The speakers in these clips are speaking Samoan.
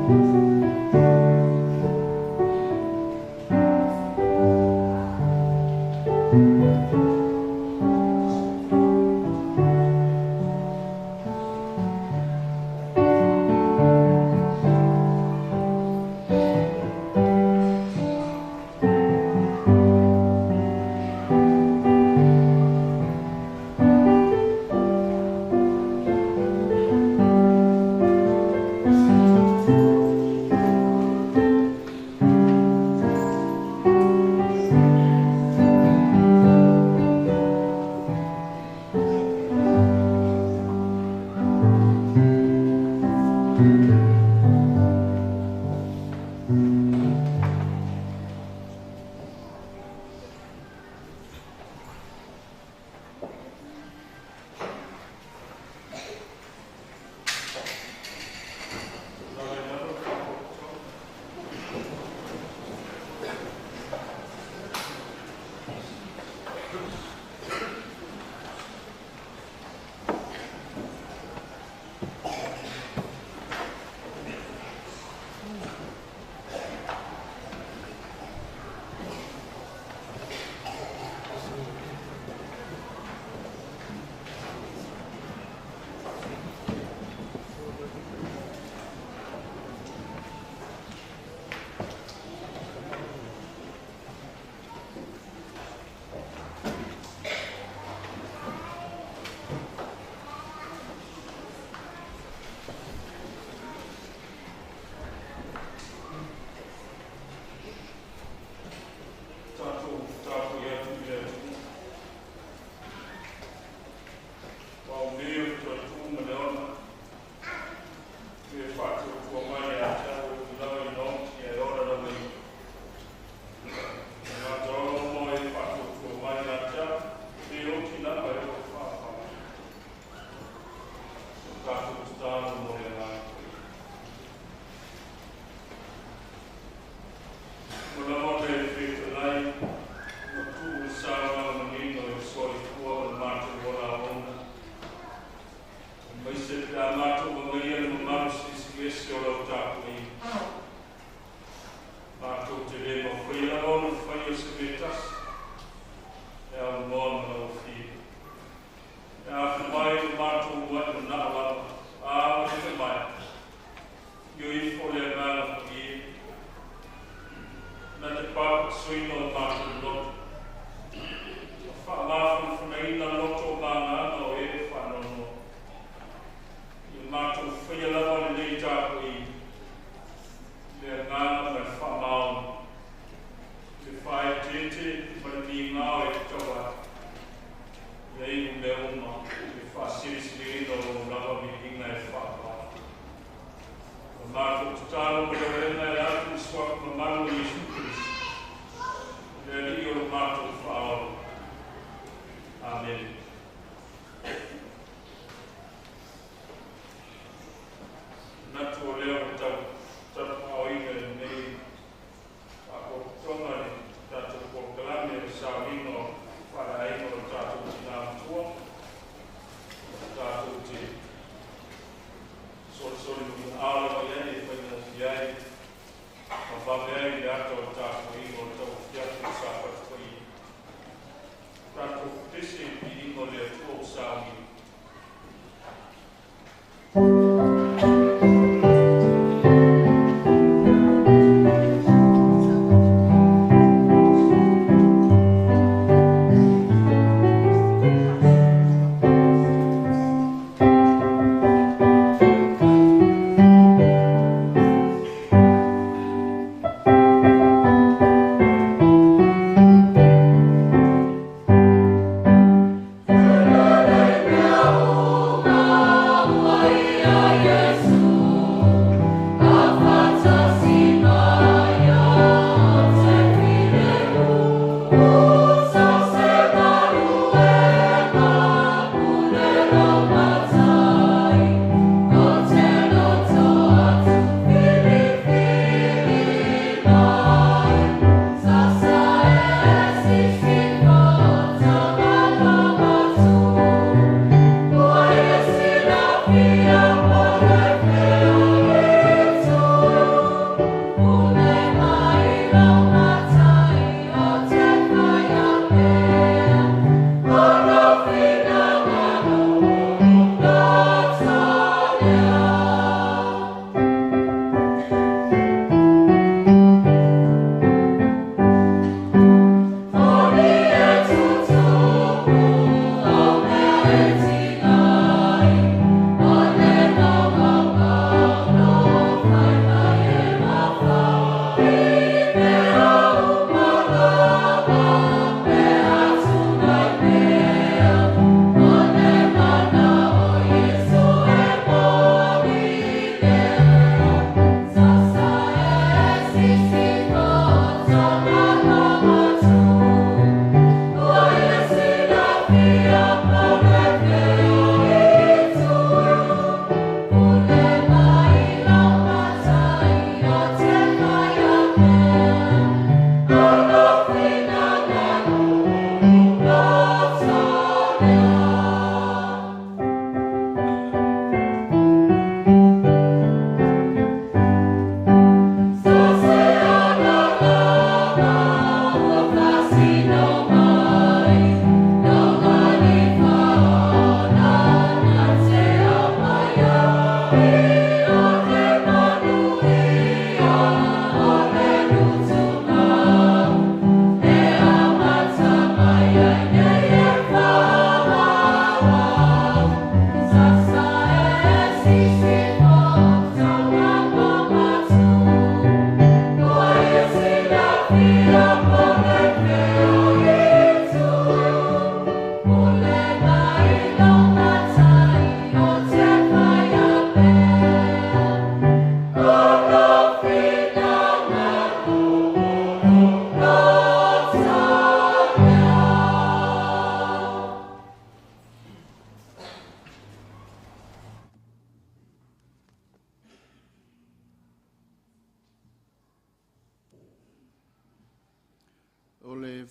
Oh, my.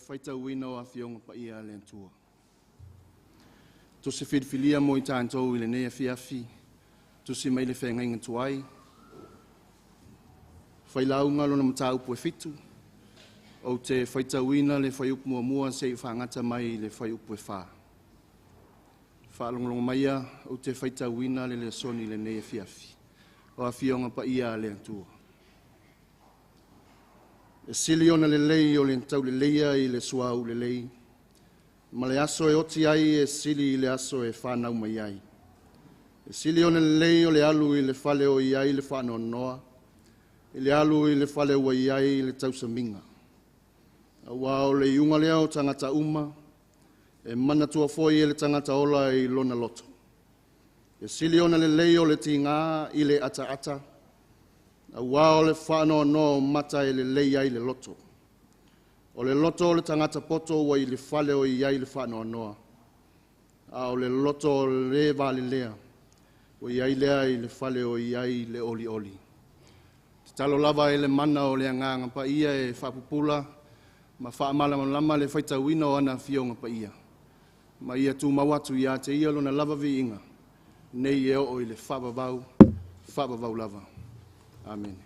Faitauina o Afioga Paia a le Atua. Tusi filifilia mo i tātou i lenei afiafi, tusi mai le feagaiga tuai, failauga lona mataupu e 7, ou te faitauina le fuaiupu muamua seia faagata mai le fuaiupu e 4. Faalogologo maia, ou te faitauina le lesoni i lenei afiafi, o Afioga Paia a le Atua. E sili ona lelei o le tauleleia i le suauu lelei, ma le aso e oti ai e sili i le aso e whanau mai ai. E sili ona lelei o le alu i le fale o i ai le whaanoanoa, i le alu i le fale ua i ai le tausamiga. Aua o le iuga lea o tangata uma, e manatua foi e le tangata ola i lona loto. E sili ona lelei o le tigā i le ataata, aua o le whaanoanoa o mata e lelei ai le loto. O le loto o le tangata poto ua i le fale o i ai le whaanoanoa, a o le loto o le valelea, o i ai lea i le fale o i ai le oli oli. Tatalo lava e le mana o le agaga paia e faapupula ma faamalamalama le faitauina o ana afioga paia. Ma ia tumau atu ia te ia lona lava viiga, nei e oo i le faavavau, faavavau lava. Amen.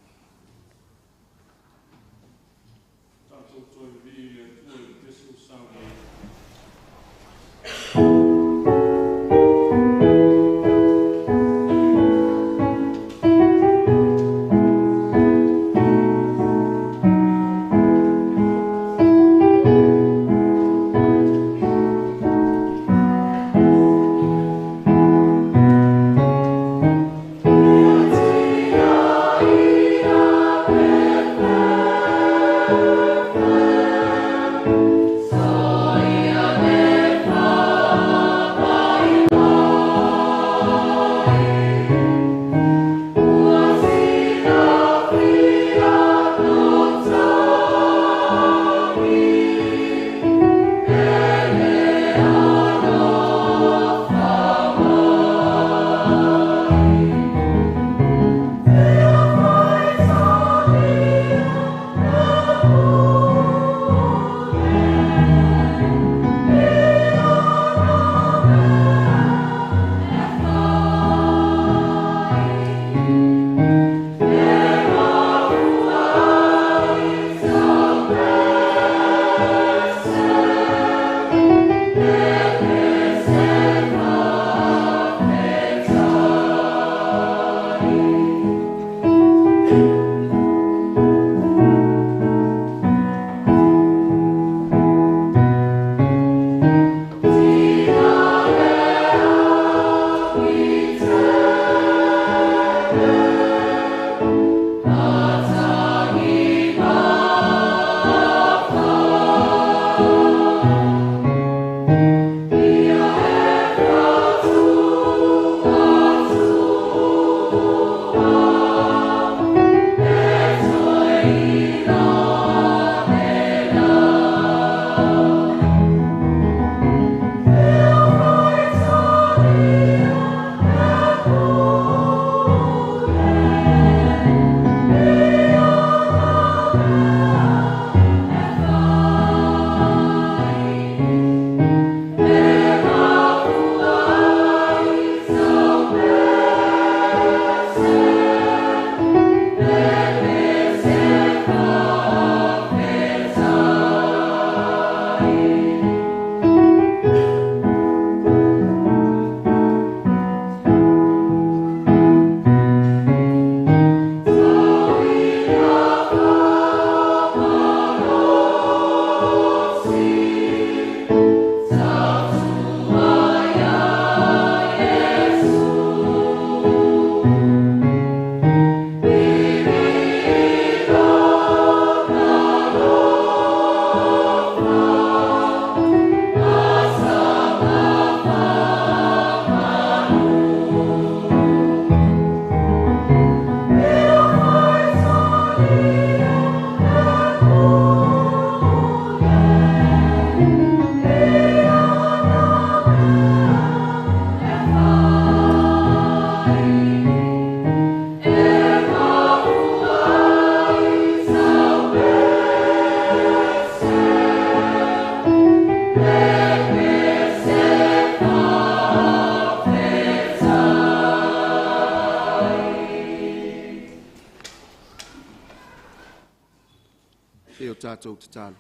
Se i o tatou tatalo.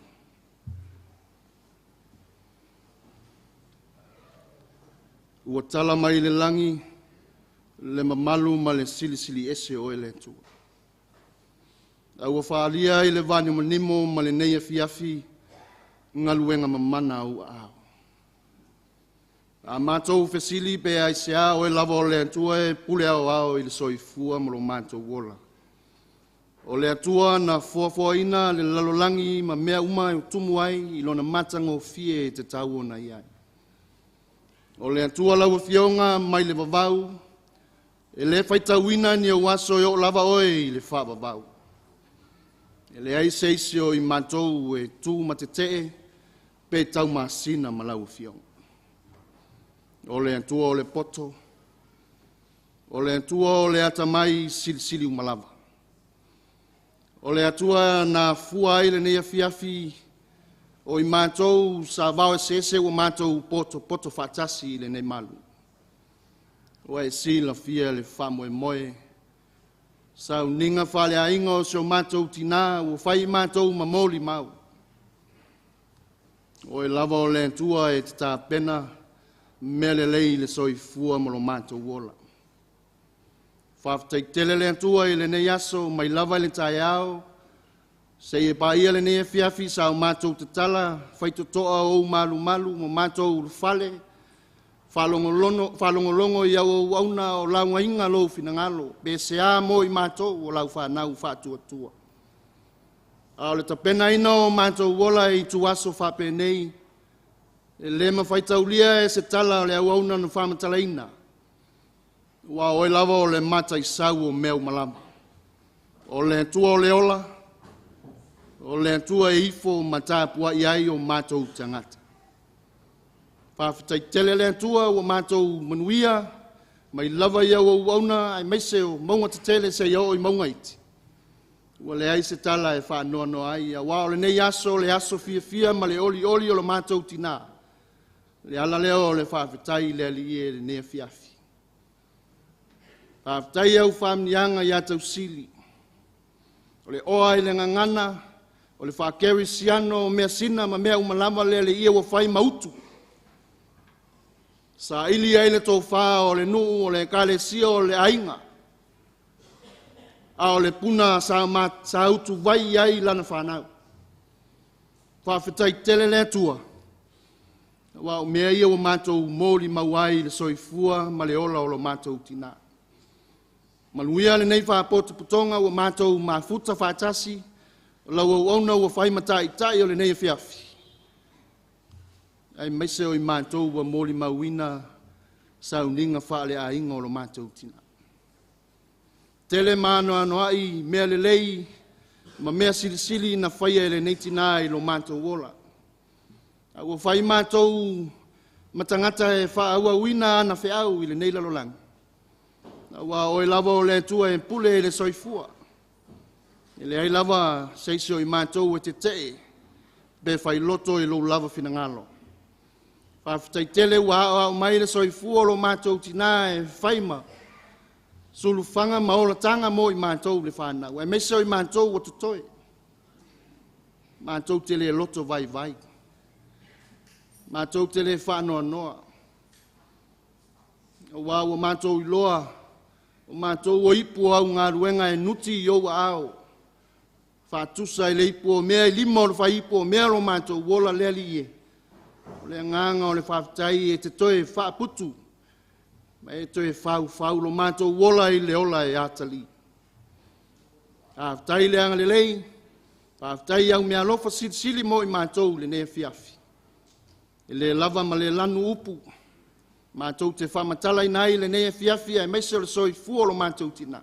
Ua tala mai le lagi le mamalu ma le silisili ese o oe le Atua. A ua faalia i le vanimonimo ma lenei afiafi galuega mamana a ou aao. A matou fesili pe aisea oe lava o le Atua e pule aoao i le soifua ma lo matou ola. O le Atua na foafoaina le lalolagi ma mea uma e tumu ai i lona matagofie e tatau ona i ai. O le Atua lau Afioga mai le vavau, e le faitauina ni ou aso e oo lava oe i le faavavau. E leai se isi o i matou e tu ma tetee pe taumasina ma lau Afioga. O le Atua o le poto, o le Atua o le atamai silisili uma lava. O le Atua na afua ai lenei afiafi o i matou sa vao eseese ua matou potopoto faatasi i lenei malu. Ua e silafia le faamoemoe, sauniga faaleaiga o si o matou tinā ua fai matou ma molimau. O oe lava o le Atua e te tapena mea lelei i le soifua ma lo matou ola. Faafetai tele le Atua i lenei aso mai lava i le taeao seia paia lenei afiafi sa o matou tatala faitotoa o ou malumalu ma matou ulufale faalogologo i au auauna o laugaina lou finagalo, pe sea mo i matou o lau fanau faatuatua. A o le tapenaina o matou ola i ituaso faapenei, e le mafai taulia e se tala o le auauna na faamatalaina, aua o oe lava o le mataisau o mea uma lava. O le Atua o le ola, o le Atua e ifo ma tapuai ai o matou tagata. Faafetai tele le Atua ua matou manuia mai lava i au auauna aemaise o mauga tetele seia oo i mauga iti. Ua leai se tala e faanoanoa ai, aua o lenei aso o le aso fiafia ma le olioli o lo matou tinā. Le ala lea o le faafetai i le Alii e lenei afiafi. Faafetai au faamanuiaga ia Tausili, o le oa i le gagana, o le faakerisiano o measina ma mea uma lava le Alii ua fai ma utu. Saili ai le tofa o le nuu, o le ekalesia, o le aiga, a o le puna sa utuvai ai lana fanau. Faafetai tele le Atua, aua o mea ia ua matou molimau ai i le soifua ma le ola o lo matou tinā. Manuia lenei faapotopotoga ua matou mafuta faatasi, o lau auauna ua fai ma taitai o lenei afiafi, aemaise o i matou ua molimauina sauniga faaleaiga o lo matou tinā. Tele ma anoanoai mea lelei ma mea silisili na faia e lenei tinā i lo matou ola. A ua fai matou ma tagata e faaauauina ana feau i lenei lalolagi, aua o oe lava o le Atua e pule i le soifua. E leai lava se isi o i matou e tetee pe failoto i lou lava finagalo. Faafetai tele ua aoao mai le soifua o lo matou tinā e fai ma sulufaga ma olataga mo i matou le fanau, aemaise o i matou ua totoe. Matou te le loto vaivai, matou te le faanoanoa, aua ua matou iloa, o matou o ipu o au galuega e nuti i ou aao, faatusa i le ipu o mea i lima o le faiipu o mea lo matou ola le Alii e. O le agaga o le faafetai e te toe faaputu ma e toe faufau lo matou ola i le ola e atalii. Faafetai le agalelei, faafetai au meaalofa silisili mo i matou i lenei afiafi. E le lava ma le lanu upu, matou te faamatalaina ai lenei afiafi aemaise o le soifua o lo matou tinā.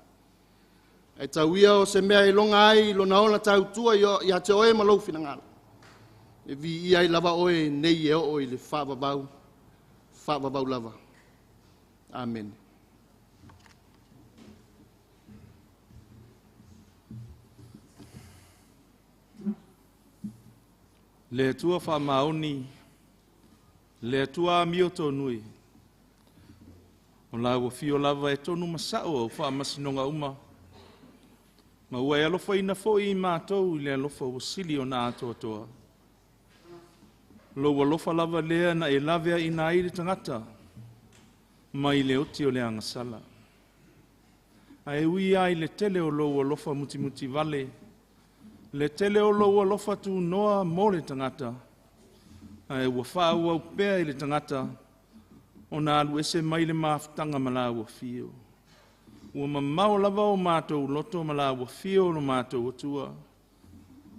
Ae tau ia o se mea e iloga ai lona ola tautua ia te oe ma lou finagalo. E viia ai lava oe nei e oo i le faavavau, faavavau lava. Amene. Le Atua faamaoni, le Atua amio tonu e. O lau afio lava e tonu ma sao au faamasinoga uma. Ma ua e alofaina foi i matou i le alofa ua sili ona atoatoa. Lou alofa lava lea na e laveaina ai le tagata mai le oti o le agasala. Ae ui ai le tele o lou alofa mutimuti vale, le tele o lou alofa tunoa mo le tagata, ae ua faaauau pea i le tagata ona alu ese mai le mafutaga ma lau afio. Ua mamao lava o matou loto ma lau afio o lo matou Atua,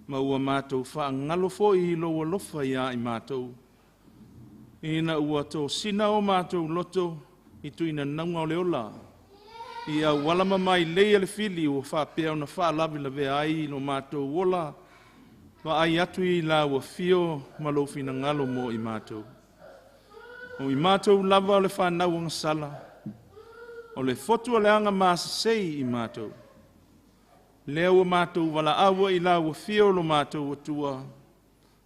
ma ua matou faagalo foi i lou alofa ia i matou. Ina ua tosina o matou loto i tuinanauga o le ola, i auala mamailei a le fili ua faapea ona faalavelavea ai lo matou ola, vaai atu i lau afio ma lou finagalo mo i matou. O i matou lava o le fanau agasala, o le fotu o le aga masesei i matou. Lea ua matou valaau i lau afio lo matou Atua,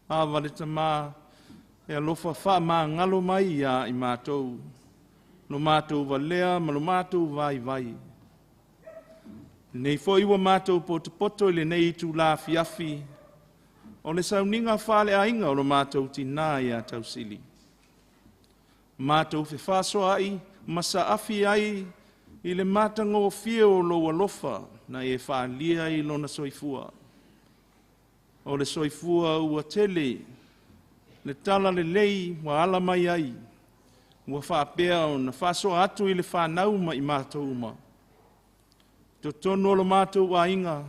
ava le Tama, e alofa faamagalo mai ia i matou, lo matou valea ma lo matou vaivai. Nei foi ua matou potopoto i lenei itula afiafi, o le sauniga faaleaiga o lo matou tinā ia Tausili. Matou fefasoaai ma saafi ai i le matagofie o lou alofa na e faalia i lona soifua. O le soifua ua tele, le tala lelei ua ala mai ai, ua faapea ona faasoa atu i le fanau ma i matou uma. Totonu o lo matou aiga,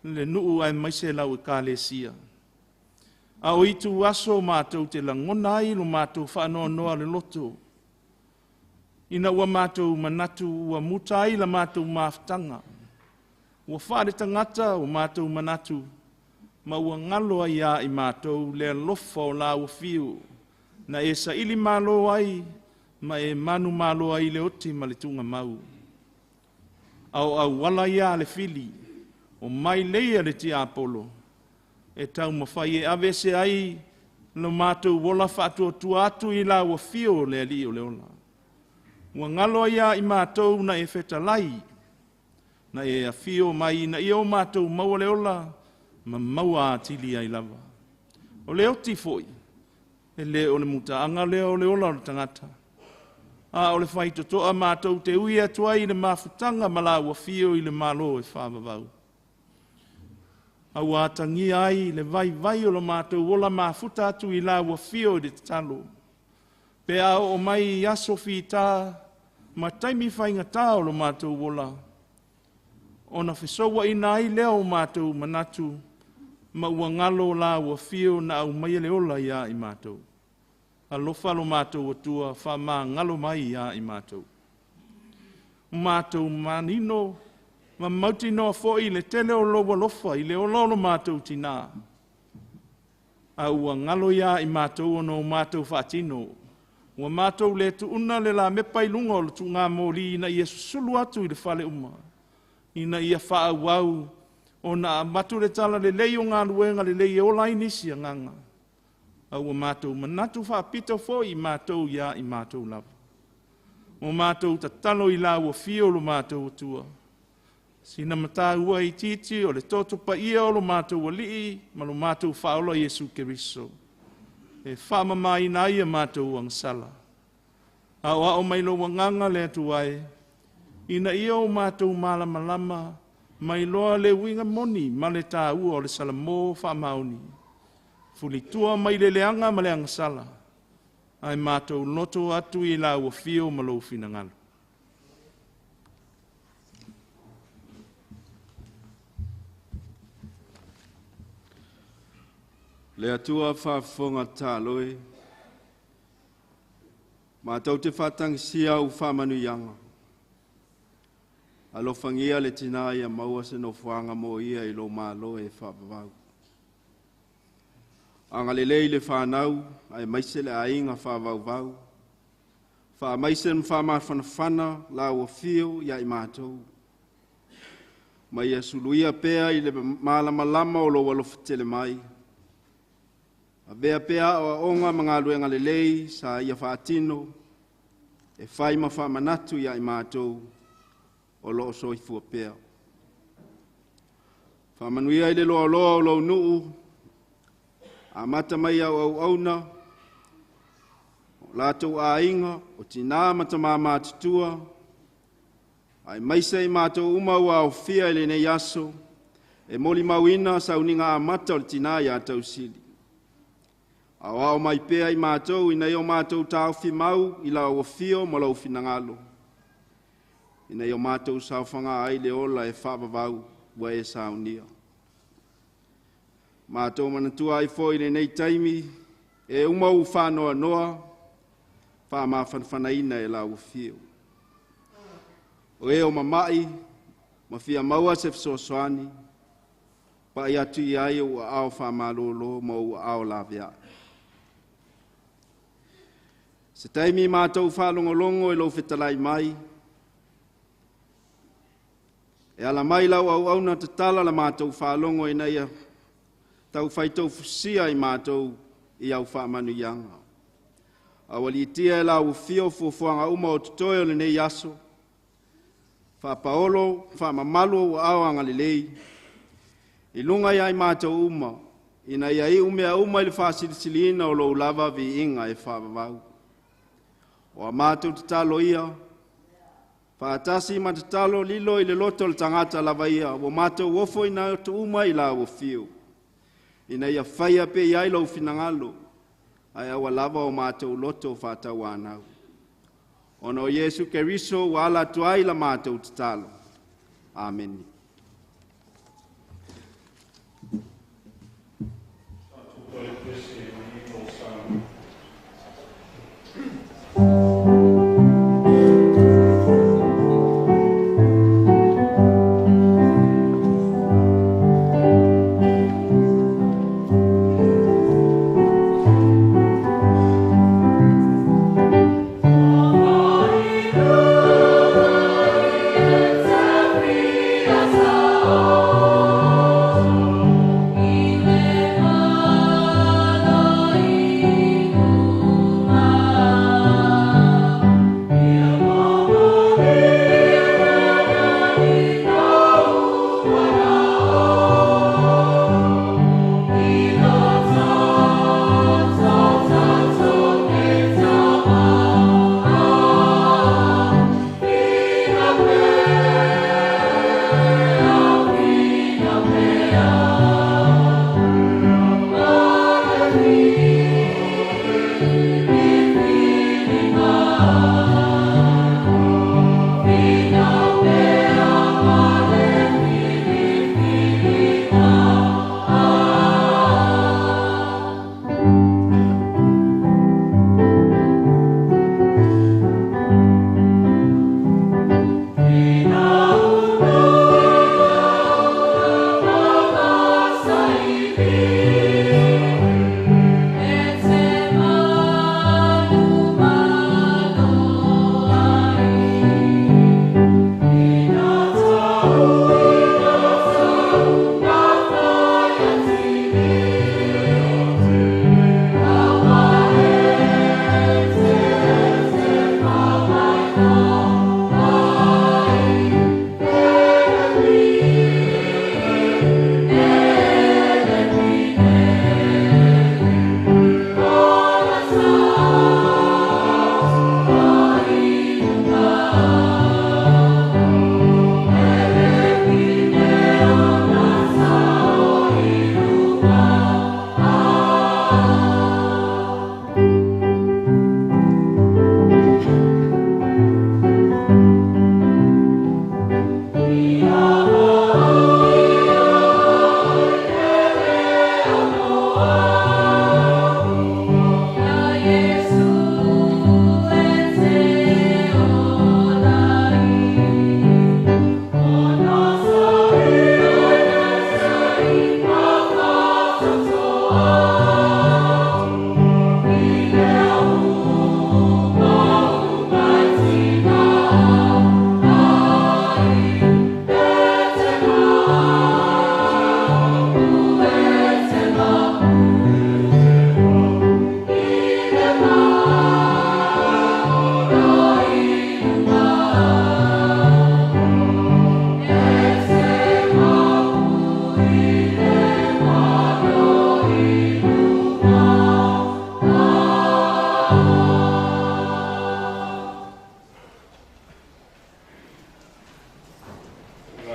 le nuu aemaise lau ekalesia. A o itu aso matou te lagona ai lo matou faanoanoa le loto, ina ua matou manatu ua muta ai la matou mafutaga, ua faale tagata o matou manatu, ma ua ngalo ai ia i matou le alofa o lau afio, na e saili malo ai, ma e manu malo ai le oti ma le tugamau. A o auala ia le fili, o mai leia le tiapolo, e taumafai e ave se ai lo matou ola faatuatua atu i lau afio o le Alii o le ola. Ua ngalo ai ia i matou na e fetalai, na e afio mai ina ia o matou maua le ola, ma maua atili ai lava. O le oti foi, e le o le mutaaga lea o le ola o le tagata. A o le faitotoa matou te ui atu ai i le mafutaga ma lau afio i le malo e faavavau. A ua atagia ai le vaivai o lo matou ola mafuta atu i lau afio i le tatalo. Pe a oo mai i aso fita ma taimi faigata o lo matou ola, ona fesouaina ai lea o matou manatu, ma ua ngalo lau afio na aumaia le ola ia i matou. Alofa lo matou Atua, faamagalo mai ia i matou. O matou manino ma mautinoa foi le tele o lou alofa i le ola o lo matou tinā. A ua ngalo ia i matou ona o matou faatino. Ua matou le tuuna le lamepa i luga o le tuugamoli ina ia susulu atu i le fale uma, ina ia faaauau ona avatu le tala lelei o galuega lelei e ola ai nisi agaga. A ua matou manatu faapito foi i matou ia i matou lava. O matou tatalo i lau afio o lo matou Atua. Sina mataua itiiti o le toto paia o lo matou Alii ma lo matou Faaola Iesu Keriso, e faamamaina ai a matou agasala. Aoao mai lou agaga le Atua e, ina ia o matou malamalama mai loa le uiga moni ma le taua o le Salamo faamaoni. Fulitua mai le leaga ma le agasala, ae matou loto atu i lau afio ma lou finagalo. Le Atua faafofoga tatalo e, matou te faatagisia au faamanuiaga. Alofagia le tinā ia maua se nofoaga mo ia i lou malo e faavavau. Agalelei le fanau aemaise le aiga faavauvau. Faamaise ma faamafanafana lau afio ia i matou. Ma ia suluia pea i le malamalama o lou alofa tele mai. Avea pea aoaoga ma galuega lelei sa ia faatino, e fai ma faamanatu ia i matou o loo soifua pea. Faamanuia i le loaloa o lou nuu, amata mai au auauna, o latou aiga, o tinā ma tamā matutua, aemaise i matou uma ua aofia i lenei aso, e molimauina sauniga amata o le tinā ia Tausili. Aoao mai pea i matou ina ia o matou taofi mau i lau afio ma lou finagalo, ina ia o matou saofaga ai le ola e faavavau ua e saunia. Matou manatua ai foi i lenei taimi, e uma ua faanoanoa, faamafanafanaina e lau afio. O e o mamai, ma fia maua se fesoasoani, pai atu i ai ou aao faamalōlō ma ou aao laveai. Se taimi matou faalogologo i lou fetalai mai, e ala mai lau auauna tatala la matou faalogo ina ia taufai toufusia i matou i au faamanuiaga. Aualiitia e lau afio fuafuaga uma o totoe o lenei aso, faapaolo, faamamalu ou aao agalelei, i luga ia i matou uma, ina ia iu mea uma i le faasilisiliina o lou lava viiga e faavavau. O a matou tatalo ia, faatasi ma tatalo lilo i le loto o le tagata lava ia, ua matou ofoina atu uma i lau afio, ina ia faia pea i ai lou finagalo, ae aua lava o matou loto faatauanau. Ona o Iesu Keriso ua ala atu ai la matou tatalo. Amene.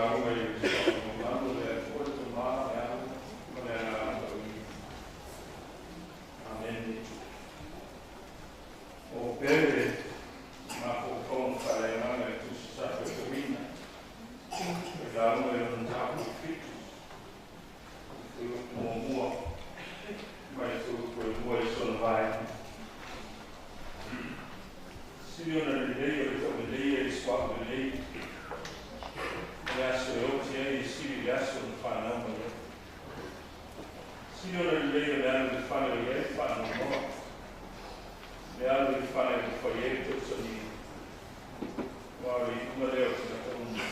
Lauga i le mamalu le Atua le Tama, le Alo ma le Agaga Paia. Amene. O pele mafaufauga faaleagaga i Tusi Safaitauina, i lauga i lona mataupu 7, fuaiupu muamua mai le fuaiupu e 2 i sona vaega. Sili ona lelei o le tauleleia i le suauu lelei, le aso e oti ai e sili i le aso na fanau mai ai. Sili ona lelei o le alu i le fale o i ai le faanoanoa, le alu i le fale ua fai ai le tausaniga. Aua o le iuga lea o tagata uma,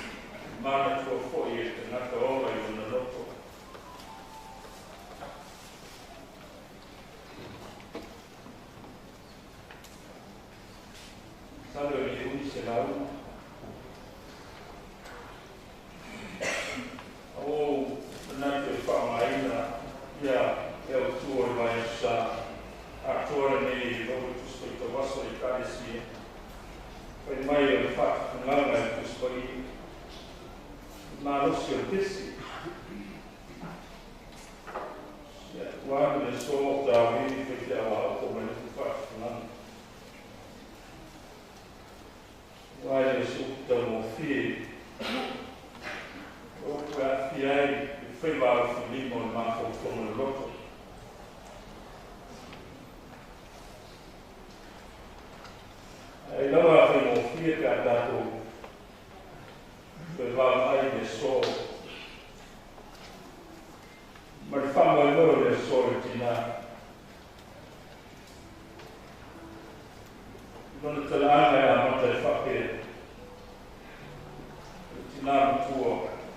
e manatua foi e le tagata ola i lona loto. Masalo e le umi se lauga. A ua ou manatu e faaaogaina ia le autu o le vaiaso sa atoa lenei i lou Tusi Faitauaso a le Ekalesia, fai mai o le faatufugaga i le Tusi Paia, le malosi o le pese. Ia, ua alu le aso o tauivi faifeau aopo ma le upu faatufugaga. Aua e le o se upu taugofie, o upu e aafia ai le faiva alofilima o le mafaufauga loloto. Ai lava a faigofie pe a tatou toe vaavaai i le aso ma le faamoemoe o le aso i le tinā. I lona talaaga e amata e faapea, o le tinā matua,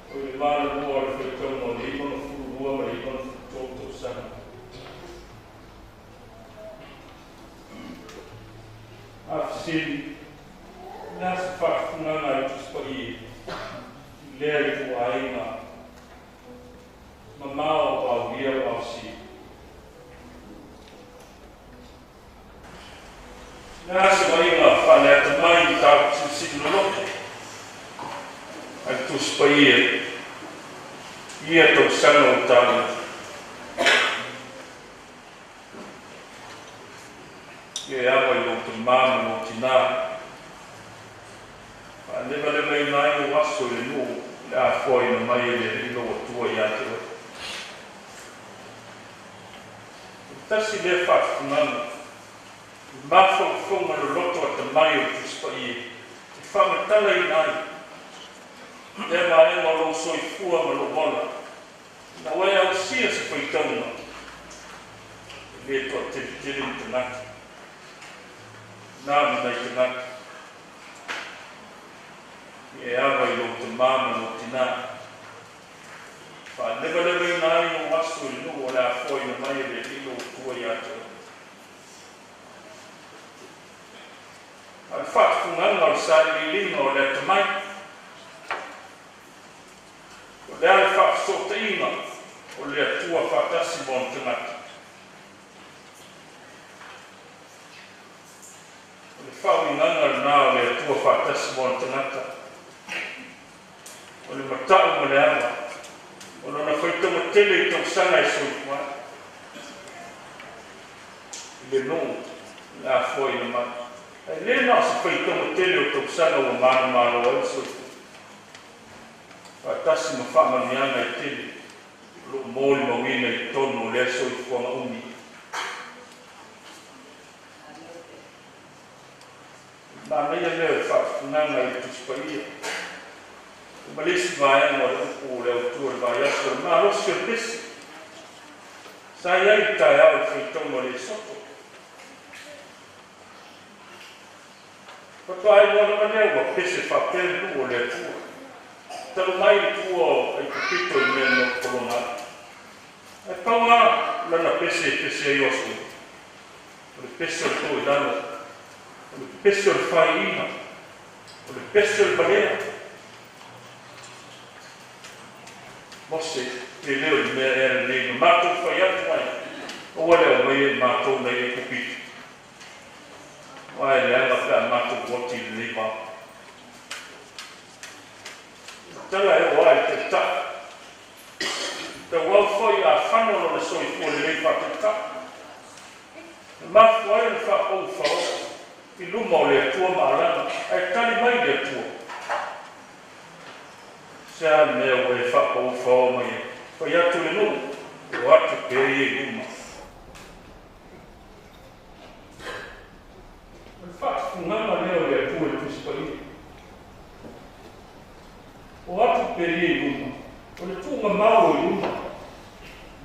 o i le valalua o le faitauga o le 92 ma le 93 tausaga. A fesili, o le a se faatufugaga a le Tusi Paia i lea ituaiga mamao ua aulia ua ausia? O le a se vaaiga faaleatamai i mataupu silisili loloto a le Tusi Paia i ia tausaga ua taua? Ia e ava i lou tamā ma lou tinā, faalevalevaina ai ou aso i le nuu o le a foaina mai e le Alii lou Atua ia te oe. O le tasi lea faatufugaga i mafaufauga loloto atamai o le Tusi Paia e faamatalaina ai lea vaega o lou soifua ma lou ola, ina ua e ausia se faitauga e le toateletele ni tagata, na ma nai tagata. Ia e ava i lou tamā ma lou tinā, faalevalevaina ai ou aso i le nuu o le a foaina mai e le Alii lou Atua ia te oe. A o le faatufugaga o le sailiiliga o le atamai, o le a le faafesootaiga o le Atua faatasi ma ona tagata? O le faauigaga lena o le Atua faatasi ma ona tagata, o le matau ma le ava, o lona faitauga tele i tausaga e soifua ai i le nuu o le a foaina mai. Ae le na o se faitauga tele o tausaga ua manumalo ai le soifua, faatasi ma faamanuiaga e tele o lo o molimauina i totonu o lea soifuaga umi. Manaia lea o le faatufugaga i le Tusi Paia. Ma le isi vaega o le upu o le autu o le vaiaso, o le malosi o le pese. Sa i ai le taeao i le faitauga o le Esoto. Faatoa iloa lava lea ua pese faapea le nuu o le Atua. Talu mai le tuua o Aikupito i mea na pologa ai. Ae pau lava lana pese e pese ai o aso uma, o le pese o le tou i lalo, o le pese o le faiina, o le pese o le valea. Mose, e le o le mea ea lenei na matou fai atu ai, aua le aumaia i matou nai Aikupito, aua e leaga pe a matou oti i lenei vao. Tala e o ai te ta. Tau au foi a whano lona soifua lelei fa'ataitai. E mafua ai ona fa'apau i luma o le Atua ma alaga, ae tali mai le Atua. Se a le mea ua e fa'apau mai ai? Fai atu le nuu, o atu pea ia i luma. O le fa'atufugaga lea o le Atua i le Tusi Paia. O atu pea ia i luma, o le tuugamau i luma,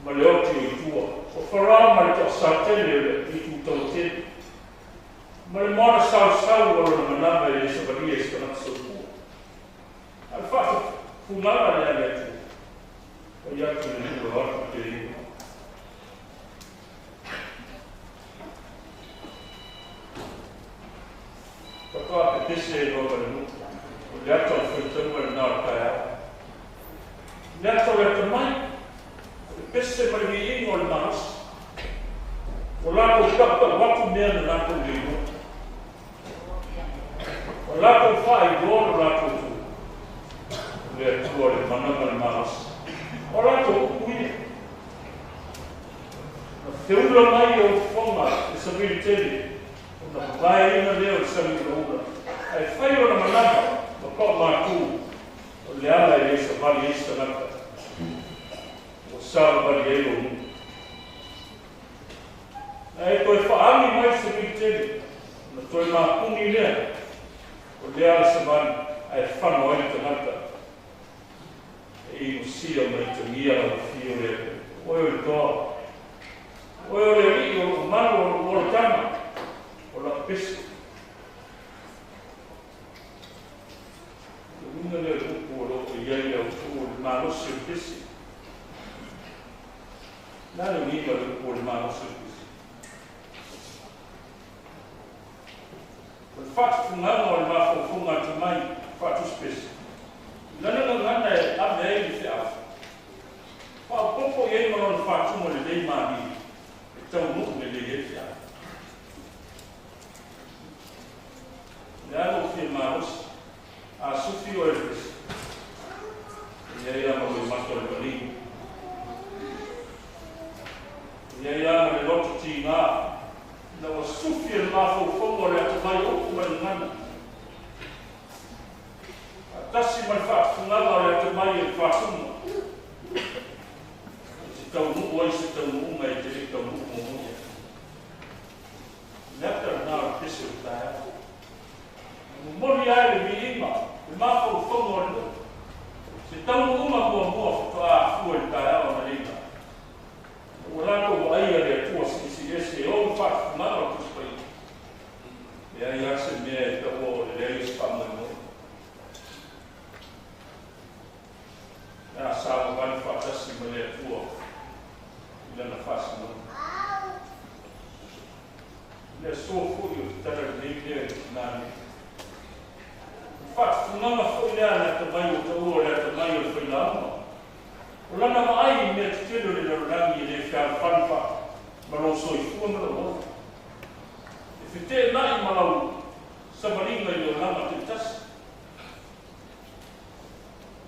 ma le oti o i tua. O Farao ma le to'asatele o le itu tauatele. Ma le moana sausau o lona manava e le savalia i se tagata soifua. A le fa'atufugaga lea a le Atua. Fai atu le nuu e o atu pea i luma. Faatoa pepese ai loa ma le nuu. O le ata o le faitauga lenā o le taeao. O le ata o le atamai, o le pese ma le viiga o le malosi. Ua latou ta'uta'u atu mea na latou le iloa. Ua latou faailoa lo latou tu. O le Atua o le mana ma le malosi. O latou upu ia. Na feula mai e utufoga le savili tele, ona vavaeina lea o le sami ulaula. Ae fai lona manava ma pa'umātū, o le ala e le savali ai se tagata. Ua savavali ai lou nuu. Ae toe fa'aagi mai le savili tele, ona toe mapuni lea, o lea ala savali, ae fano ai le tagata. E inusia ma itagia lau afio o le Atua. Oe o le toa. Oe o le alii o lo'u malu o lo'u olataga, o la'u pese. O le uiga lea o le upu o lo'o i ai le autū o le malosi o le pese. O le a le uiga o le upu o le malosi o le pese? O le fa'atufugaga o le mafaufauga atamai fa'atusipese. I lana gagana e ave ai le fe'au. Fa'aopoopo i ai ma lona fatuga lelei malie e taunu'u lelei ai le fe'au. O le a lou fia malosi? A sufi oe i le pese, e i ai lava ma loimata o le maliu. E i ai lava ma le loto tigā ina ua sufi e le mafaufauga o le atamai o upu ma le gagana. Faatasi ma le faatufugaga o le atamai e le fatuga. E te taunu'u ai se taunu'uga e te le i taunu'u muamua i ai. O le ata lenā o le pese o le taeao. E momoli ae le viiga, le mafaufauga o le nuu. Se taunu'uga muamua faatoa afua i le taeao analeila. Ua latou vaaia le Atua Silisili Ese e ou le faatufugaga o le Tusi Paia. E leai lava se mea e taua o le leai o se faamoemoe. Le a savavali faatasi ma le Atua i Lana faasinoga. O le aso foi o le tala lelei lea i le tinā nei. O le faatufugaga foi lea a le atamai ua taua o le atamai o le failauga. O lana vaai i mea tetele o le lalolagi e le fealofani fa ma lou soifua ma lou ola. E feteenai ma lau savaliga i le olaga taitasi.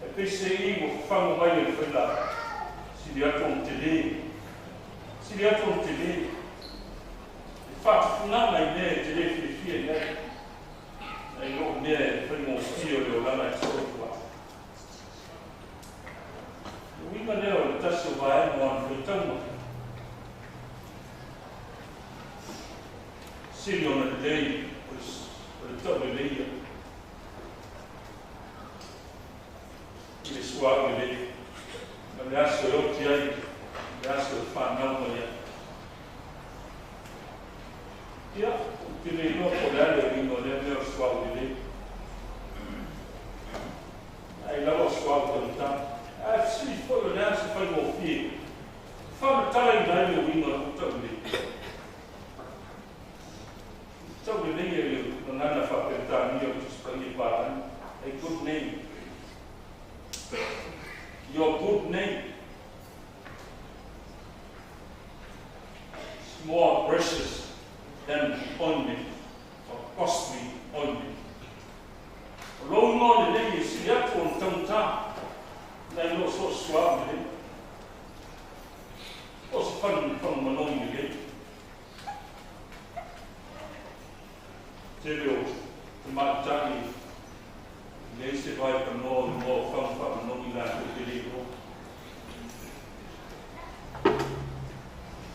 E peiseai ua fafaga mai e le failauga. Sili atu ona telē. Sili atu ona telē. Le faatufugaga i mea e te le fiafia i ai, nai lo mea e faigofie o le olaga e soifua ai. O le uiga lea o le tasi o vaega o ana faitauga. Sili ona lelei o le tauleleia i le suauu lelei, ma le aso e oti ai, le aso e fanau mai ai. Ia, ou te le iloa po o le a le uiga o lea mea o le suauu lelei. Ai lava o suauu taugata. Ae fesili foi o le a se faigofie e faamatalaina ai le uiga o le taulelei. Taulelei e le gagana faa-Peretania o le Tusi Paia Papalagi, a good name. Your good name is more precious than ointment, or costly ointment. O lou igoa lelei e sili atu ona taugata. so suau lelei, po o se fagu manogi lelei. Tele o tamaitai leai se vae panoa o igoa o fagu faamanogi latou te le iloa.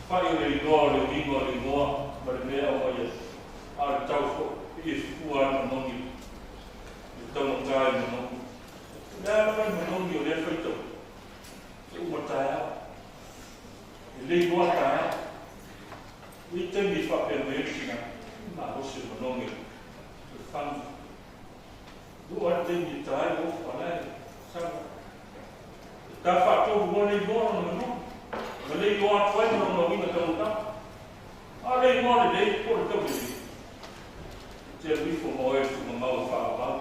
Fa'i o le igoa o le uiga o le igoa ma le mea e aumai ai, a o le tau foi pei e fua lava le manogi i le taugata i le manogi. O le a lava le manogi o lea faitauga, e uma taeao, e le iloa taeao. E i ai taimi e faapea mai ai le tina, e malosi le manogi o le fagu. E oo lava i le taimi e ta ai le ofu, a o la e sau lava. E ta faatolu loa le iloa lona manogi, ma le iloa atu ai ma lona uiga taugata. A o le igoa lelei po o le taulelei, e te alu ifo ma oe i le tuugamau e faavavau.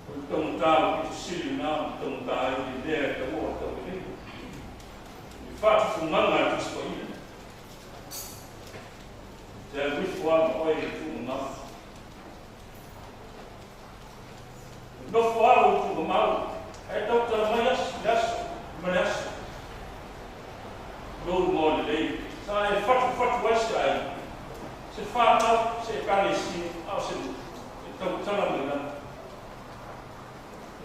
O le taugata o le pito sili lena ona taugata ai le mea e taua o le taulelei. I le faatufugaga a le Tusi Paia, e te alu ifo lava ma oe i le tuugamau. E nofo lava lou tuugamau, ae tautala mai aso, le aso ma le aso. Lou igoa lelei, sa e fatufatu ai se aiga, se fanau, se ekalesia, a o se nuu, e tautala mai lava.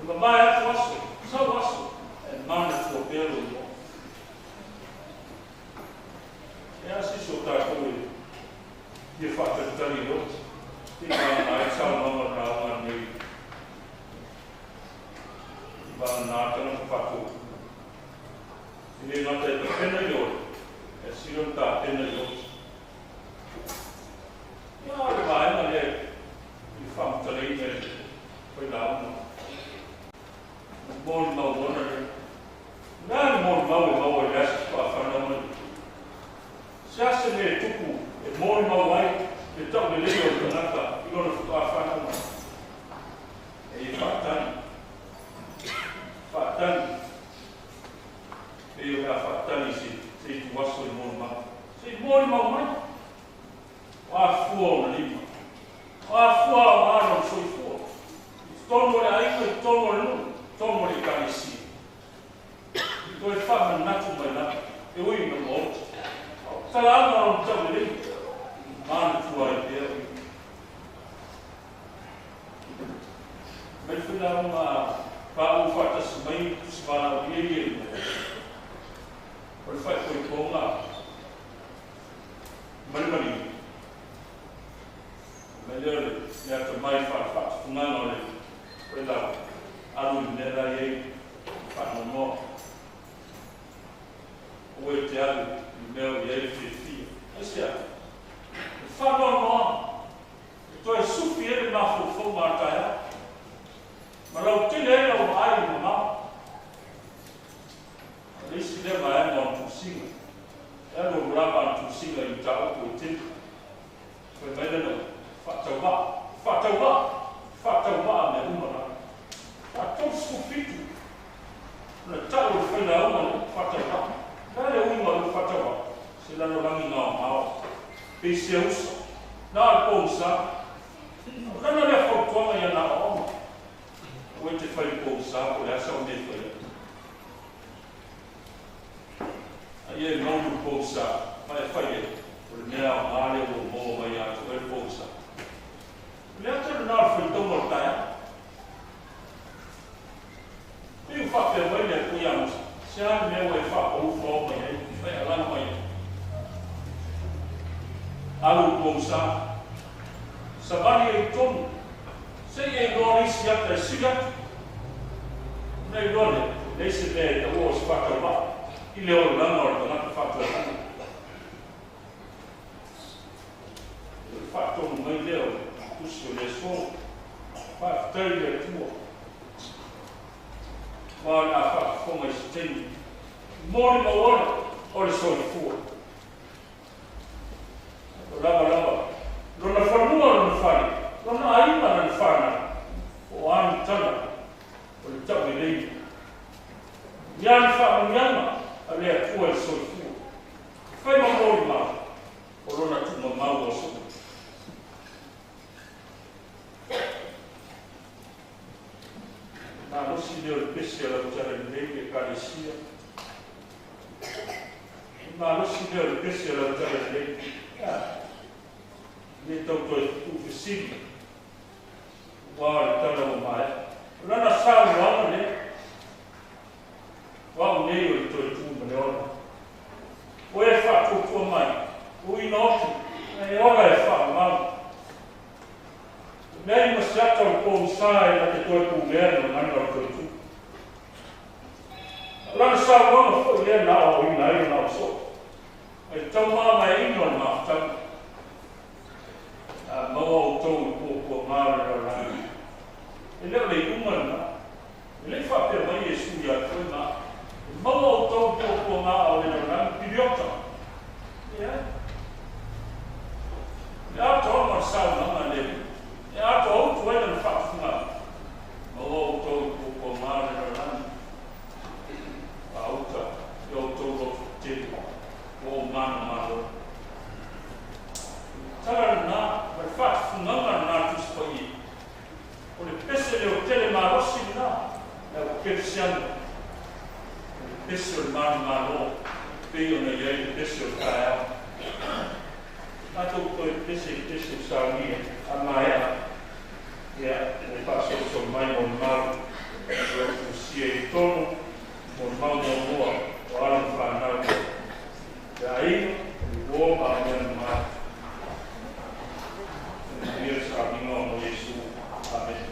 E mamae atu aso, sau aso, ae manatua pea lou igoa. E a se isi o tatou e fia faatalitali i le oti, se i vagana ai le saunoaga o le lauga lenei i vagana tagata faatuatua. E le gata e tapena i le ola, ae sili ona tapena i le oti. Ia, o le vaega lea i le faamatalaina e le failauga. O le molimau ona lea. O le a le molimau e maua i le aso faatoa fanau mai? Se a se mea e tupu e molimau ai le taulelei o le tagata i lona faatoa fanau mai? E faatali. Faatali. Pei o le a faatali se se ituaso i molimau. Se i molimau mai. O a fua o ona lima? O a fua aoga o lona soifua? I totonu o le aiga, i totonu o le nuu, i totonu o le ekalesia. Toe faamanatu mai lava, e ui ina ua oti, a o talaaga o lona taulelei, manatua ai pea o ia. Mai le failauga a pauu faatasi mai tusi valaaulia ia i luga, o le faaipoipoga ma le maliu. Mai lea o le atamai faale-faatufugaga o le failau, alu i le mea la e i ai le faanoanoa. Aua e te alu i le mea o i ai le fiafia. Aisea? O le faanoanoa e toe sufi ai le mafaufauga a taeao, ma lautele ai lau vaai i le mamao. O le isi lea vaega o le tusiga, e alualu lava a le tusiga i mataupu e tele. Fai mai lana faatauvaa, faatauvaa, faatauvaa mea uma la. Faa-37 ona tau o le failauga le faatauvaa. O le a le uiga o le faatauvaa? Se lalolagi gaogao, pei se usa, na o le pogisa. O lana lea fautuaga i ana aoaoga, aua e te fai i le pogisa po o le a sau mea e fai ai. A ia e maunu le pogisa ma e fai ai, o le mea aoga lea ua maua mai ia te oe le pogisa. O le ata lena o le faitauga o le taeao. Pei ua faapea mai le Atua ia Mose, Se a le mea ua e faapau fao mai ai ma e alaga mai ai? Alu i le pogisa, savali ai i totonu, se i e iloa le isi ata e sili atu. Ona iloa lea, e leai se mea e taua o se faatauvaa i le olaga o le tagata faatuatua. O le faatonu mai lea o le tusi o le aso. Faafetai i le Atua. Ma o le a faafofoga i se taimi. Molimau ola o le soifua. O lava lava lona fanua lona fale, lona aiga lana fanau, po o a ni tala o le taulelei. Ni a ni faamanuiaga a le Atua i le soifua. E fai ma molimau o lona tuumamau o aso uma. Malosi lea o le pese a lau Talalelei le Ekalesia. Le malosi lea o le pese a lau Talalelei. E le tau toe tuufesili, ua o le tala ua maea. O lana saunoaga lea, o au nei o le toe tu ma le ola. O e faatuatua mai, ui ina oti, e ola e faamau. Leai ma se ata o le pogisa e na te toe pulea le gagana o le toe tu. O lana saunoaga foi lea na aoaoina ai ona ausoo, ai le taumamaeaina o le mafutaga. A maua outou i puapuaga o le lalolagi. E le o le iuga lena. E le i faapea mai Iesu ia te oe ma au, e maua outou i puapuaga o le lalolagi, piliota. Leai. O le atoaga o le saunoaga a le Alii, e atoa utu ai lana faatufugaga, maua outou i puapuaga o le lalolagi, gauta i o outou loto tetele ua ou manumalo. Tala lena ma le faatufugaga lena a le Tusi Paia. O le pese leotele malosi lena le au kerisiano. O le pese o le manumalo pei ona i ai le pese o le taeao. Tatou toe pese i pese o saunia a maea. Ia, le faasolosolo mai mo le mau o lo o tusia i totonu mo le mau muamua o alo ma fanau. Le aiga, o le uo ma mea na mai. Manuia le sauniga ona o Iesu. Amene.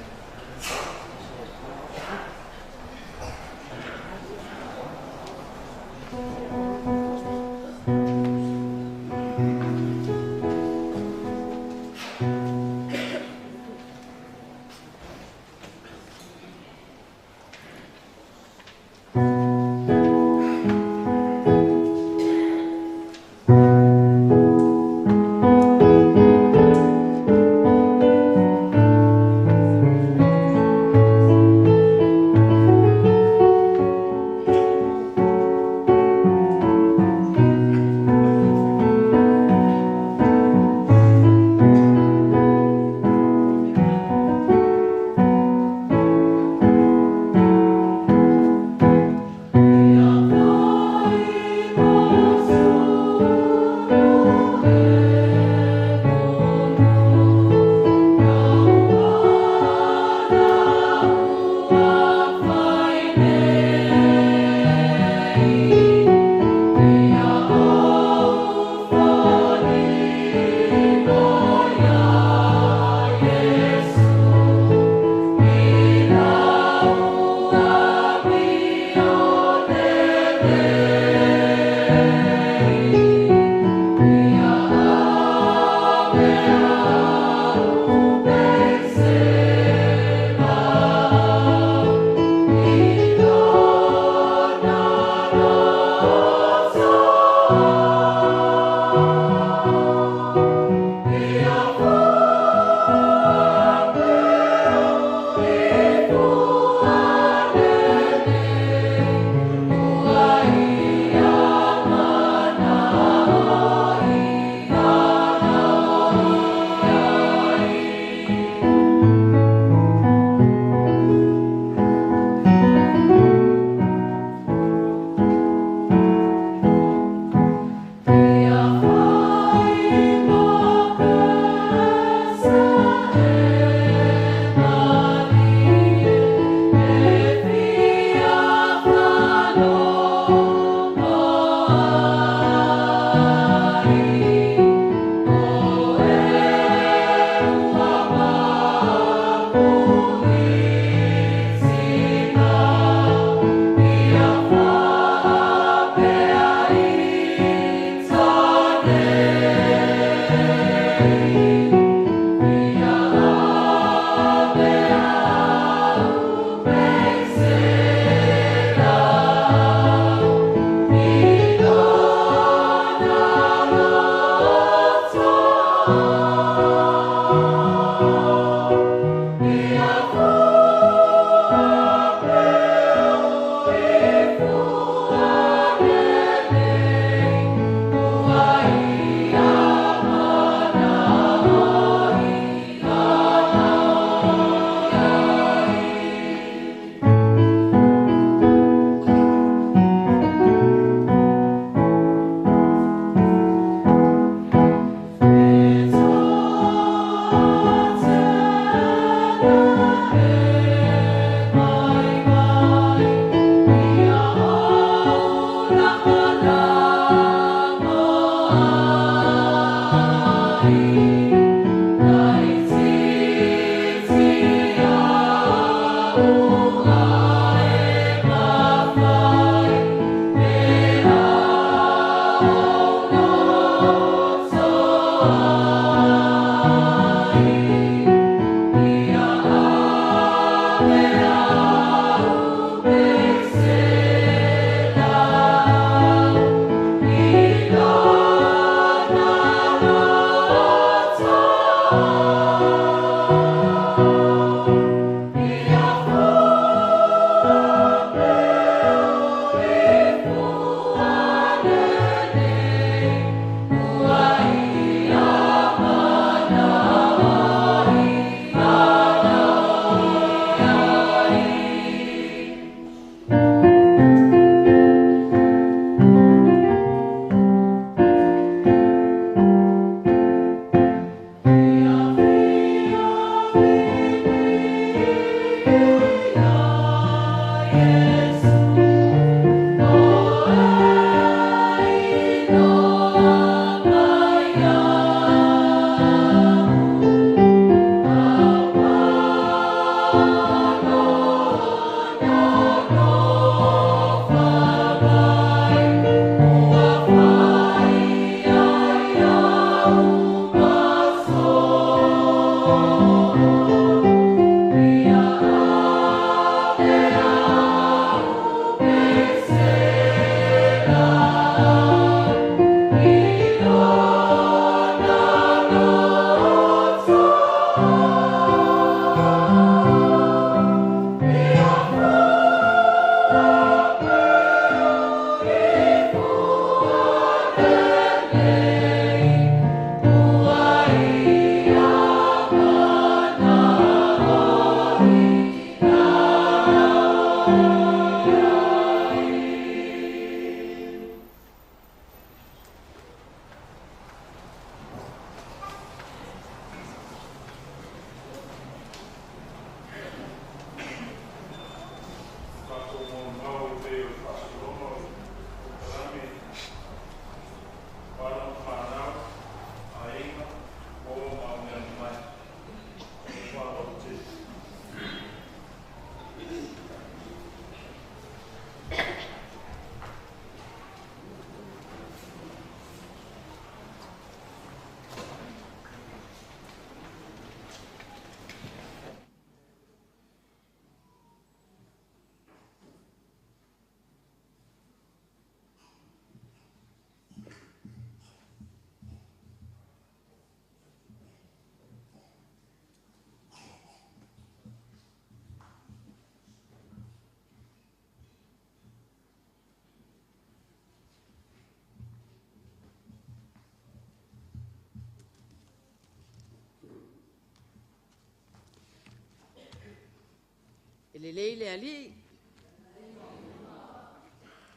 lelei le Alii.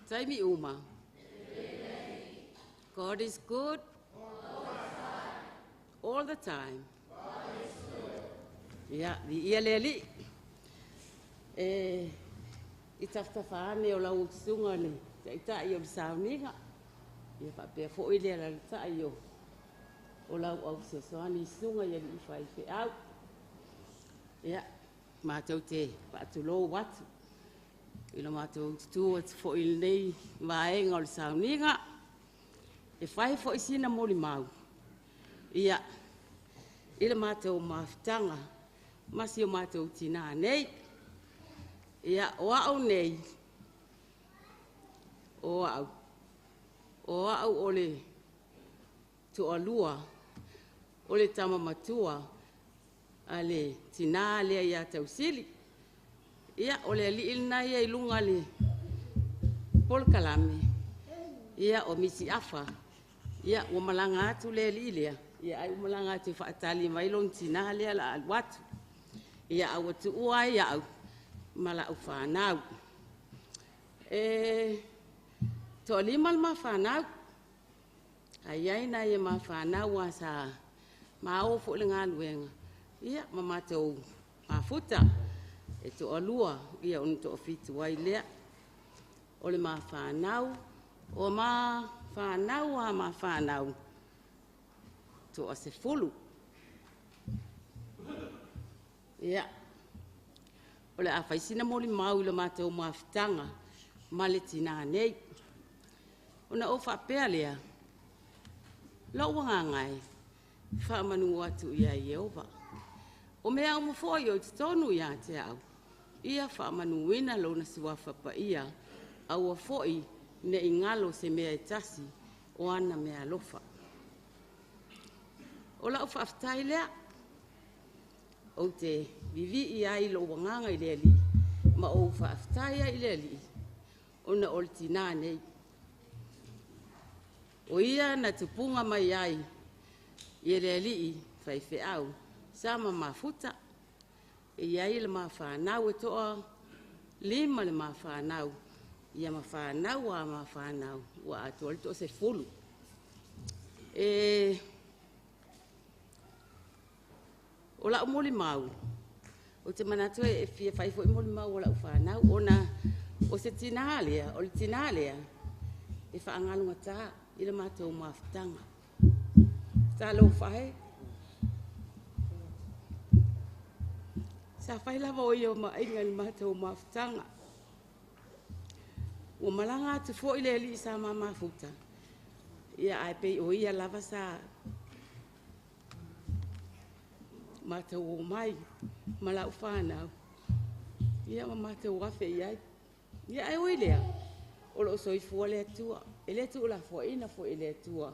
Taimi uma. God is good. All the time. Ia, viia le Alii. E i tafatafa ane o lau susuga le taitai o le sauniga. Ia faapea foi le alalatai o lau au fesoasoani i susuga i alii faifeau. Ia, matou te faatulou atu i lo matou tutu atu foi i lenei vaega o le sauniga. E fai foi sina molimau, ia, i le matou mafutaga ma si o matou tinā nei. Ia, o au nei, o au o le toalua o le tama matua a le tinā lea ia Tausili. Ia, o le alii lena ia i luga le polokalame, ia, o Misi Afa, ia, ua malaga atu le alii lea, ia, ai ua malaga atu e faatali mai lona tinā lea o le a alu atu. Ia, a ua tuua ai au ma lau fanau. E toalima le ma fanau, ae i ai nai a ma fanau sa ma o foi i le galuega, ia, ma matou mafuta. E toalua, ia ona toafitu ai lea. O le ma fanau, o ma fanau a ma fanau, toa-10. Ia, o le a fai sina molimau i le matou mafutaga ma le tinā nei. Ona ou faapea lea, lou agaga e faamanu atu ia Ieova. O mea uma foi o i totonu ia te au, ia faamanuina lona suafa paia, aua foi ne i galo se mea e tasi o ana meaalofa. O lau faafetai lea, ou te vivii ai i lou agaga i le Alii, ma ou faafetai ai i le Alii, ona o le tinā nei. O ia na tupuga mai ai i le alii faifeau sa ma mafuta. E i ai le ma fanau e toa 5 le ma fanau, ia ma fanau a ma fanau, ua atoa le toa-10. O lau molimau, ou te manatu e fia fai foi molimau a lau fanau, ona o se tinā lea, o le tinā lea, e faagalugata i le matou mafutaga. Talofa e, sa fai lava o ia ma aiga i le matou mafutaga. Ua malaga atu foi le alii sa ma mafuta, ia ae pei o ia lava sa matou omai ma lau fanau, ia ma matou afe i ai. Ia ae ui i lea, o lo o soifua le Atua, e le tuulafoaiina foi e le Atua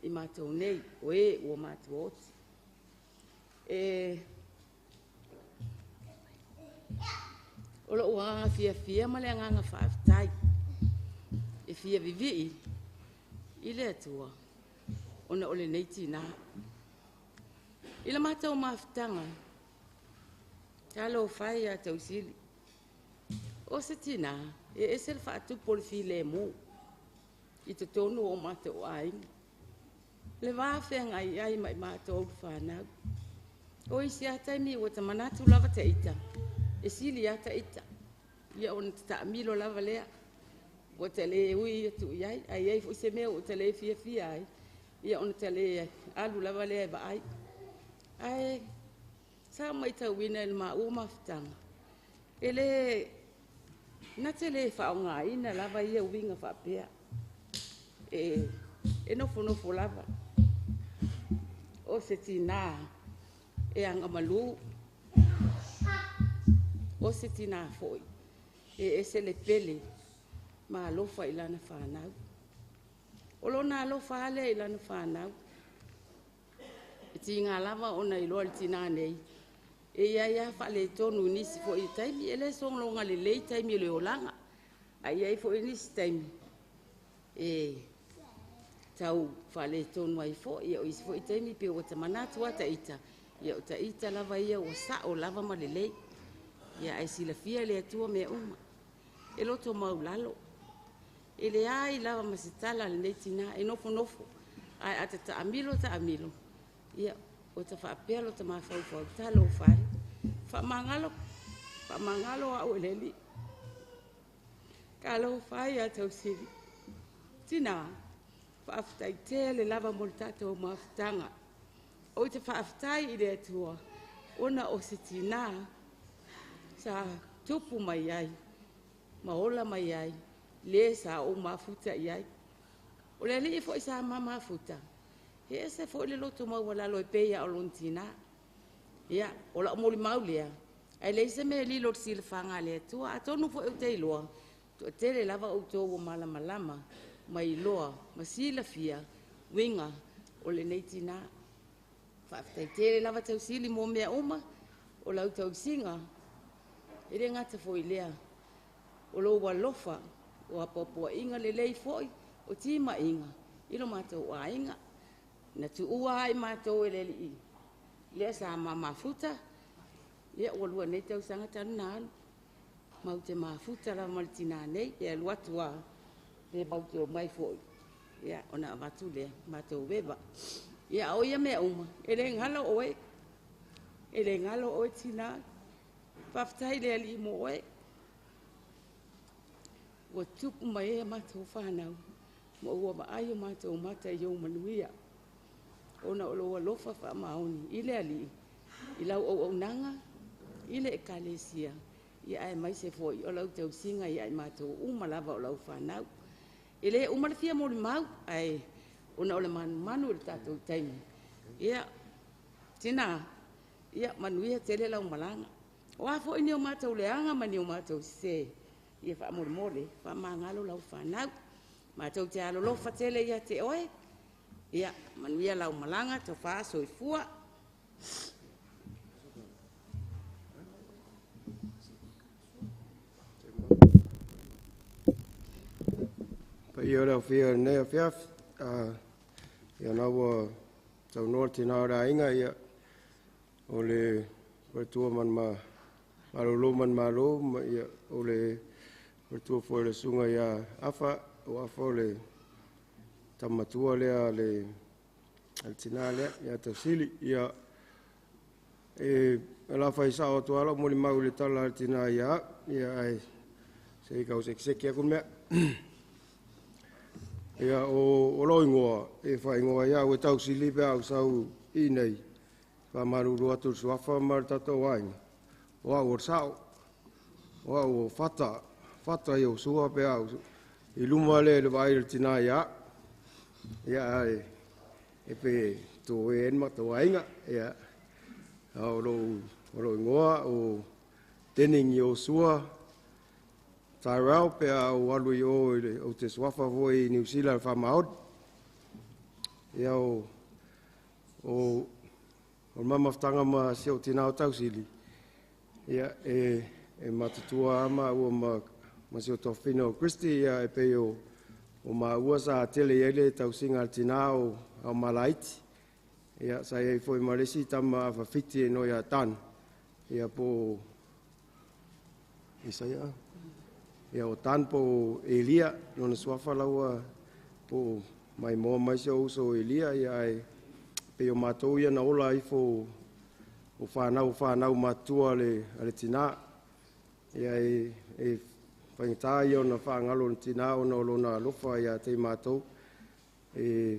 i matou nei, o e ua matuaoti. O lou agaga fiafia ma le agaga faafetai, e fia vivii i le Atua ona o lenei tinā. I le matou mafutaga, talofa e ia Tausili, o se tinā e ese le faatupu o le filemu i totonu o matou aiga. Le va feagai ai ma i matou fanau. O isi lava taimi ua ta manatu lava ta ita, e sili lava ta ita, ia ona taamilo lava lea, ua ta le ui atu i ai, a i ai foi se mea ua ta le fiafia ai, ia ona ta le alu lava lea e vaai. Ae sa matauina i le maua mafutaga, e le na te le faaaogaina lava ia uiga faapea, e nofonofo lava. O se tinā e agamalu, o se tinā foi e ese le pele ma alofa i lana fanau. O lona alofa lava lea i lana fanau, e tiga lava ona iloa le tinā nei, e i ai lava faaletonu i nisi foi o taimi, e le sologa lelei taimi o le olaga, ae i ai foi nisi taimi e tau faaletonu ai foi. O isi foi taimi pei ua ta manatu lava ta ita, ia o ta ita lava ia ua sao lava ma lelei. Ia ae silafia le Atua mea uma. E loto maulalo. E leai lava ma se tala a lenei tinā, e nofonofo. Ae a ta taamilo taamilo, ia ua ta faapea lo ta mafaufau, talofa e, faamagalo, faamagalo au e le Alii. Talofa e ia Tausili. Tina, faafetai tele lava mo le tatou mafutaga. Ou te faafetai i le Atua ona o se tinā sa tupu mai ai ma ola mai ai le sa ou mafuta i ai. O le alii foi sa ma mafuta, e ese foi le loto maualalo e pei lava o lona tinā. Ia, o lau molimau lea, ae leai se mea e lilo i le silafaga a le Atua. Atonu foi ou te iloa, toatele lava outou ua malamalama ma iloa ma silafia uiga o lenei tinā. Faafetai tele lava Tausili mo mea uma, o lau tausiga, e le gata foi i lea, o lou alofa, o apoapoaiga lelei foi, o timaiga i lo matou aiga. Na tuua lava i matou e le alii lea sa ma mafuta, ia ua 2 nei tausaga talu ona alu, matou te mafuta lava ma le tinā nei, e alu atu lava pe matou te omai foi, ia ona avatu lea matou eva. Ia a o ia mea uma, e le galo oe, e le galo oe tinā. Faafetai i le Alii mo oe. Ua tupu mai ai a matou fanau ma ua vaai o matou mata i ou manuia ona o lou alofa faamaoni i le Alii, i lau auaunaga i le Ekalesia, ia aemaise foi o lau tausiga ia i matou uma lava o lau fanau. E le uma le fia molimau, ae ona o le manumanu i le tatou taimi, ia, tina, ia manuia tele lau malaga. O a foi ni o matou leaga ma ni o matou sese, ia faamolemole, faamagalo lau fanau. Matou te alolofa tele ia te oe, ia manuia lau malaga, tofa soifua. Paia o le afia i lenei afiafi, ia na ua saunoa le tina o le aiga, ia, o le faletua ma malolo manumalo, ma ia, o le faletua foi o le susuga ia Afa, o Afa o le tamatua lea a le tina lea ia Tausili. Ia, e la fai sao atu lava lau molimau i le tala a le tina ia au, ia ae se i tau sekiseki atu le mea. Ia, o lou igoa, e faaigoa ai au e Tausili pe a ou sau i nei, faamalulu atu i le suafa ma le tatou aiga, o au o le sao, o au o Fata, Fata Iosua pe a ou i luma lea i le vaai a le tina ia au. Ia ae e pe toe ai le matou aiga. Ia, o lou igoa o Denning Iosua Tyrell pe a ou alu i o i le, ou te suafa foi i Niu Sila i le faamaoni. Ia o le mamafutaga ma si ou tina o Tausili, ia e matutua lava maua ma si o toafina o Christy, ia e pei o maua sa tele i ai le tausiga a le tina o Malaiti. Ia sa i ai foi ma le isi tama fafiti e igoa ia Dan, ia po o Isaia, ia o Dan po o Elia, lona suafa laua po o maimoa mai si ou uso o Elia, ia ae pei o matou ia na ola ifo o fanau matutua a le tina. Ia e faigata ia ona faagalo le tina ona o lona alofa ia te i matou. E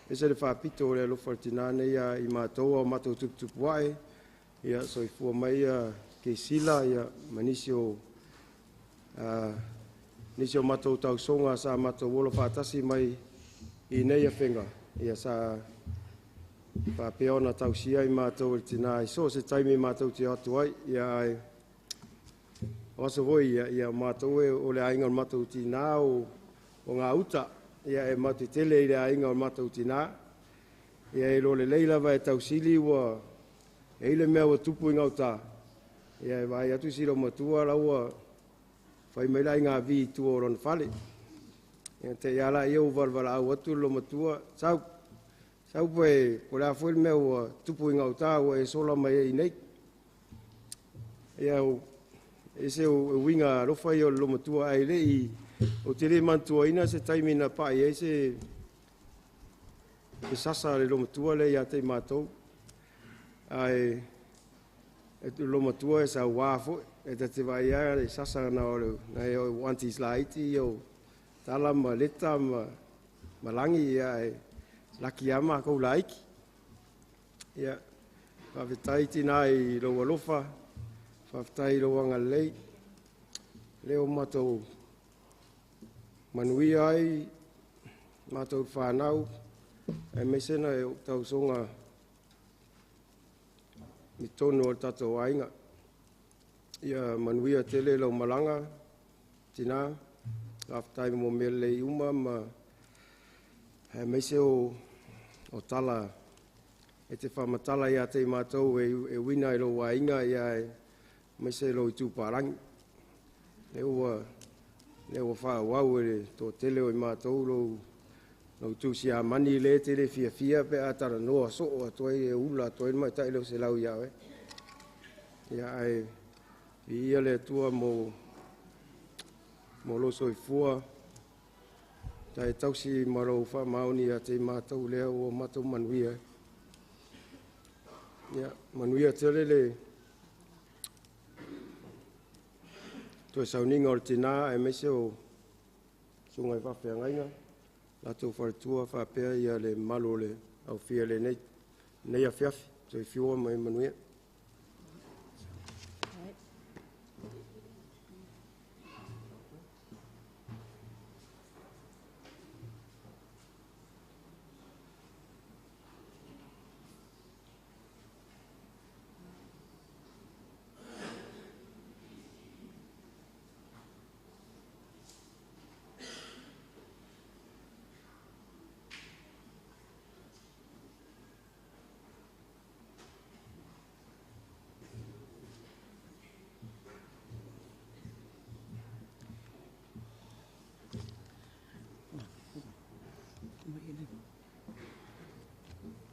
ese le faapito o le alofa o le tina nei ia i matou o matou tuputupu ae, ia soifua mai ia Keisila, ia ma nisi o matou tausoga sa matou ola faatasi mai i nei afega, ia sa faapea ona tausia i matou e le tina i so o se taimi matou te o atu ai. Ia ae o aso foi ia, ia matou o le aiga o le matou tina o gauta, ia e matou tele i le aiga o le matou tina. Ia e iloa lelei lava e Tausili ua e i le mea ua tupu i gauta, ia e vaai atu si loomatua la ua fai mai le aiga vi i tua o lona fale. Ia te i lava laia ua valavalaau atu le loomatua, sau, sau po o le a foi le mea ua tupu i gauta ua e sola mai ai i nei. Ia E se o uiga alofa ia o le lomatua ai le i o te le manatuaina se taimi na pa'i ai se sasa a le lomatua lea ia te i matou. Ae e lomatua e sauā foi, e ta te vaai lava le sasa na o le nai o aunties laiti o tala ma leta ma lagi ia e laki lava matou laiti. Ia, faafetai tinā i lou alofa, faafetai i lou agalelei, lea ua matou manuia ai matou fanau, aemaise nai ou tausoga i totonu o le tatou aiga. Ia manuia tele lau malaga, tinā, faafetai mo mea lelei uma ma aemaise o tala e te faamatala ia te i matou e uiga i lou aiga aemaise lou itupalagi. Lea ua faaauau e le toatele o i matou lou tusiamani lea e te le fiafia pe a talanoa soo atu ai e ula atu ai le matai leo selau ia oe. Ia ae viia le Atua mo lou soifua, ta e tausi ma lou faamaoni ia te i matou lea ua matou manuia ai. Ia, manuia tele le toe sauniga o le tinā aemaise o susuga i faafeagaiga, latou faletua faapea ia le mamalu o le aufia i lenei afiafi. Soifua ma ia manuia.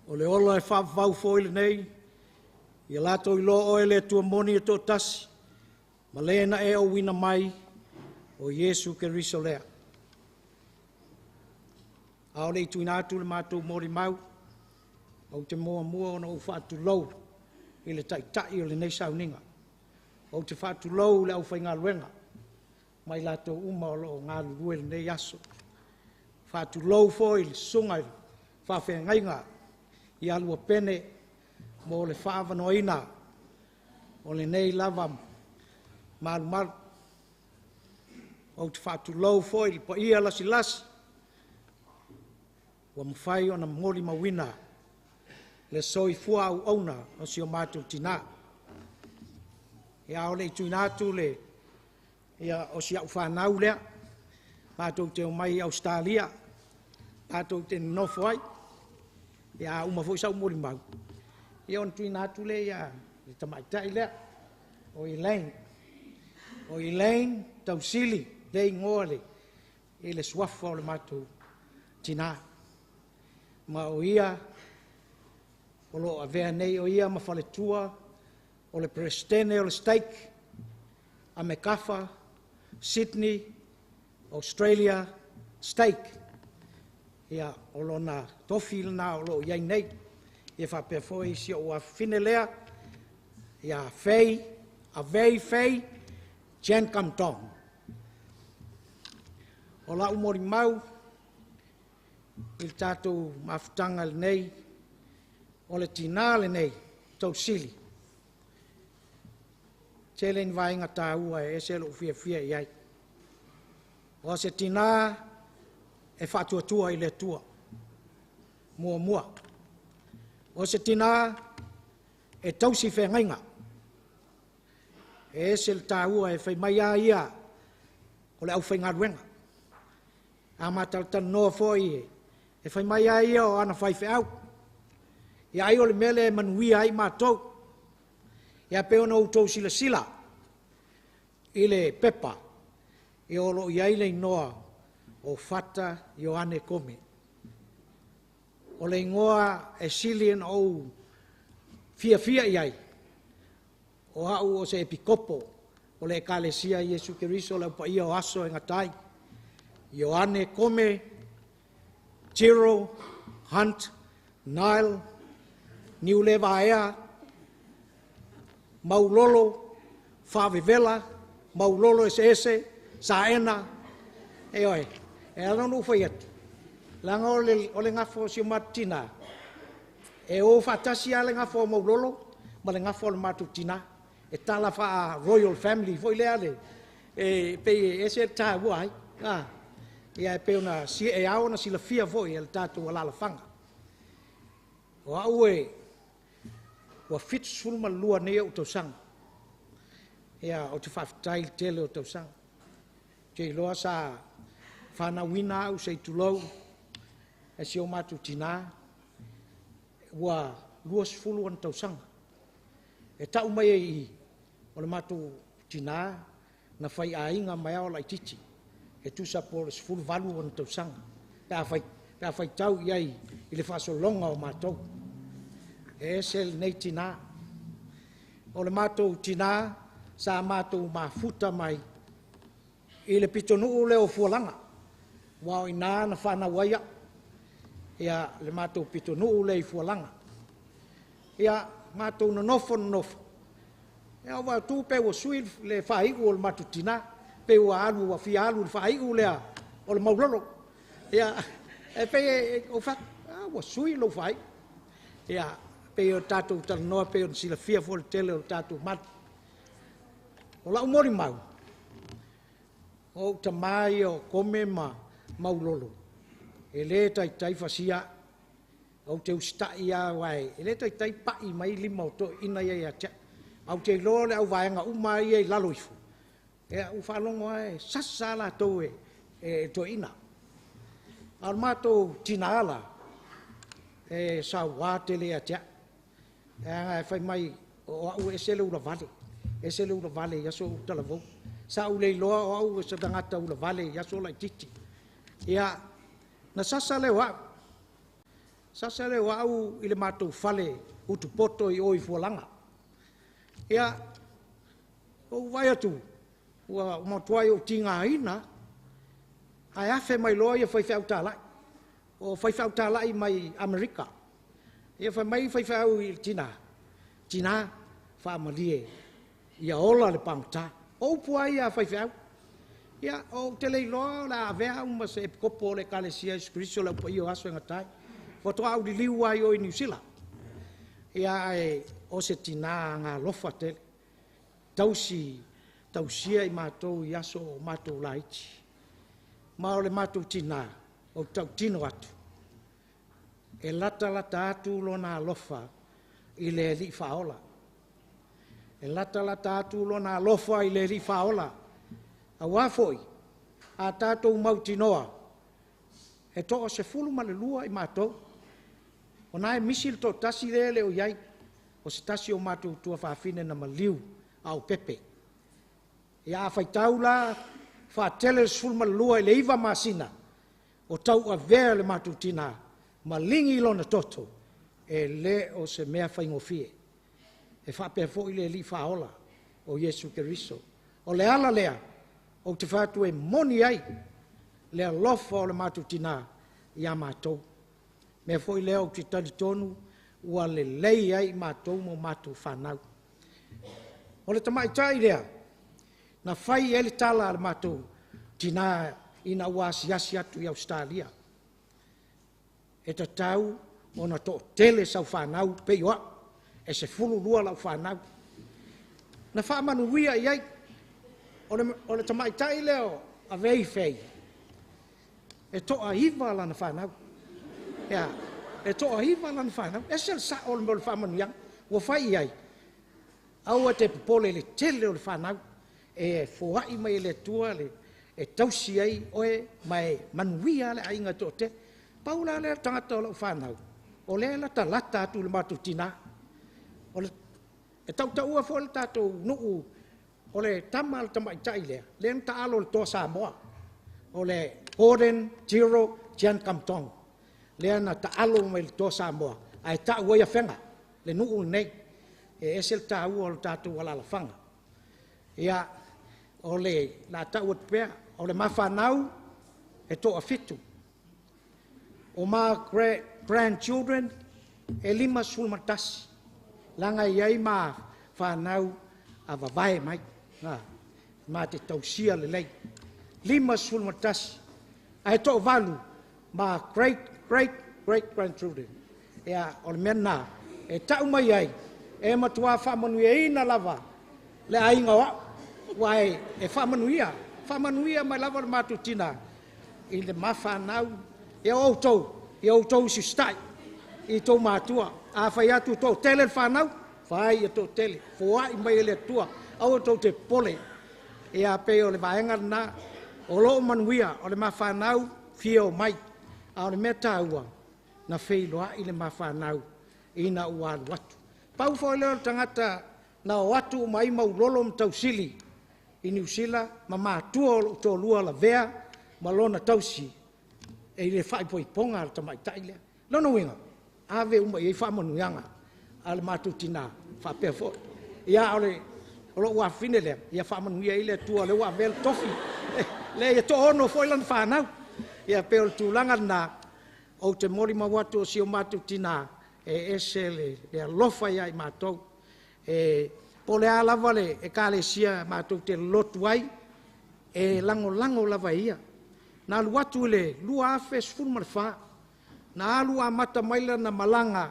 O le ola e faavavau foi lenei, ia latou iloa oe le Atua moni e toatasi, ma le na e auina mai, o Iesu Keriso lea. A o le i tuuina atu le matou molimau, ou te muamua ona ou faatulou i le Taitai o lenei sauniga. Ou te faatulou i le aufaigaluega ma i latou uma o lo o galulue i lenei aso. Faatulou foi i le susuga i le faafeagaiga ia Luapene mo le faaavanoaina o lenei lava malumalu. Ou te faatulou foi i le paia lasilasi ua mafai ona molimauina le soifua auauna o si o matou tina. Ia, a o le i tuuina atu le… Ia, o si au fanau lea, matou te omai i Ausetalia matou te nonofo ai. Ia, a uma foi sau molimau, ia ona tuuina atu lea i le tamaitai lea o Elaine. O Elaine Tausili lea e igoa i le suafa o le matou tina. Ma o ia o lo o avea nei o ia ma faletua o le Peresetene o le Stake a Mecafa Sydney Australia Stake. Ia, o lona tofi lena o lo o i ai nei. E faapea foi si ou afafine lea ia Fay Avei Fay Jen Kam Tong. O lau molimau i le tatou mafutaga lenei, o le tina lenei Tausili, tele ni vaega taua e ese lou fiafia i ai. O se tina e faatuatua i le Atua, muamua. O se tina e tausi feagaiga. E ese le taua, e fai mai lava ia o le aufaigaluega. A ma talatalanoa foi, e fai mai lava ia o ana faifeau. Ia ai o le mea lea e manuia ai matou. Ia pei ona outou silasila i le pepa, ia o lo o i ai le igoa o Fata Ioane Kome. O le igoa e sili ona ou fiafia i ai, o au o se Epikopo. o le Ekalesia Iesu Keriso o le Aupaia o Aso e Gata ai. Ioane Kome, Tiro, Hunt, Nile, Niulevaea, Maulolo, Faavevela, Maulolo Eseese, Saena, e oe, e ala ona ou fai atu, leaga o le gafa o si o matou tinā, e o faatasi lava le gafa o Maulolo ma le gafa o le matou tinā. E tala faa-royal family foi lea le, e pei e ese le taua ai. Ia e pei ona e ao ona silafia foi e le tatou alaalafaga. O au e ua 72 nei ou tausaga. Ia, ou te faafetai i le tele o tausaga. Ou te iloa sa fanauina au se i tulou e si o matou tinā, ua 20 ona tausaga. E tau mai ai i i, o le matou tinā na faiaiga mai lava o laitiiti, e tusa po o le 18 ona tausaga, pe a faitau i ai i le faasologa o matou. E ese lenei tinā. O le matou tinā sa matou mafuta mai i le pitonuu lea o Fualaga, aua o i ina na fanau ai au, ia, le matou pitonuu lea i Fualaga. Ia, matou nonofo nonofo, ia ou vaai atu pei ua sui le faaiu o le matou tinā, pei ua alu ua fia alu i le faaiu lea o le Maulolo. Ia, e pei e, ou fai atu, a ua sui lou faaiu. Ia, pei o tatou talanoa pei ona silafia foi le tele o le tatou malu. O lau molimau, o ou tama ia o Kome ma Maulolo, e le taitai fasia au. Ou te usitai lava aua e le taitai pai mai lima o toeaiina ia ia te au. Ae ou te iloa o le auvaega uma ia i lalo ifo, ia ua faalogo lava e sasa lava latou e toeaiina. A o le matou tina la, e saua tele ia te au. Leaga e fai mai o au e ese le ulavale, ese le ulavale i aso talavou. Sa ou le iloa o au o se tagata ulavale i aso laitiiti. Ia, na sasa lea o au, sasa lea o au i le matou fale utupoto i o i Fualaga. Ia, ou vaai atu, ua matuai ou tigaina, ae afe mai loa ia faifeau talai, o faifeau talai mai Amerika. Ia fai mai faifeau i le tina, tina, faamalie, ia ola le pagota. O upu lava ia a faifeau. Ia, ou te le iloa o le a avea au ma se epikopo o le Ekalesia Iesu Keriso o le Au Paia o Aso e Gata ai. Faatoa ou liliu lava i o i Niu Sila. Ia, ae o se tina agaalofa tele, tausia i matou i aso o matou laiti. Ma o le matou tina, ou te tautino atu, e latalata atu lona alofa i le Alii Faaola. E latalata atu lona alofa i le Alii Faaola. Aua foi, a tatou mautinoa, e toa 12 i matou. O na e misi le toatasi lea e le o i ai, o se tasi o matou tuafafine na maliu a o pepe. Ia a faitau la, faatele le 12 i le 9 masina, o tauavea le matou tina, ma ligi lona toto, e le o se mea faigofie. E faapea foi le Alii Faaola o Iesu Keriso. O le ala lea, ou te fai atu e moni ai le alofa o le matou tina ia matou. Mea foi lea ou te talitonu ua lelei ai matou ma matou fanau. O le tamaitai lea, na fai i ai le tala a le matou tina ina ua asiasi atu i Ausetalia. E tatau ona toatele sau fanau pei o au, e 12 lau fanau. Na faamanuia i ai, o le tamaitai lea o Avei Fei, e toa 9 lana fanau. Ia, e toa 9 lana fanau. Ese le sao o le mea o le faamanuiaga. Ua fai i ai, aua te popole i le tele o le fanau, e foai mai e le Atua le, e tausi ai oe ma e manuia le aiga e toatele. Pau la lea tagata o lau fanau, o lea e latalata atu i le matou tina. E tautaua foi le tatou nuu, o le tama le tamaitai lea, lea na taalo le toa Samoa, o le Gordon Tiro Tian Kamtong, lea na taalo mai le toa Samoa, ae tau ai Afega, le nuu lenei. E ese le taua o le tatou alaalafaga. Ia, O le la tau atu pea, o le mafanau e toa 7. O ma grandchildren e 51. Langa iai ma whanau a vavae mai. Ngā, ma te tausia le lei. 51. Ae to valu ma great, great, great grandchildren. Ia, o le mea nā, e tau mai ai, e matua whaamanuia ina lava, le ainga o au, ua e whaamanuia, whaamanuia mai lava le mātou tina, i le mawhanau, ia outou, ia outou sustai, i tō mātua. A whai atu tō tele le whanau, whai ia tō tele, foai mai ele atua, au tō te pole. Ia pe o le vaenga nā, o loo manuia, o le mawhanau, fia o mai. A o le mea tāua, na wheiloa i le mawhanau, ina ua alu atu. Pau foi leo le tangata, na o atu mai maulolo ma tausili, i Niu Sila, ma mātua o lou tōlua la vea, ma lona tausi, e i le whaipoiponga le tamaitai lea. Lona uiga, ave uma i ai faamanuiaga a le matou tinā, faapea foi. Ia o le o lou afine lea, ia faamanuia ai le Atua lea ua avea le tofi. Le ia to'ono foi lana fanau. Ia pe o le tulaga lena, ou te molimau atu o si o matou tinā, e ese le alofa ia i matou. E po le a lava le ekalesia matou te lotu ai, e lagolago lava ia. Na alu atu i le 2014, na alu amata mai lana malaga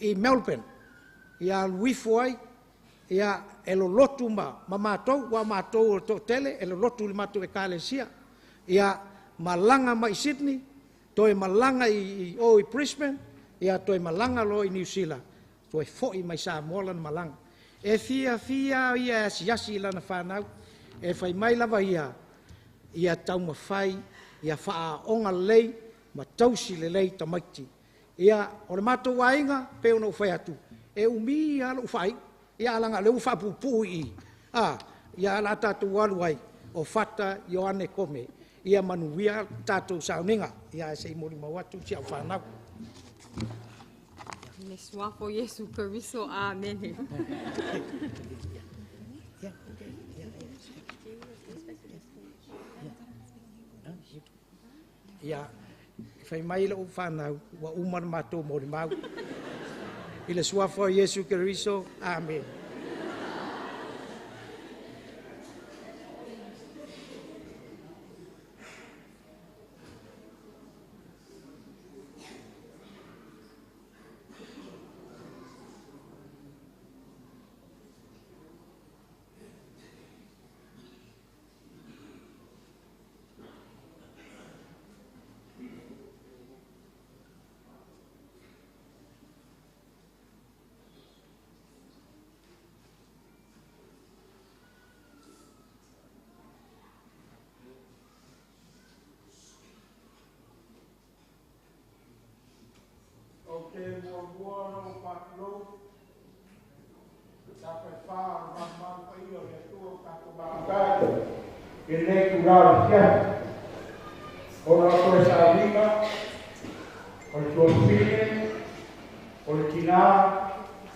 i Melbourne, ia alu ifo ai, ia e lolotu ma matou, ua matou o to'atele, e lolotu i le matou ekalesia. Ia malaga mai i Sydney, toe malaga i o i Brisbane, ia toe malaga loa i New Zealand, toe fo'i mai Samoa lana malaga. E fia fia ia e asiasi i lana whanau, e fai mai lava ia, ia taumafai, ia whaaonga lelei, ma tausi lelei tamaiti. Ia, o le matou aiga, pe ona ou fai atu, e umi lava lou whai, ia alanga le ua whaapupu i, ia ala tātou alu ai, o Fata Ioane Kome, ia manuia tātou sauniga, ia se i moli mau atu si au whanau. Le suafo Iesu Keriso, amen. Ia, fai mai lou whanau, ua uma le matou moli mau. I le suafo Iesu Keriso, amen. Te mua no pātulou, tā whai whā o mamau pai o le atua o tātou mahutai, e nei tu rā le fiahi. O nā koe sauniga, o le tuafine, o le tinā,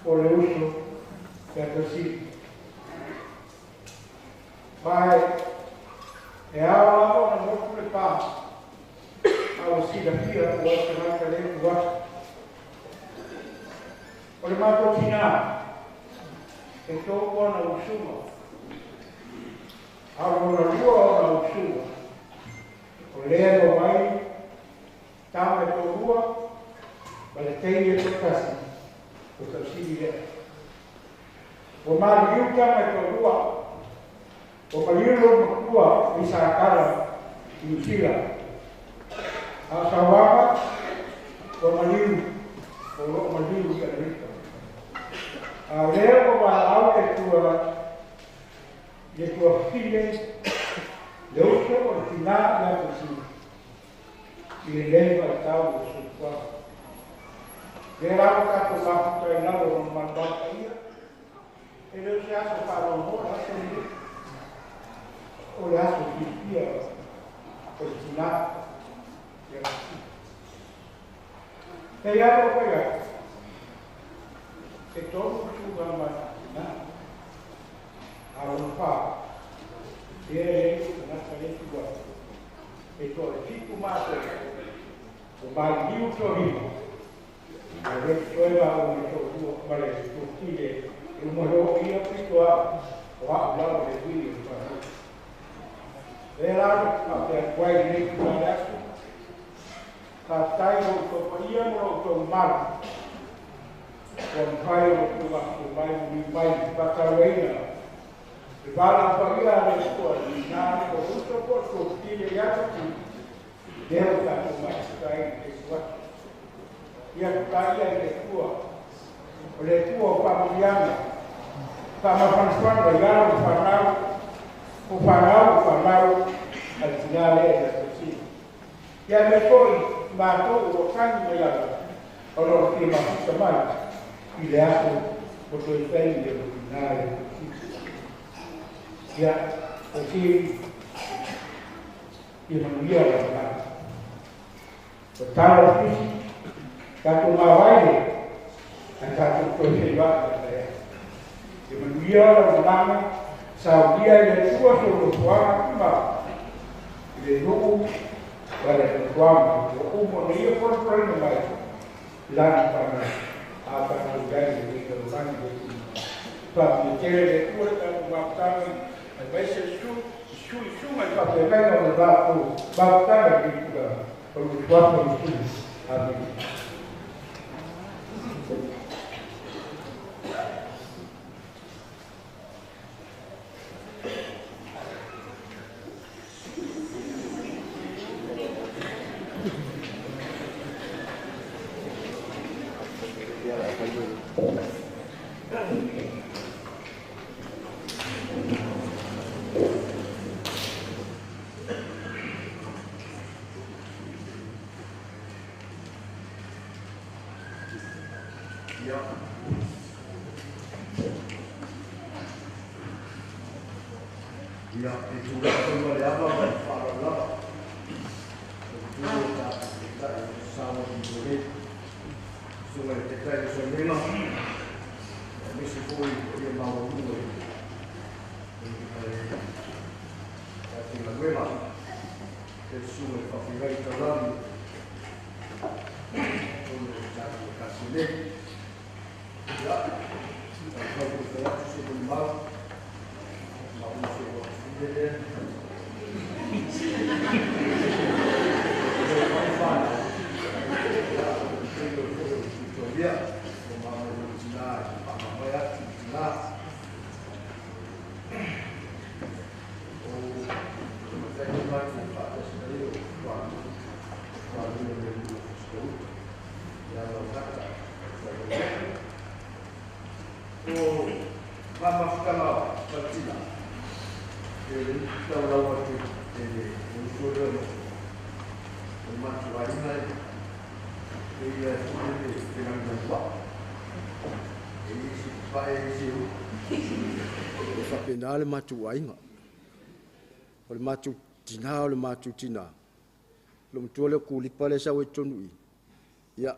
o le uso, te atasiri. Mai, e ao lava na motu le pā, au silafia o te ngata le tu atu. O le mātou tinā, e tō ona usuga, a lona lua ona usuga, o lea no mai, tama e tō lua, ma le teine e tō tasi, o tausili lea. O maliu tama e tō lua, o maliu lo makua i Sākara i Niu Sila. A sawaga, o maliu, o lo maliu i Amerika. A lea o wā au le tua, le tua file, le uso o le tina i a tausili. I le leva i tau o soifua. Le rau tātou mafuta i lalo o mamata ia, e leo se aso whāroho, aso ni, o le aso filipia o le tina i a tausili. Te ia o koe atu, e tō usuga mai tina, a lona whā, Ia le tagata le tua. E to e fitu mātou. O mai liu tō rima. A le toe ma o me tō tua ma le tō tile. E uma lō ia pito a o a lau le wili o whanau. E rā ka pea kuai nei kura le aso. Ka tai o tō paia mo o tō maru. Kua mkai o tō wako mai mui mai whakaroina. E wāla paia le koa i nā ko uto ko tō tile i atu. Deo tātou mai tai i te suatu. Ia kutaia i le tua. O le tua o whamuliana. Whamawhanawhana i alo whanau. O whanau o whanau. A le tina le e la tosi. Ia me koi mātou o tangi mai ala. O lo te mafuta mai. I le aso o toi whai i le tina le tosi. Ia o si i manuia la whanau. O tāla fisi, tātou ngā waile, ai tātou toi whai wā i la. E manuia la whananga, saudia i le tua so lo tuanga kuma, i le nuu, wa le tuanga, o umo na ia porporina mai, lana whanau, a whanau gai le le le le Pa mi tere le tua le tātou waputanga, ai mai se su, su i su mai whapea mai na o le waputanga i tua, o le tuapo i su. Amen. Ia, e tūraka tōna le ava mai whārau lava. O te tūraka tā te tai o sawa i tō Sunga i te tai o Saimela. E misi foi o ia maua mua i te laguela. Te sunga i whawhirai taurani. Tōna o tātou e kasine. Ia, tā kau ko atu se koni mau. Nā le mātou ainga. O le mātou tina, o le mātou tina. Lo matua le kulipa le sau e tonu i. Ia,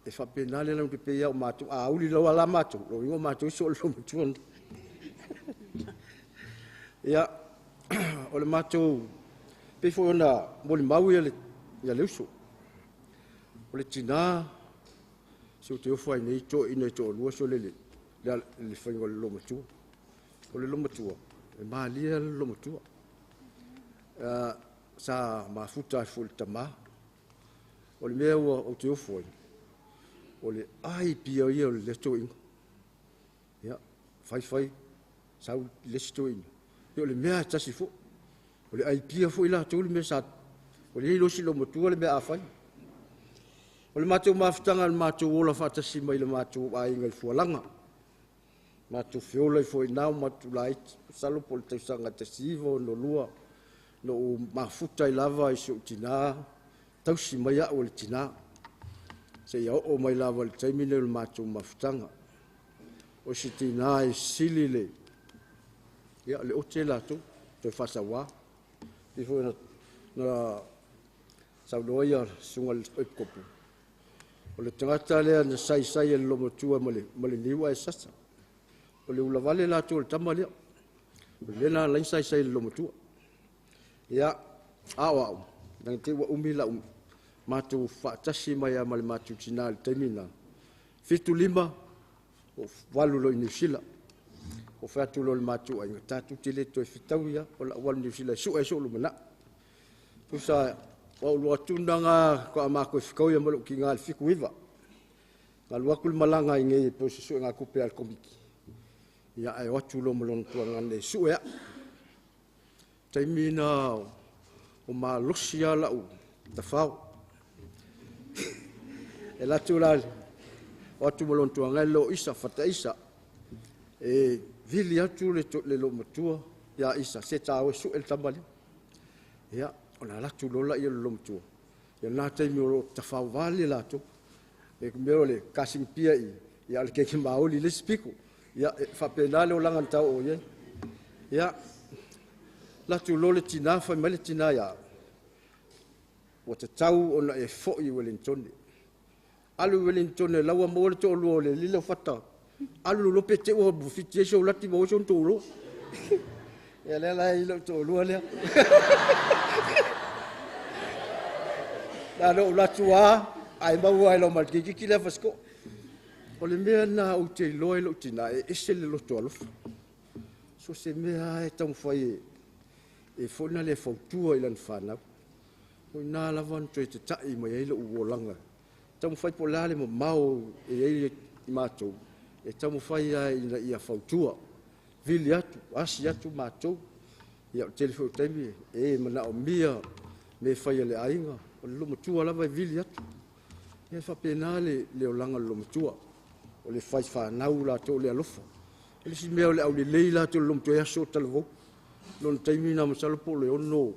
e whapena le lau te pēia o mātou. A uli lau ala mātou. Lo ingo mātou iso o le matua. Ia, o le mātou, pei foi ona moli mau ia le uso. O le tina, se o te ofo ai nei tō ina i tō lua so le le whainga o le lo matua. O le lomatua, e maalia le lomatua. Sa mafuta ai fo le tamā. O le mea ua o te ofo ai. O le ai pia ia o le leto inga. Ia, whai whai, sau lesto inga. Ia o le mea tasi fo. O le ai pia fo i la tō le mea sa. O le hilosi lomatua le mea a whai. O le mātou mafutanga le mātou ola whaatasi mai le mātou ainga i fualanga. Mātou whiola i fo i nau, mātou laiti, salo po le tausanga te siva o no lua, no o mafuta i lava i se o tina, tausi mai au le tina. Se ia o mai lava le taimine o le mātou mafutanga. O se tina e sili le, ia le ote lātou, toi whasawa. I fo na saunoa ia sunga le oipkopu. O le tangata lea na sai sai e le lomatua ma le niua e sasa. O le ulavale lātou o le tama lea. O le lena lain sai sai le lomatua. Ia, ao au, nanga te ua umi lau matou faatasi mai a ma le matou tinā i le taimi lena. 75, o 8 loa i Niu Sila. O fai atu loa i le matou aiga, tatou te le toe fetaui lava, o lau alu i Niu Sila e sue ai so'u lumanai. Tusa, ua ou alu atu lena faatoa matou fetaui ma lou tinā i le 79. Na alu atu le malaga i inei e pei o se suegatupe a le Komiti, ia ae o atu loa ma lona tuagane e sue au. Taimi na o malosi lava lau tafao. E alu atu la, o atu ma lona tuagane leo Isa, Fataisa, e vili atu le loomatua ia Isa, se taua e sue le tama lea. Ia, ona alu atu loa lea o le loomatua, ia lena taimi o lo o tafao vale latou. E mea o le kasinipia i, ia o le keke maoli i le isi pito. Ia, e faapena le olaga na tau o i ai. Ia, latu loa le tina, fai mai le tina ia au, ua tatau ona e foi i Ueligitone. Alu i Ueligitone lau ua maua le toalua o le lila o Fata, alu loa pe te ua fiti ai sou laki maua ai sou toalua. Ia lea la e i lou toalua lea. Na lou latu a, ai maua ai lo ma le keikiki lea fasiko. O le mea na ou te iloa i lou tina, e ese le loto alofa. So se mea e taumafai e foi na le fautua i lana whanau. O ina lava na toe tatai mai ai lou olaga. Taumafai po o le a le mamao e i ai i matou, e taumafai lava ina ia fautua. Vili atu, asi atu matou. Ia o le tele foi o taimi e manaomia me fai a le aiga, o le loomatua lava e vili atu. Ia e faapena le olaga o le loomatua. O le fai whanau latou le alofa. O le isi mea o le aulelei latou le loomatua e aso o talavou. Lona taimi na masalo po o le 6,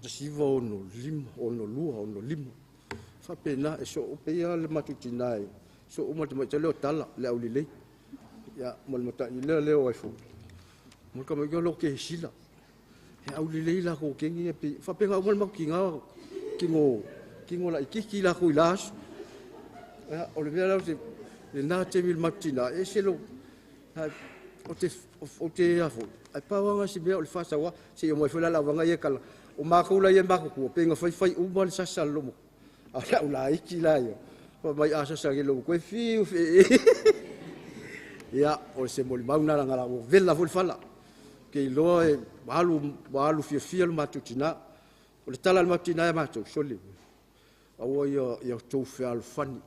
19, 65, 62, 65. Faapena e so o pei lava le matou tina e so uma le tamaitai lea o tala, le aulelei. Ia, ma le matai lea lea o ai fo. Mo ka mai lo ke sila. He aulelei la ko kengi e pe. Faapena uma le matou tina kingo, kingo la ikiki la ko i la aso. Ia, o le mea la o te, le nā te mil matou tina, e se lo, o te, o te a fo. Ai pau anga si mea o le whasawa, se i o mai foi la la wanga ia kala. O mākou la ia mākou kua, pe nga whai whai uma le sasa le lomo. A le au la iki la ia. Pa mai a sasa ke lomo, koe fiu fe. Ia, o se moli mauna la ngala, o vela fo le fala. Ke iloa e alu, alu fia fia le mātou tina. O le tala le mātou tina e mātou, sole. Aua ia, ia tou fealofani.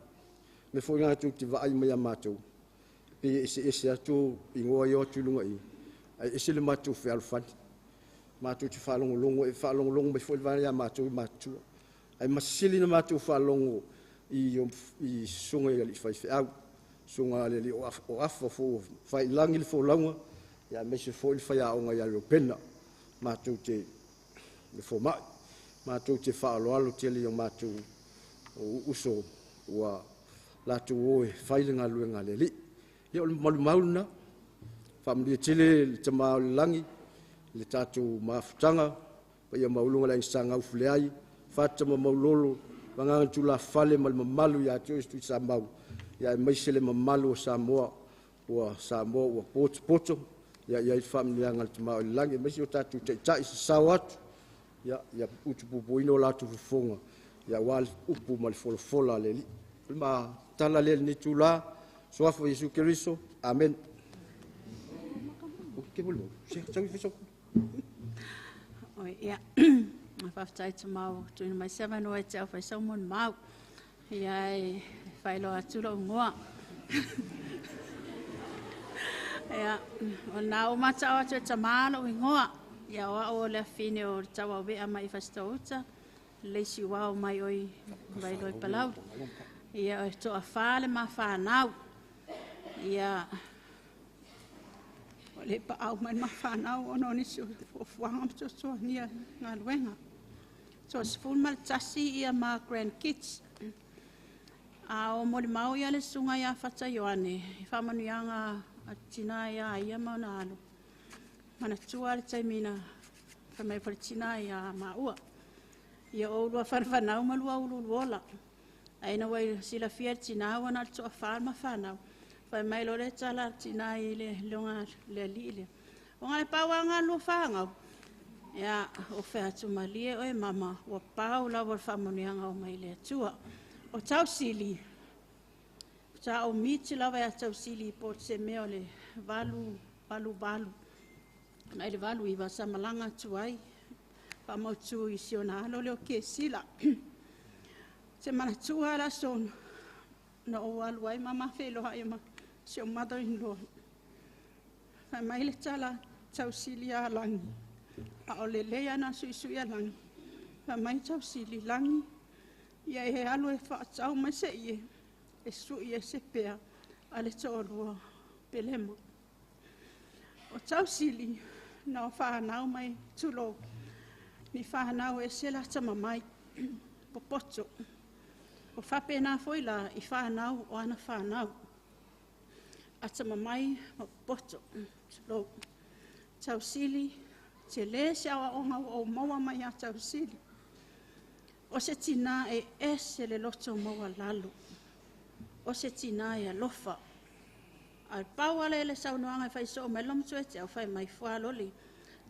Me foi ngā tou te vaai mai a mātou. Pe ese ese atu, ingoa ia atu lunga i. Ai ese le mātou fealofani. Mātou te whaalongolongo, e whaalongolongo mai foi le vana ia mātou i mātua. Ai masili na mātou whaalongo i, i sunga i ali whai wheau. Sunga ali ali o afa fo whai langi le fōlaunga, ia me se fo i le whai aonga ia leo pena. Mātou te le fōmai. Mātou te whaaloalo te ali o mātou o uso ua lātou oe whai le ngā luenga le li. Ia o le malu mauluna, whaamanuia tele le tama o le langi, le tātou mafutanga, pa ia maulunga le ainga ngau fuleai, whata ma maulolo, wanganga tula fale ma le mamalu ia te oe sa mau, ia e maise le mamalu o Samoa, ua Samoa ua poto poto, ia ia i whaamanuianga le tama o le langi, maise o tātou taitai sa sao atu, ia ia utu pupuina o lātou fufonga, ia wā le upu ma le folofola le li. O le ma tala le ni tula, soafo Yesu Keriso, amen. O ke bolo, se tau i feso. Oi, ia. Whaftai te mau, tuina mai se wanoa e te au whai sau mon mau. Ia e whailoa atu lo ngoa. Ia, o nā o mata o atu e tamā lo ingoa. Ia o ao le whine o tau au wea mai whastauta. Leisi wao mai oi vai loi palau. Ia o toa whale ma whanau. Ia, o le pa au mai ma whanau o no nisi o fuanga mtotoa nia ngā luenga. So sefulu ma le tasi ia ma grandkids. A o moli mau ia le sunga ia Fata Ioane, i whaamanuiaga a tina ia ia ma ona alo. Manatua le taimi na fai mai foi le tina ia maua. Ia o lua whanawhanau ma lua ululuola. Ai na wai silafia le tina ua na le toa wha ma whanau. Fai mai lo le tala tina i le longa le ali le. O ngā le pau ngā lua whangau. Ia, o fai atu malie oe mama, ua pau lava o le faamanuiaga o mai le Atua. O tausili, sa ou miti lava ia tausili po o se mea o le 888, mai le 89 sa malaga atu ai, faamautu i si ona alo lea o Kesila. Se manatua lava le aso na ou alu ai mama feiloai ma si ou mother-in-law. Fai mai le tala, tausili ia Lagi, a o lelei lava ona suisui ia Lagi. Fai mai tausili, Lagi, ia e alu e faatau mai se ie e sui ai se pea a le toalua Pelema. O tausili, na fanau mai, tulou, ni fanau e ese le atamamai, popoto. O faapena foi la i fanau o ana fanau, atamamai ma popoto, tulou. Tausili, tele se aoaoga ua ou maua mai ia Tausili. O se tinā e ese le loto maualalo, o se tinā e alofa. Ae pau lava lea o le saunoaga e fai soo mai ai le lomatuaitiau, fai mai, Fualoli,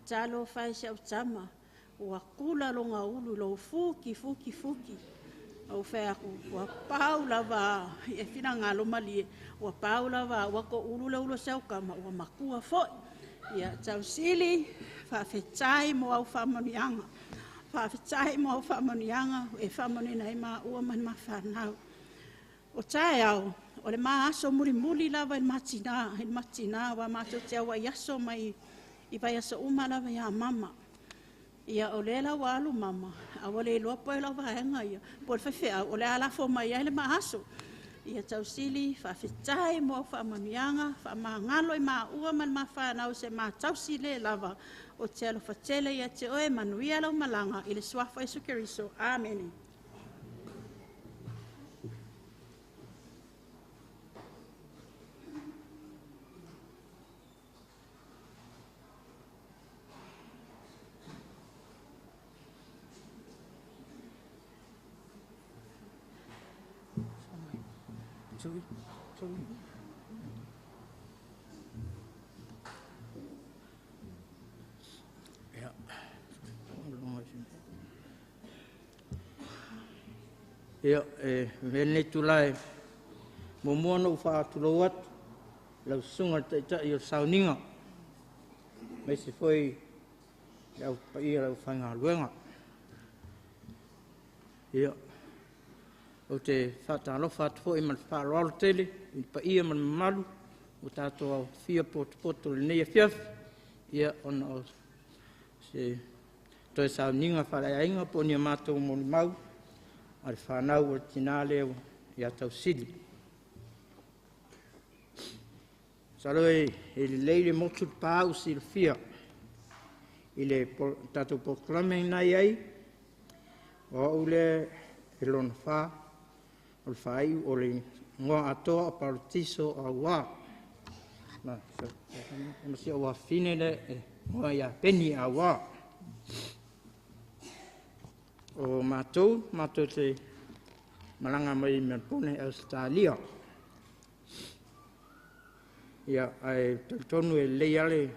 talofa e i si au tama, ua kula lona ulu i lou fuki, fuki, fuki. Ou fai atu, ua pau lava, e finagalo malie, ua pau lava, ua toulu le ulu o si au tama, ua matua foi. Ia, Tausili, faafetai mo au faamanuiaga. Faafetai mo au faamanuiaga e faamanuiaina ai maua ma le mafanau. O taeao, o le ma aso mulimuli lava i le matina, aua matou te auai aso mai i vaiaso uma lava ia mama. Ia, o lea la ua alu mama, a ua le iloa po o lau vaega ia, po o le faifeau, o le a lafo mai ai le ma aso. Ia Tausili, faafetai mo au faamanuiaga, faamagalo i maua ma le mafanau i se matausi le lava, o te alofa tele ia te oe, manuia lau malaga i le suafa o Iesu Keriso. Amene. Ia, e avea lenei itula e muamua ona ou faatulou atu i lau Susuga i le Taitai o le Sauniga, aemaise foi le au paia o le aufaigaluega. Ia, ou te faatalofa atu foi ma le faaaloalo tele i le paia ma le mamalu ua tatou aofia potopoto i lenei afiafi, ia, ona o se toe sauniga faaleaiga po o ni a matou molimau a le fanau a le tina lea ia Tausili. Masalo e lelei le motu le pa ua silafia i le tatou polokalame na i ai, o au lea e lona fa o le faaiu o le igoa atoa o Paratiso Aua. Ma si au afafine lea e igoa ia Peni Aua. O matou, matou te malaga mai i Melbourne, Ausetalia. Ia, ae talitonu e lelei lava le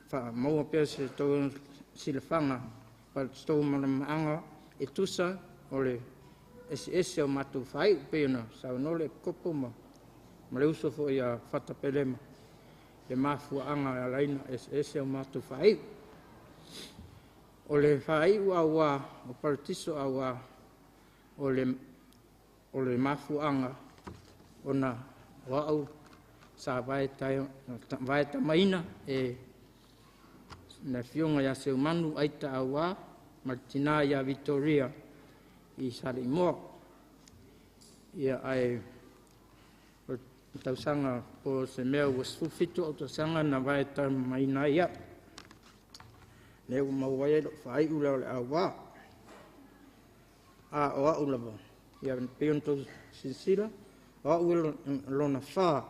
faamaua pea se tou silafaga pa le tou malamaaga e tusa o le eseese o matou faaiu, pei ona saunoa le Epikopo ma le uso foi ia Fata Pelema, le mafuaaga e ala ai ona eseese o matou faaiu. O le faaiu auā, o Paratiso auā, o le mafuaaga ona o au sa vaetamaina e le afioga ia Seumanu Aita Auā ma le tina ia Vitoria i Saleimoa. Ia, ae o le tausaga po o se mea ua 17 au tausaga na vaetamaina ai au. Lea ua maua ai lou faaiu lea o le auā. A o au lava, ia, pei ona tou silasila, o au e lona fa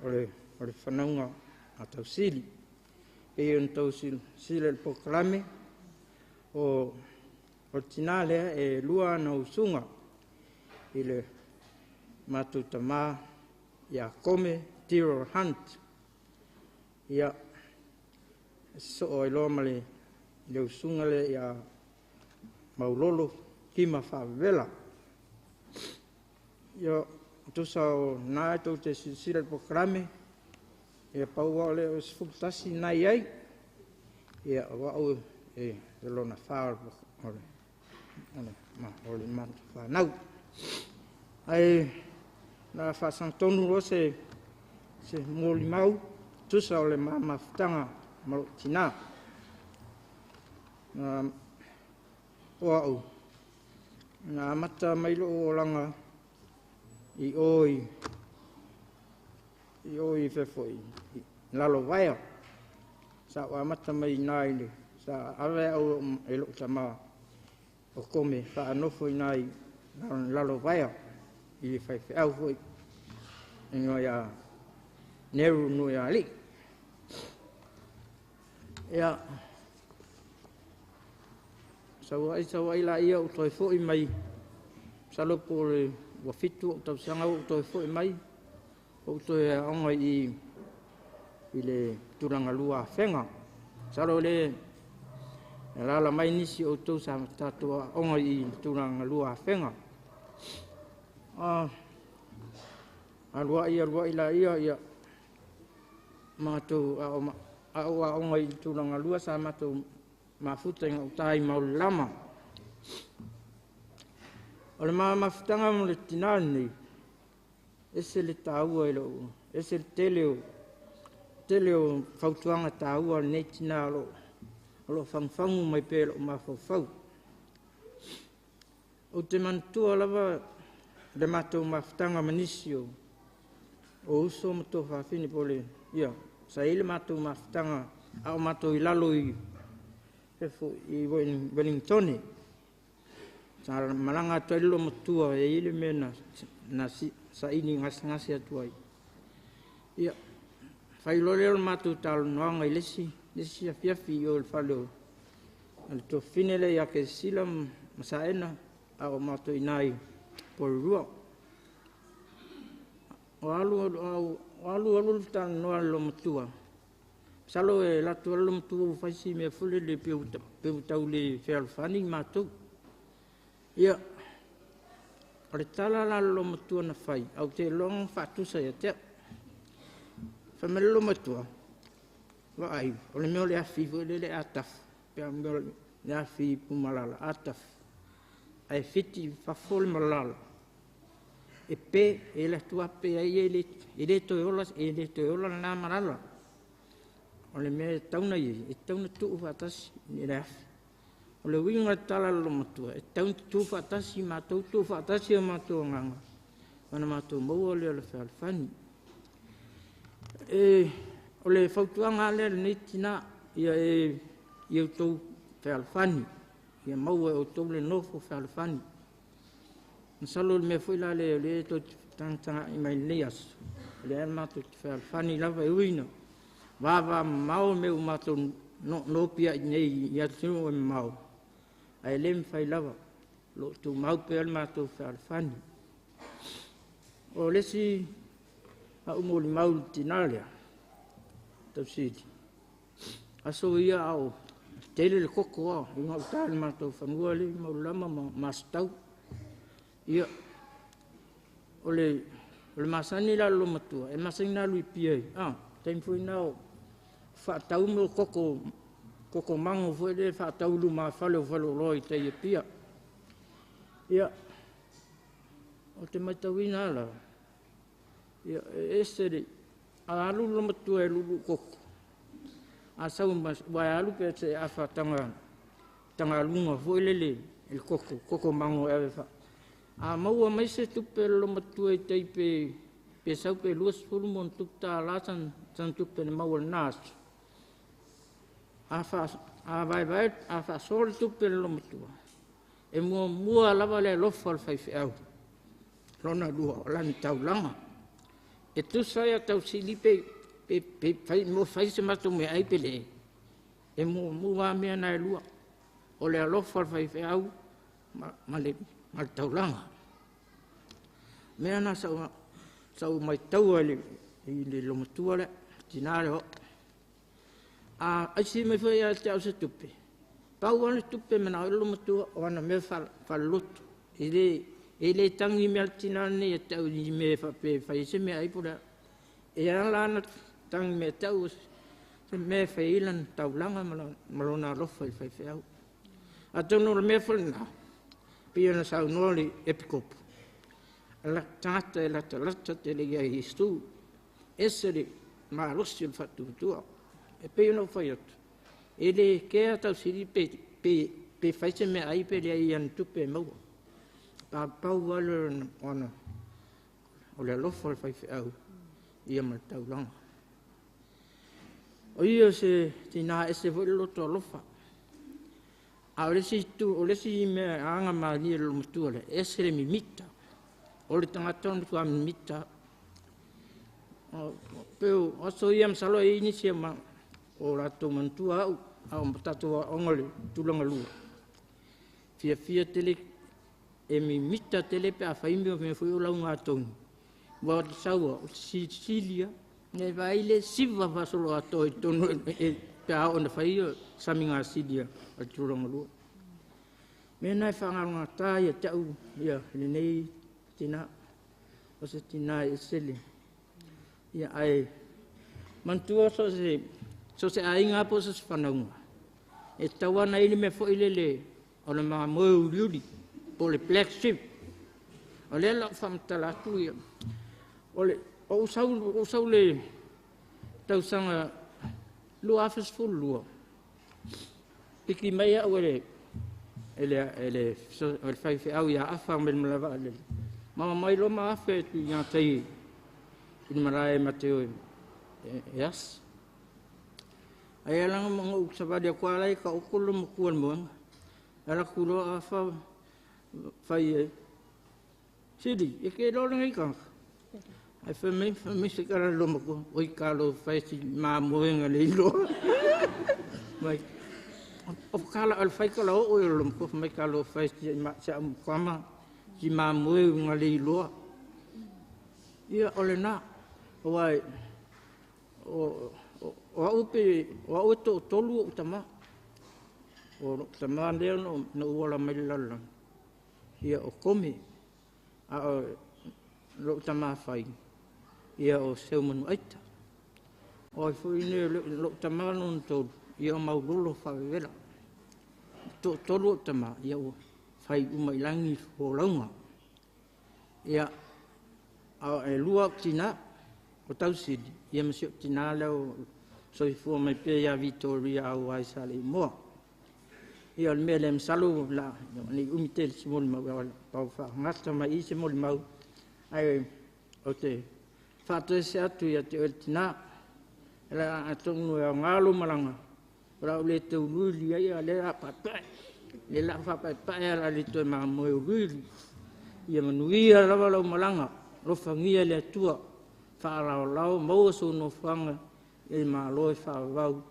o le fanauga a Tausili. Pei ona tou silasila i le polokalame, o le tina lea e lua ana usuga i le matou tamā ia Kome Tyrrell Hunt. Ia, sosoo ai loa ma le le usuga lea ia Maulolo Kima Faavavela. Ia, tusa o na e tou te silasila i le polokalame, ia pau o le o 11 nai ai, ia o au e lona fa o le matou whanau. Ai na whaasangtonu ro se mōli mau, tusa o le mafutanga ma lo tina. O au, na amata mai lo o langa i oi fefoi, lalo vaea. Sa o amata mai nai le, sa ave au e lo tama o kome whaanofo i nai lalo vaea i le whaiwheau foi ingoa ia Neru nui ali. Ia, sauai la ia o toi foi mai, salo po le wafitu o tausanga o toi foi mai, o toi aonga i le tulaga lua afega. Salo le lala mai nisi o tou sa tatou aonga i tulaga lua afega. Aluai la ia ia matou aonga i tulaga lua sa matou mafuta i ngautai mauli lama. O le mafutanga mo le tina nei, ese le tāua i lou, ese le tele o fautuaga tāua lenei tina o lo fangufangu mai pea lou mafaufau. O te manatua lava le matou mafutanga ma nisi o uso ma tō whawhine po le, ia, sa i le matou mafutanga a o matou i lalo i Wellingtone. Sa malanga atu ai le matua e i le mea na saini gasegase atu ai. Ia, fai loa lea o le matou talanoaga i le isi afiafi i o le fale o le tofine lea ia Kesila ma Saena a o matou i nai Porirua. O alu alu le talanoa le matua. Salo e latu le matua o faisi mea fule le peu tau le fealofani matou. Ia, o le tala la lo matua na fai, au te longa whaatusa ia te. Whamele lo matua, wa ai, o le mea le afi fo le ataf, pea mea le afi pumalala, ataf. Ai fiti whafo le malala. E pe, e le tua pe ai e le toe ola nā malala. O le mea e tauna i, e tauna tuu whaatasi ni le afi. O le winga tala lo matua, e tauna tuu whaatasi mātou, tuu whaatasi o mātou nganga. Wana mātou maua le o le whealfani. E, o le fautuanga lea lenei tina, ia e i outou fealofani, ia maua e outou le nofo fealofani. Masalo le mea foi la le le toe tagatagai mai lenei aso, o lea matou te fealofani lava e uina. Vava mamao mea ua matou noopia i nei i atunuu e mamao, ae le mafai lava, o loo tumau pea le matou fealofani. O le isi au molimau i le tina lea, tausili, aso ia ao tele le koko ao, i gauta le matou fanua le maulama ma masatau. Ia, o le masani la lo matua, e masani na lui pia ai, taimi foi na o whaatau mo koko mango foi le whaatau luma fale o fale o loa i te pia. Ia, o te maitauina ala, ia, e ese le, a alu lo matua e lulu koko. A sau mas, wa alu pe te awha tanga lunga foi lele, el koko, koko mango e ave wha. A maua mai se tupe lo matua i te pe sau pe 20 mon tupe tā la san tupe ne maua le naso. A vai vai, a wha le tupe lo matua. E mua mua lava le alofa o le whaiwheau. Lona lua o lani taulanga. E tusa ia tausili pe mo whai se matou mea ai pe le. E mua mua mea na e lua. O le alofa o le whaiwheau ma le taulanga. Mea na sau mai taua i le lomatua lea, tina le ho. A aisi mai foi ia te au se tupe. Pau lava le tupe e manao ai le loomatua o ana mea faalelotu. E le tagi mea le tinā lenei ia te au i ni mea faapea e fai ai se meaai po o le a. E ala la ona tagi mai ia te au o se mea e fai ai lana taulaga ma lona alofa i le faifeau. Atonu o le mea foi lena, pei ona saunoa le Epikopo, tagata e latalata tele ia Iesu, ese le malosi o le faatuatua. E pei ona ou fai atu, e le kea tausili pe fai se meaai pe leai i ana tupe e maua. A pau lava lea o le alofa o le faifeau ia ma le taulaga. O ia o se tinā ese foi le loto alofa. A o le isi itu, o le isi mea e aga malie i le loomatua lea, e ese le mimita. O le tagata o le matua mimita. Pei o aso ia masalo e i ai nisi o latou manatua au, a o tatou aoga i le tulaga lua. Fiafia tele, e mimita tele pe a fai mea foi o lauga a togi. Aua ou te sau lava, ou te silisili lava. E vaai le siva faasoloatoa i totonu pe a oo ina fai samiga sili a le tulaga lua. Mea na e faagalogata ia te au ia lenei tinā. O se tinā e ese le... Ia, ae manatua so o se aiga po o se fanauga, e tatau lava ona i ai le mea foi lele o le mamoe uliuli po o le black sheep. O lea la ua faamatala atu ia, o le, ou sau le tausaga 2012, piki mai au e le faifeau ia Afa mai le malae vaalele, ma mai loa ma afe atu i gatai i le malae ma te o e asi. Ai ala na ou savali atu ala e taoto le loomatua i le moega. Ala atu loa Afa fai ai, Sili, e te iloa lenei tagata? Ai fai mai se tala a le loomatua, oi talofa e si mamoega le iloa. Mai, o kala o le fai kala oo i le loomatua, fai mai talofa e si au tama, si mamoe nga le iloa. Ia, o lena, aua o au pe, o au e toatolu ou tama. O lou tama lea na ou ola mai le lalolagi, ia o Komi, a o lou tama fai, ia o Seumanu Aita. O ai foi nei lou tama lona tolu, ia o Maulolo Faavevela. Toatolu ou tama, ia ua fai uma i lagi folauga. Ia, a e lua au tinā, o Tausili, ia ma si ou tinā lea o soifua mai pea ia Vitoria Auai sa le imoa. Ia o le mea lea masalo la nei umi tele se molimau, pau faagata mai i se molimau, ae o te faatoese atu ia te oe le tinā. La atonu e aoga lou malaga, o la ou le tauluili ai, a lea a paepae. Le la faapaepae ala le toe mamoe uluili. Ia manuia lava lau malaga, alofagia le Atua, faalaolao maua sou nofoaga i le Malo e faavavau,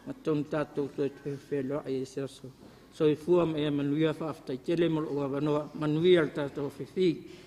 ma tonu tatou toe feiloai i se aso. Soifua ma ia manuia, faafetai tele mo lou avanoa, manuia le tatou afiafi.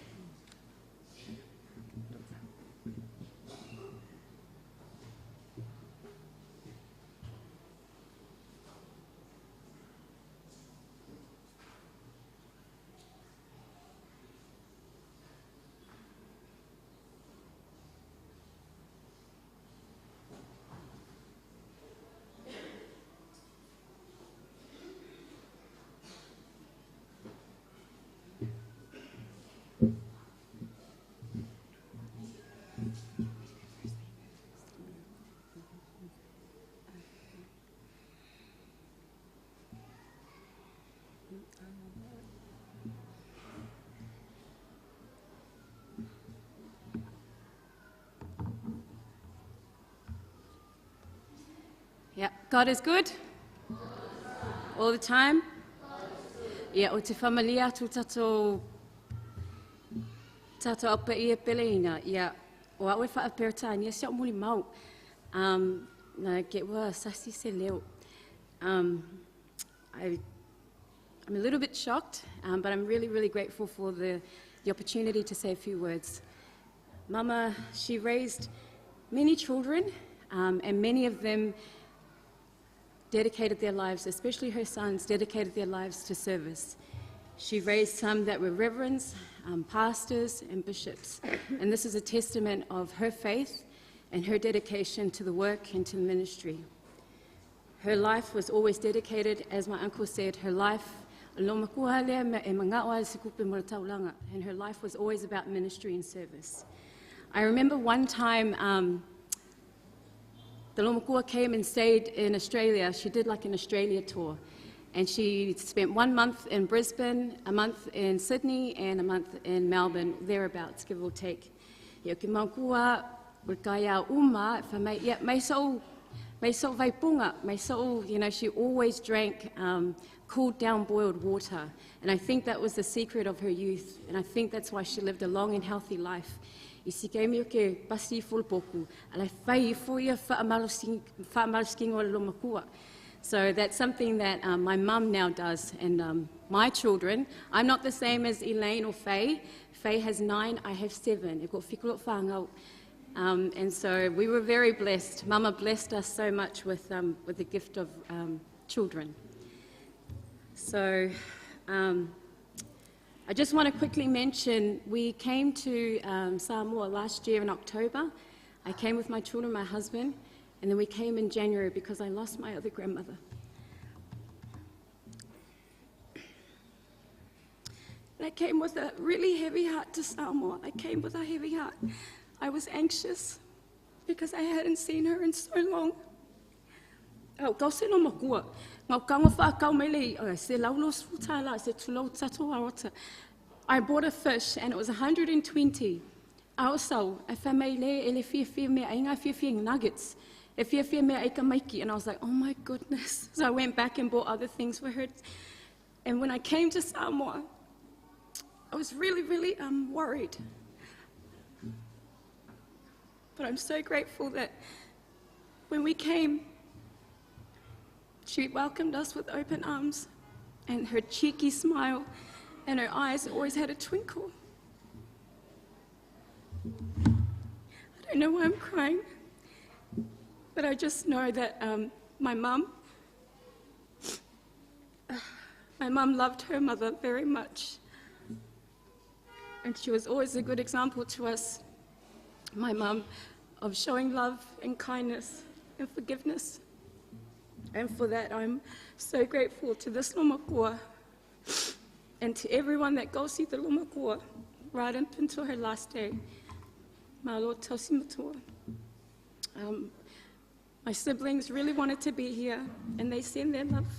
Yeah, God is good all the time. Ia, o te whamalia atu tatou tatou au paia peleina. Ia, o au e whaaperetania si au muli mau. Na ke ua sasi se leo. I'm a little bit shocked, but I'm really, really grateful for the opportunity to say a few words. Mama, she raised many children, and many of them dedicated their lives, especially her sons, dedicated their lives to service. She raised some that were reverends, pastors, and bishops. And this is a testament of her faith and her dedication to the work and to the ministry. Her life was always dedicated, as my uncle said, her life, and her life was always about ministry and service. I remember one time the Lomakua came and stayed in Australia. She did like an Australia tour. And she spent 1 month in Brisbane, a month in Sydney, and a month in Melbourne, thereabouts, give or take. She always drank cooled down boiled water. And I think that was the secret of her youth. And I think that's why she lived a long and healthy life. So that's something that my mum now does, and my children. I'm not the same as Elaine or Faye. Faye has 9, I have 7. And so we were very blessed. Mama blessed us so much with the gift of children. So I just want to quickly mention, we came to Samoa last year in October. I came with my children, my husband, and then we came in January because I lost my other grandmother. And I came with a really heavy heart to Samoa. I came with a heavy heart. I was anxious because I hadn't seen her in so long. I bought a fish and it was 120. Also, nuggets. And I was like, oh my goodness. So I went back and bought other things for her. And when I came to Samoa, I was really, really worried. But I'm so grateful that when we came, she welcomed us with open arms, and her cheeky smile and her eyes always had a twinkle. I don't know why I'm crying, but I just know that my mum loved her mother very much, and she was always a good example to us, my mum, of showing love and kindness and forgiveness. And for that, I'm so grateful to this Lomakua and to everyone that goes see the Lomakua right up until her last day. Malo tausi matua. My siblings really wanted to be here, and they send their love.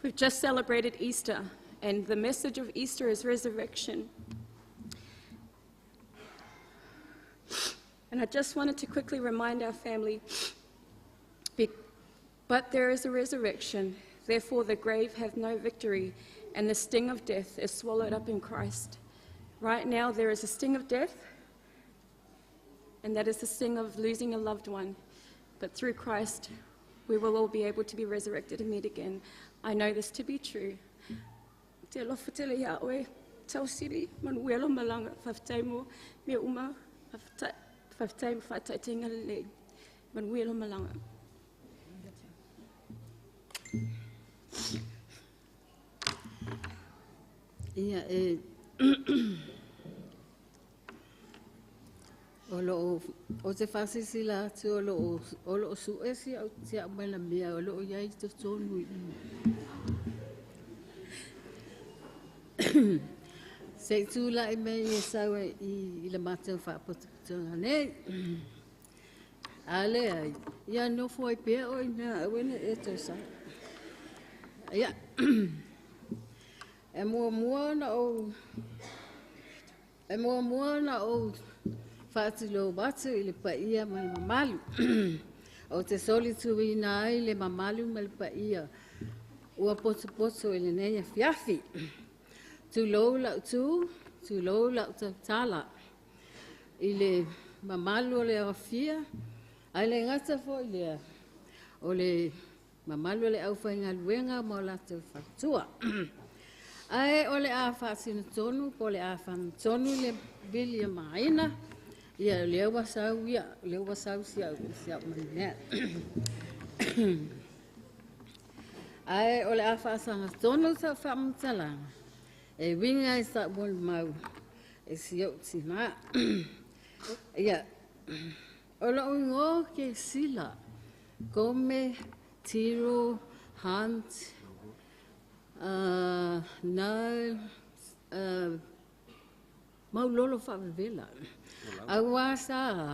We've just celebrated Easter, and the message of Easter is resurrection. And I just wanted to quickly remind our family, but there is a resurrection, therefore the grave hath no victory, and the sting of death is swallowed up in Christ. Right now there is a sting of death, and that is the sting of losing a loved one. But through Christ, we will all be able to be resurrected and meet again. I know this to be true. Te alofa tele ia oe, tausili, manuelo malanga, whaftai mo, me uma, whaftai mo whaataitenga lelei, manuelo malanga. Ia e o loo o te whasisila atu o loo suesi au te au mai mea o loo iai te tonu i. Se tūla i mei e saua i le mātou whaapotopotoga nei. Ale ai, ia nofo ai pea o ina awene e tau sa. Ia, e mua mua na o, e mua mua na o whaatilo watu i le paia ma le mamalu. O te soli tuina ai le mamalu ma le paia. Ua potopoto i le nei afiafi. Tūlou lau tū, tūlou lau tautala. I le mamalu o le awafia, ai le ngata fo i lea, o le mamalu o le au whaingaluenga ma o lātou whatua. Ai o le a whaasina tonu, po le a whanatonu le vili a maina, Ia lea ua sau ia, lea ua sau si au manumea. Ae o le a faasagatonu sau faamatalaga e uiga i sa'u molimau e si o'u tinā. Ia, o lo'u igoa ke sila, Kome Tiro Hunt na maulolo faavevela. Auā sa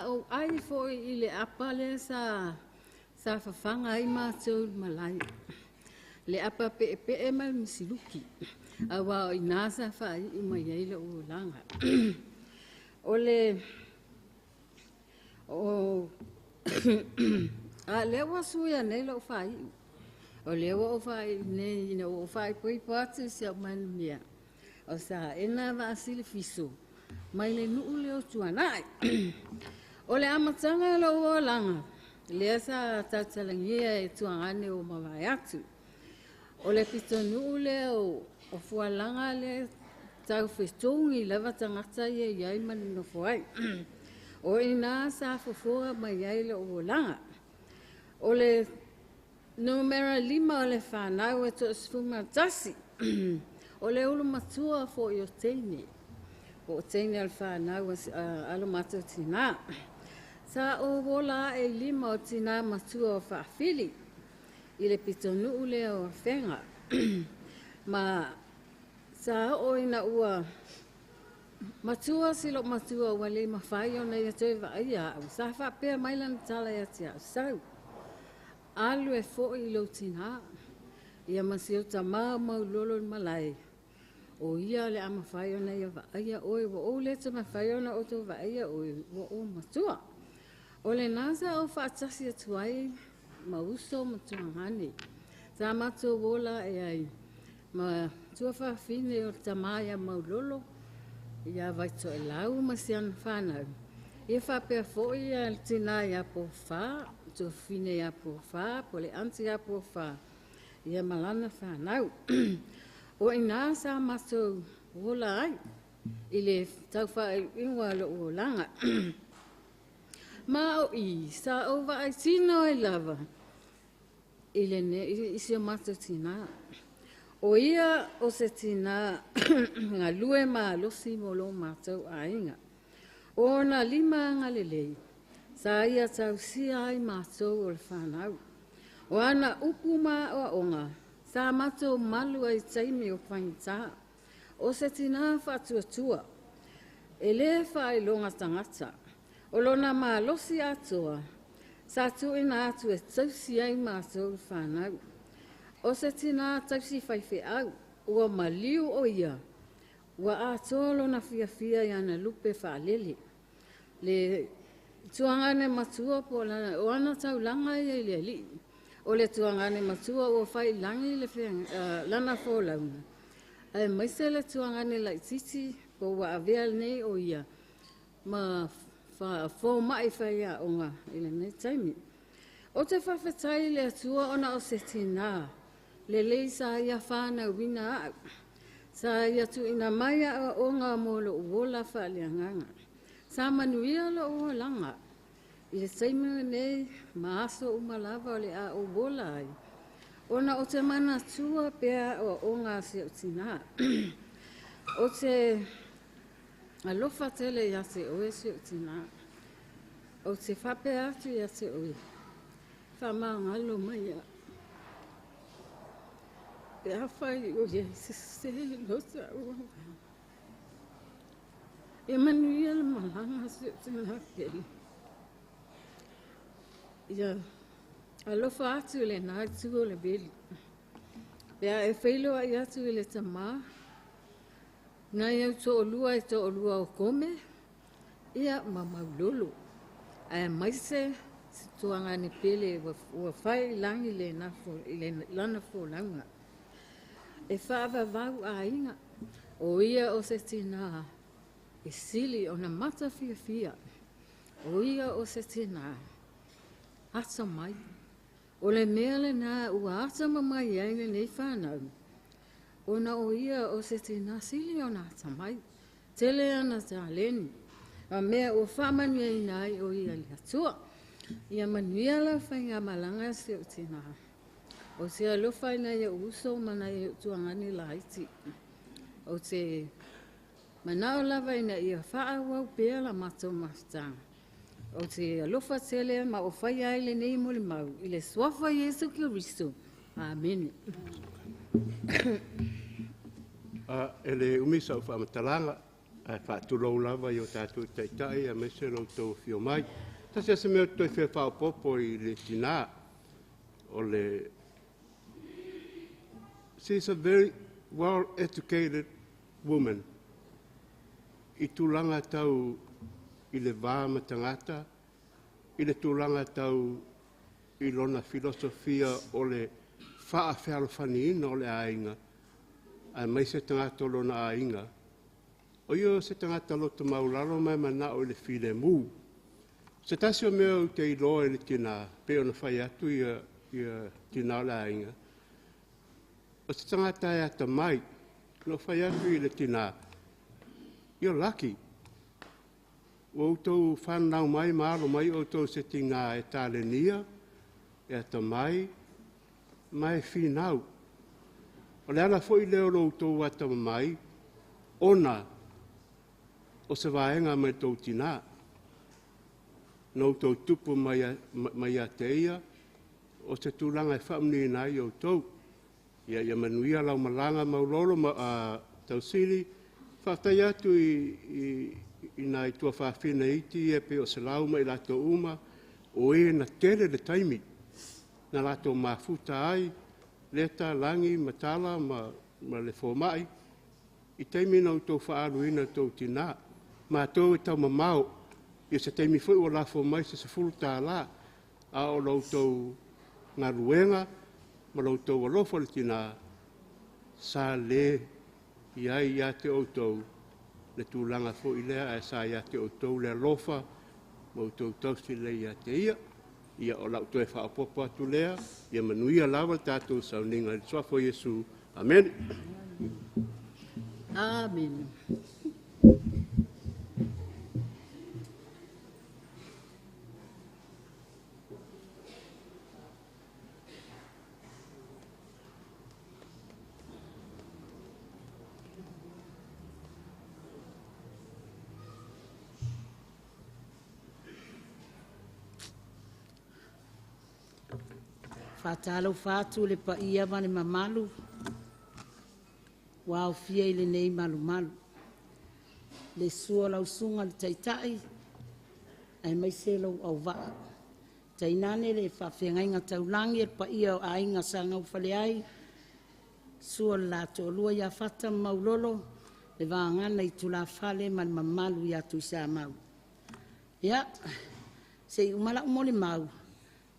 ou ai foi i le apa lea sa fafaga ai matou i le malae, le apa peepee ma le misiluki, auā o inā sa faaiu mai ai lou olaga. O le o a lea ua suia nei lou faaiu, o lea ua ou faaiu nei ina ua ou faaipoipo atu i si au manuia o Saena Vaasili Fiso mai le nuu lea o Tuanai. O le amataga o lou olaga lea sa tautalagia e tuagane ua mavae atu, o le pitonuu lea o Fualaga lea taufetogi lava tagata ia iai ma nonofo ai. O ina sa fofoa mai ai lou olaga. O le numera 5 o le fanau e 11. O le ulu matua foi o teine, po o teine o le fanau alo matou tinā. Sa ou ola ae i lima o tinā matua o Faafili i le pitonuu lea o Afega. Ma sa oo ina ua matua si lou matua ua le mafai ona ia toe vaaia au. Sa faapea mai lana tala ia te au, sau, alu e foi i lou tinā, ia ma si ou tamā o maulolo i le malae, o ia le a mafai ona ia vaaia oe, ua ou le te mafai ona outou vaaia oe, ua ou matua. O lena sa ou faatasi atu ai ma uso ma tuagane. Sa matou ola e ai ma tuafafine o le tamā ia maulolo, ia Vaitoelau ma si ana whanau. Ia faapea foi ia le tinā ia Pofā, tuafafine ia Pofā, po le anti ia Pofā, ia ma lana whanau. O ina sa matou ola ai i le taufaaiuiuga o lou olaga. Ma o i sa ou vaai tino ai lava i le i si o matou tinā. O ia o se tinā galue malosi mo lo matou aiga. O ona lima agalelei sa ia tausia ai matou o le whanau. O ana upu ma aoaoga sa matou malu ai taimi o faigata. O se tinā faatuatua, e lē faailoga tagata. O lona malosi atoa sa tuuina atu e tausi ai matou le whanau. O se tinā tausi faifeau, ua maliu o ia, ua atoa lona fiafia i ana lupe faalele. Le tuagane matua po o ana taulaga ia i le alii. O le tuagane matua ua faiilagi le lana folauga. Ae maise le tuagane laititi po ua avea nei o ia ma fōma'i faiaoga i lenei taimi. O te faafetai i le Atua ona o se tinā lelei sa ia whanauina au. Sa ia tuuina mai aoaoga mo lou ola faaleagaga. Sa manuia lou olaga i le taimi lenei ma aso uma lava o le a ou ola ai, ona o te manatua pea aoaoga a si ou tinā. O te alofa tele ia te oe si ou tinā. O te faapea atu ia te oe, faamagalo mai au. Pe afai o ia sesē lo taua. E manuia le malaga si ou tinā pele. Ia alofa atu i lenā itu o le veli. Pe a e feiloai atu i le tamā, nai au to'olua e to'olua o Kome, ia ma Maulolo. Ae maise se tuagane pele ua fai i lagi i le lana folauga. E faavavau aiga, o ia o se tinā e sili ona mata fiafia. O ia o se tinā ata mai. O le mea lenā ua ata mamai ai lenei whanau. Ona o ia o se tinā sili ona ata mai. Tele ana taleni. Ma mea ua faamanuiaina ai o ia le Atua. Ia manuia lau faigamalaga si ou tinā. Ou te alofa i nai ou uso ma nai ou tuagani laiti. Ou te manao lava ina ia faaauau pea la matou mafutaga. Ou te alofa tele ma o faia ai lenei molimau i le suafa o Iesu Keriso. Amene. E le umi sau faamatalaga, ae faatulou lava i o tatou taitai aemaise lo outou afio mai. Tasi lava se mea ou te toe fia faaopoopo i le tinā, o le she is a very well educated woman i tulaga tau i le va ma tagata, i le tulaga tau i lona filosofia o le faafealofaniina o le aiga, aemaise tagata o lona aiga. O ia o se tagata loto maulalo ma e manao i le filemu. Se tasi o mea ou te iloa i le tinā, pei ona fai atu ia tinā o le aiga, o se tagata e atamai. Na ou fai atu i le tinā, you're lucky. Ua outou whanau mai ma alo mai outou se tinā e talenia, e atamai, ma e finau. O le ala foi lea o lo outou atamamai, ona o se vaega mai tou tinā. Na outou tupu mai, mai ia te ia, o se tulaga e faamanuiaina ai outou. Ia manuia lau malaga maulolo ma tausili. Faafetai atu i nai tuafafine iti ia pei o Selau ma i latou uma, o e na tele le taimi na latou mafuta ai, Leta, Lagi, Matala ma le fomai, i taimi na outou faaaluina tou tinā. Matou e taumamao, ia se taimi foi ua lafo mai se $10, a o lo outou galuega ma lo outou alofa i le tinā, sa le i ai ia te outou le tulaga foi lea, ae sa ia te outou le alofa ma outou tausi lelei ia te ia. Ia o lau toe faaopoopo atu lea, ia manuia lava le tatou sauniga i le suafa o Iesu. Amene. Amene. Faatalofa atu le paia ma le mamalu ua aofia i lenei malumalu. Le susu o lau susuga i le Taitai aemaise lou auvaa. Tainane le faafeagaiga taulagi e le paia o aiga sa gaufale ai, susu o le la toalua ia Fata ma Maulolo, le vagana i tulafale ma le mamalu ia Tuisamau. Ia, se i uma lau molimau,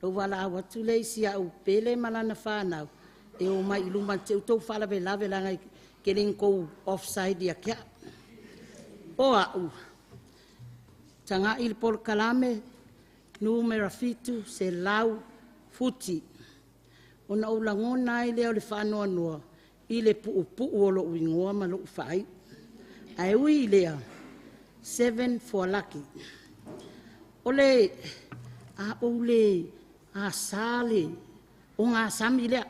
lou valaau atu lea i si au pele ma lana fanau, e o mai i luma te i tou faalavelave leaga e getting tou offside ia te au. O au, tagai le polokalame, numera 7, 100 futi. Ona ou lagona ai lea o le faanoanoa i le puupuu o lou igoa ma lou faaiu. Ae ui i lea, 7 for lucky. O le a ou le asa le ogasami lea.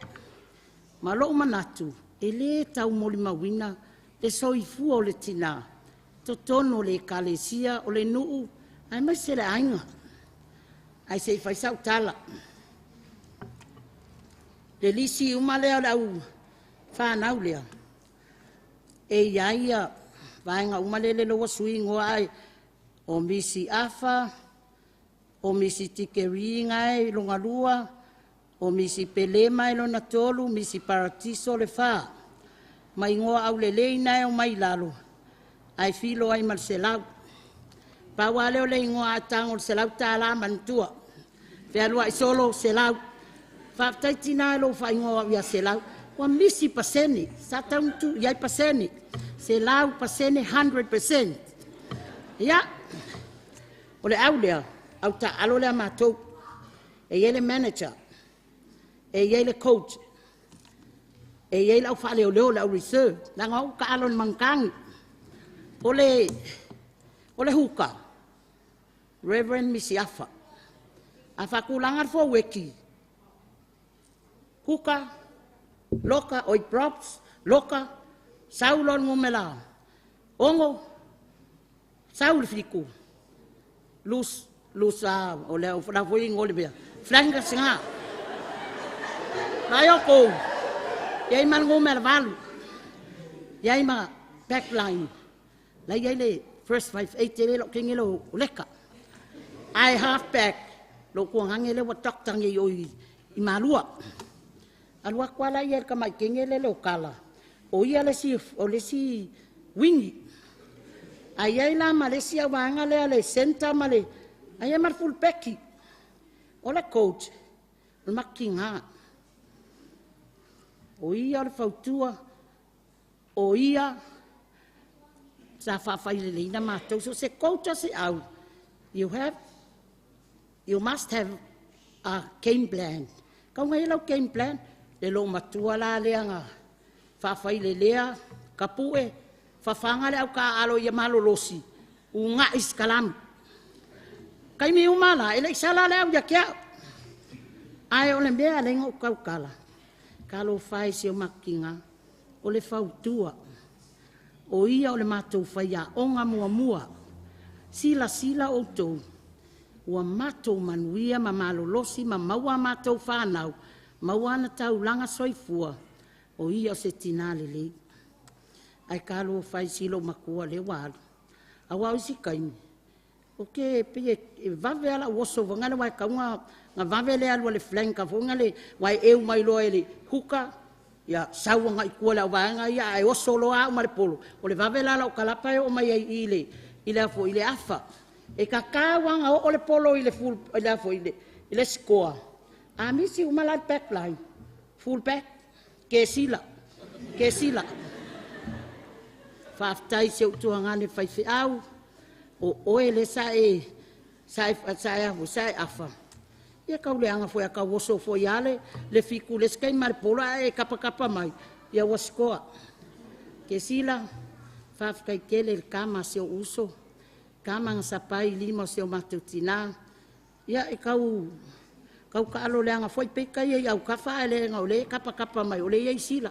Ma lou manatu, e lē taumolimauina le soifua o le tinā totonu o le ekalesia, o le nuu, aemaise le aiga. Ae se i fai sau tala. Le lisi uma lea o le au fanau lea, e i ai ia vaega uma lele ua sui igoa ai o Misi Afa, o Misi Tikeri e lona lua, o Misi Pelema e lona tolu, Misi Paratiso le fa. Ma igoa aulelei na e o mai lalo, ae filo ai ma le 100. Pau lava lea o le igoa a tago o le $100 manatua. Fealuai solo, 100. Faafetai tina i lou faaigoa au ia Selau. Ua misi pasene, sa tatau ona tuu i ai pasene. 100%, 100%. Ia, o le au lea, au taaalo lea a matou. E i ai le manager, e i ai le coach, e i ai le au faaleoleo, le au reserve, leaga o au taalo i le manutagi. O le huka, Reverend Misiafa. A faatulaga le foueti, kuka, loka, oi props, loka, sau loa le numera 6, sau le 7, lus, lus, o le au la foi ngole mea, flanker singa. Vai o kou, iai ma le numera 8, iai ma backline, la iai le first 5-8 le lo kenge lo leka. Ai half back, lo kuangange le wa doctor ngi oi i malua. Alu aku ala ia ka mai kenge le lo kala. O ia le si o le si wingi. Ai ai la ma le si awanga le le center ma le ai ma full back. O le coach o makinga. O ia le fautua o ia sa faafai lelei na matou. So se coach se au, you must have a game plan. Kau ngai lau game plan, le lo matua la lea nga faafai lelea, kapue, fafanga le au ka alo ia malolosi, unga iskalam. Kai mi umala, ele isala le au ia kia. Ai o le mea le ngo kau kala. Kalo fai se o makinga, o le fautua. O ia o le matou whai a onga mua mua. Sila sila o tau. Ua matou manuia ma malolosi ma maua matou whanau. Maua na taulanga soifua. O ia o se tina lelei. Ai kalo whai silo makua le walu. Awa o isi kaimi. O ke pe e vave ala oso wangale wai kaunga nga vave le alu le flanka fonga le wai eu mai loa ele huka. Ia sauanga i kua le waenga ia ai oso loa au ma le polo. O le vave la o kalapa e o mai ai i le i le afo i le afa. E kakauanga o le polo i le full i le afo i le score. A misi uma la back line. Full back. Ke sila. Ke sila. Faafetai se utuanga ne fai feau. O oe le sa e sa e sa e afo sa e afa. Ia kau le anga foi kau oso foi ale le fiku le skai mar polo e kapa kapa mai ia waskoa ke sila faafetai tele le kama se uso kama nga sapai lima se o matutina ia e kau kau ka alo le anga foi pe kai ia au kafa le nga ole kapa kapa mai ole ia sila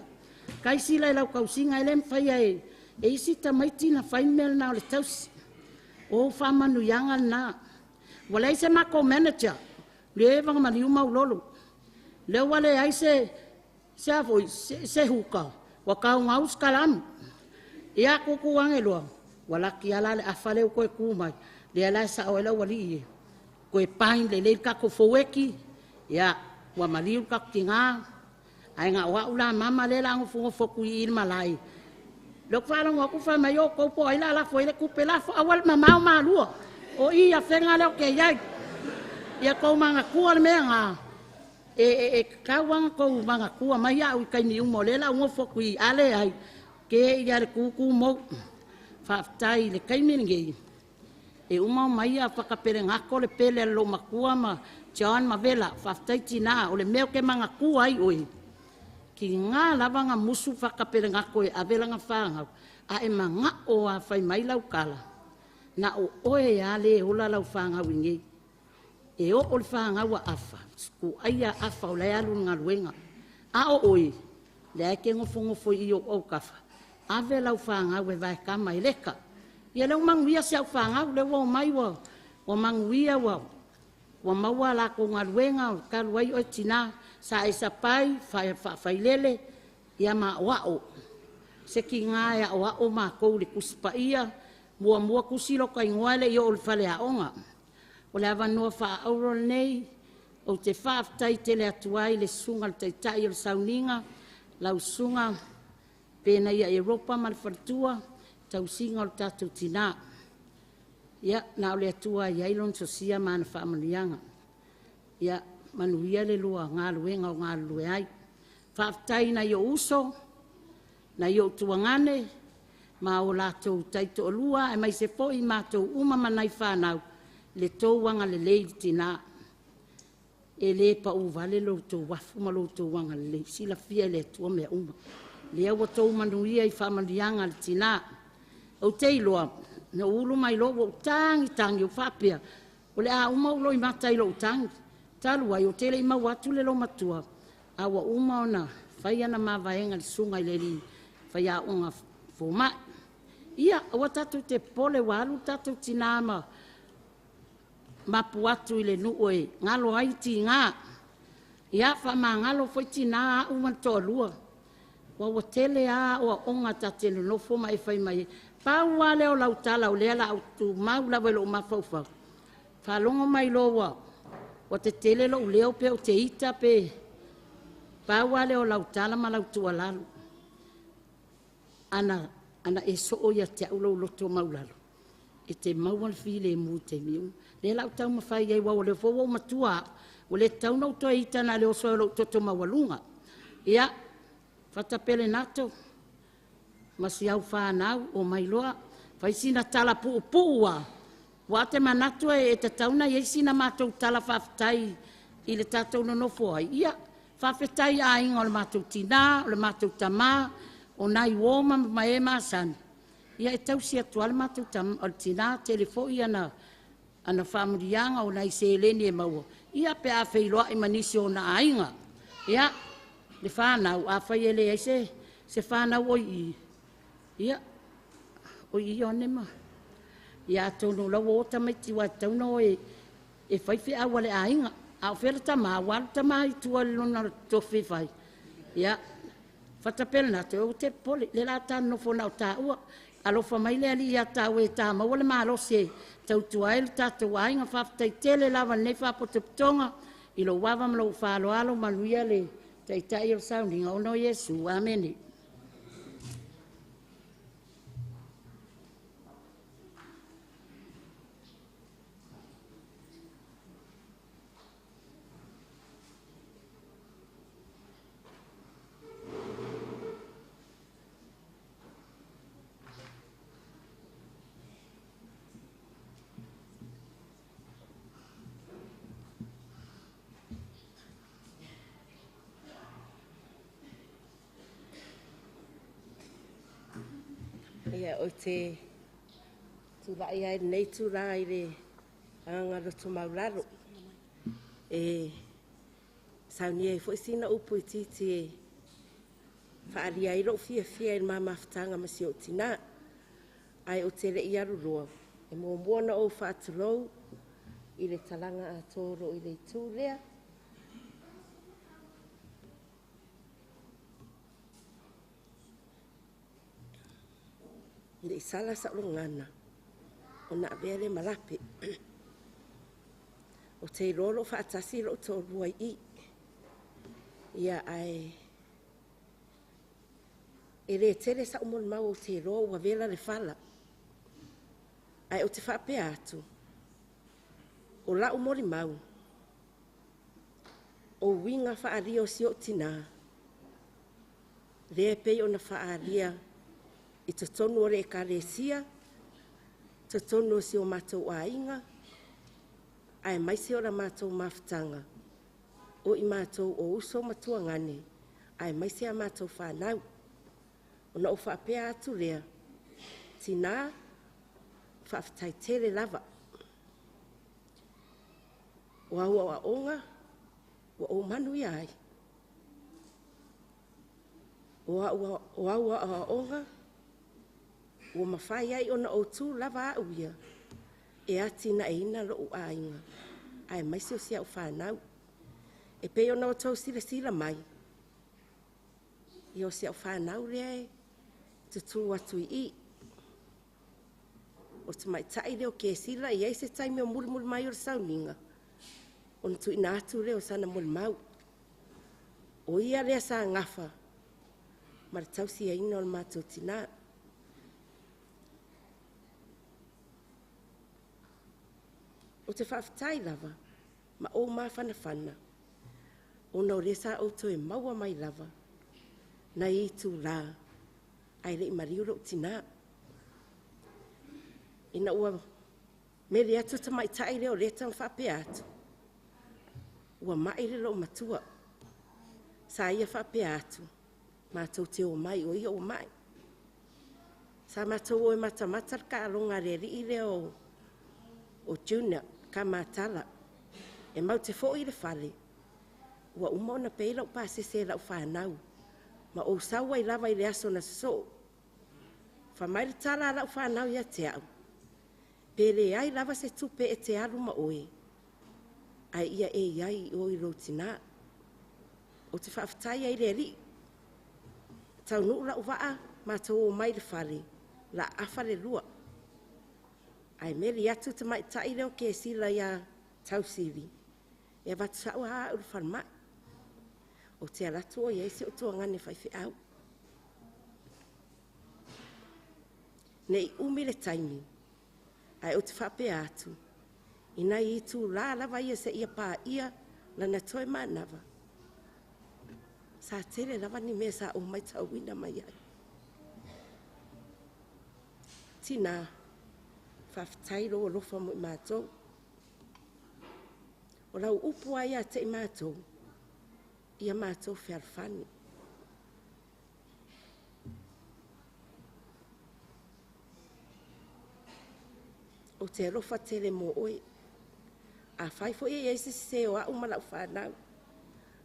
kai sila lau kau singa ele mfai e e isi tamaiti na fai mel na ole tausi o fa manu yanga na wala se mako manager le vanga mani uma ulolo le wale ai se se afo se huka wa kau ngaus kalam ia kuku angeloa wala ki ala le afale ko ku mai le ala sa o la wali ko pain le le ka ko foweki ia wa mali ka kinga ai nga wa ula mama le la ngofu ngofu ku i malai lo fa lo ku fa mai o ko po ai la la foi le ku pe la fo awal mama o malua o i a fenga le o ke ia ia kou manga kua le mea ngā. E kauanga kou manga kua mai au i kaimi umo le la ngofo kui ale ai. Ke ia le kuku mou. Faafetai le kaimi ngei. E uma mai a whakapere ngako le pele lo makua ma John Mavela. Faafetai tina o le mea ke manga kua ai oi. Ki ngā lava ngā musu whakapere ngako e avela ngā whāngau. A e manga o a whai mai lau kala. Na o oe a le ola lau whāngau i ngei. E o o le whāngau a afa, ku aia afa o le alu ngā luenga. A o oi, le ai ke ngofo ngofo i o au kafa. Ave lau whāngau e vai kama i leka. Ia leo manguia se au whāngau, le wau mai wa, wa manguia wa, wa maua la ko ngā luenga, kalu ai o tina, sa e sapai, whailele, ia ma wao. Se ki ngā e o ao mā kou le kusipa ia, mua mua kusilo ka ingoa le i o le whale aonga. O le avanoa whaauro nei, o te faafetai tele atu ai le sunga le taitai o le sauninga, lau sunga pena ia Europa ma le faletua, tausiga o le tatou tinā. Ia, na o le atua i ai lona sosia ma ana faamanuiaga. Ia, manuia le lua galuega o galulue ai. Faafetai nai ou uso, nai ou tuagane, ma o latou taitoalua, e mai se foi matou uma ma nai whanau, le tau anga le lei tina. E le pa uvale lo tau wafu ma lo tau anga le lei. Sila fia le tua mea uma. Le awa tau manuia i whamanianga le tina. O te iloa, na ulu mai loa, o tangi tangi o whapea. O le a uma ou loimata i lou tagi. Talu ai o tele i mau atu le lomatua, a ua uma ona fai ana mavaega i le susuga i le alii faiaoga fomai. Ia, aua tatou te popole, ua alu le tatou tinā ma mapu atu i le nuu e galo ai tiga. Ia, faamagalo foi tinā au ma le toalua. Ua tele lava aoaoga ta te nonofo ma e fai mai ai. Pau lava lea o lau tala o lea o le a ou tumau lava i lou mafaufau, faalogo mai loa ua tetele lou leo pe ou te ita pe pau lava lea o lau tala ma lau tuualalo. Ana e soo ia te au lou loto maualalo, e te maua le filemu i taimi uma. Lea la ou taumafai ai, aua o lea foi ua ou matua au, ua le tatau ona ou toe ita na o le oso ai o lou toto maualuga. Ia, Fata Pelenato ma si au fanau, omai loa, fai sina tala puupuu lava, aua ou te manatu e tatau ona i ai sina matou tala faafetai i le tatou nonofo ai. Ia, faafetai i aiga o le matou tina, o le matou tama, o nai uo ma e masani, ia e tausi atu lava le matou tina, tele foi ana faamanuiaga o nai seleni e maua, ia pe a feiloai ma nisi o ona aiga. Ia, le fanau, afai e leai se fanau o i i, ia, o i Ioane ma... Ia atonu o la ua o tamaiti aua e tatau ona o e fai feau a le aiga. A o fea le tama? Ua alu le tama i tua i lona tofi e fai. Ia, Fata Pelenato, aua te popole, lea o le a ta nonofo na o taua. Alofa mai le Alii ia taua ia ta maua le malosi e tautua ai le tatou aiga. Faafetai tele lava i lenei faapotopotoga i lou ava ma lou faaaloalo. Manuia le taitai o le sauniga ona o Iesu. Amene. Ia, ou te tulai ai i lenei itula i le agaga loto maulalo e saunia ai foi sina upu itiiti e faaalia ai lou fiafia i le ma mafutaga ma si ou tinā. Ae ou te le i alu loa, e muamua ona ou faatulou i le talaga atoa o lo o i le itu lea. E le i sala sau gagana ona avea lea ma lape. Ou te iloa o lo o faatasi lou toalua i i. Ia, ae e le tele sau molimau ou te iloa ua vela le fala. Ae ou te faapea atu, o lau molimau, o uiga faaalia o si ou tinā, lea e pei ona faaalia i totonu o le Ekalesia, totonu o si o matou aiga, aemaise o la matou mafutaga, o i matou o uso ma tuagane, aemaise a matou fanau. Ona ou faapea atu lea, tinā, faafetai tele lava. O au aoaoga ua ou manuia ai. O au aoaoga ua mafai ai ona ou tu lava au ia e atinaeina lou aiga, aemaise o si au fanau. E pei ona outou silasila mai, ia o si au fanau lea e tutū atu i i. O tamaitai lea o Kesila, e i ai se taimi o mulimuli mai o le sauniga, ona tuuina atu lea o sana molimau. O ia lea sa gafa ma le tausiaina o le matou tinā. Ou te faafetai lava ma ou mafanafana ona o lea sa ou toe maua mai lava nai itulā ae le i maliu lou tinā. Ina ua mele atu tamaitai lea o leta ma faapea atu, ua mai le loomatua. Sa ia faapea atu, matou te omai o ia ua mai. Sa matou o e matamata le taaloga a le alii lea o Junior. Kamatala. E mau te fo'i le fale. Ua uma ona pei lau pasese lau whanau. Ma o saua i lava i le aso na so. Fa mai le tala lau whanau ia te au. Pe le ai lava se tupe e te alu ma oe. Ai ia e iai o i rotina. O te whaaftai ai le ali. Tau nuu lau waa ma tau o mai le fale. La afa le lua. Ai meli atu te mai tai leo ke sila ia tausili. E watu sau haa uru whanmai. O te alatu o iei se o tua ngane whaiwhi au. Nei umi le taimi. Ai o te whapea atu. Ina i tū rā lava ia se ia pā ia lana toe mānawa. Sa tere lava ni mea sa o mai tauina mai ai. Tina, whawhitai ro alofa mo i mātou. O lau upu ai a te i mātou, ia mātou whiarwhani. O te alofa tere mō oe. A whai fo e se se o au malau whanau.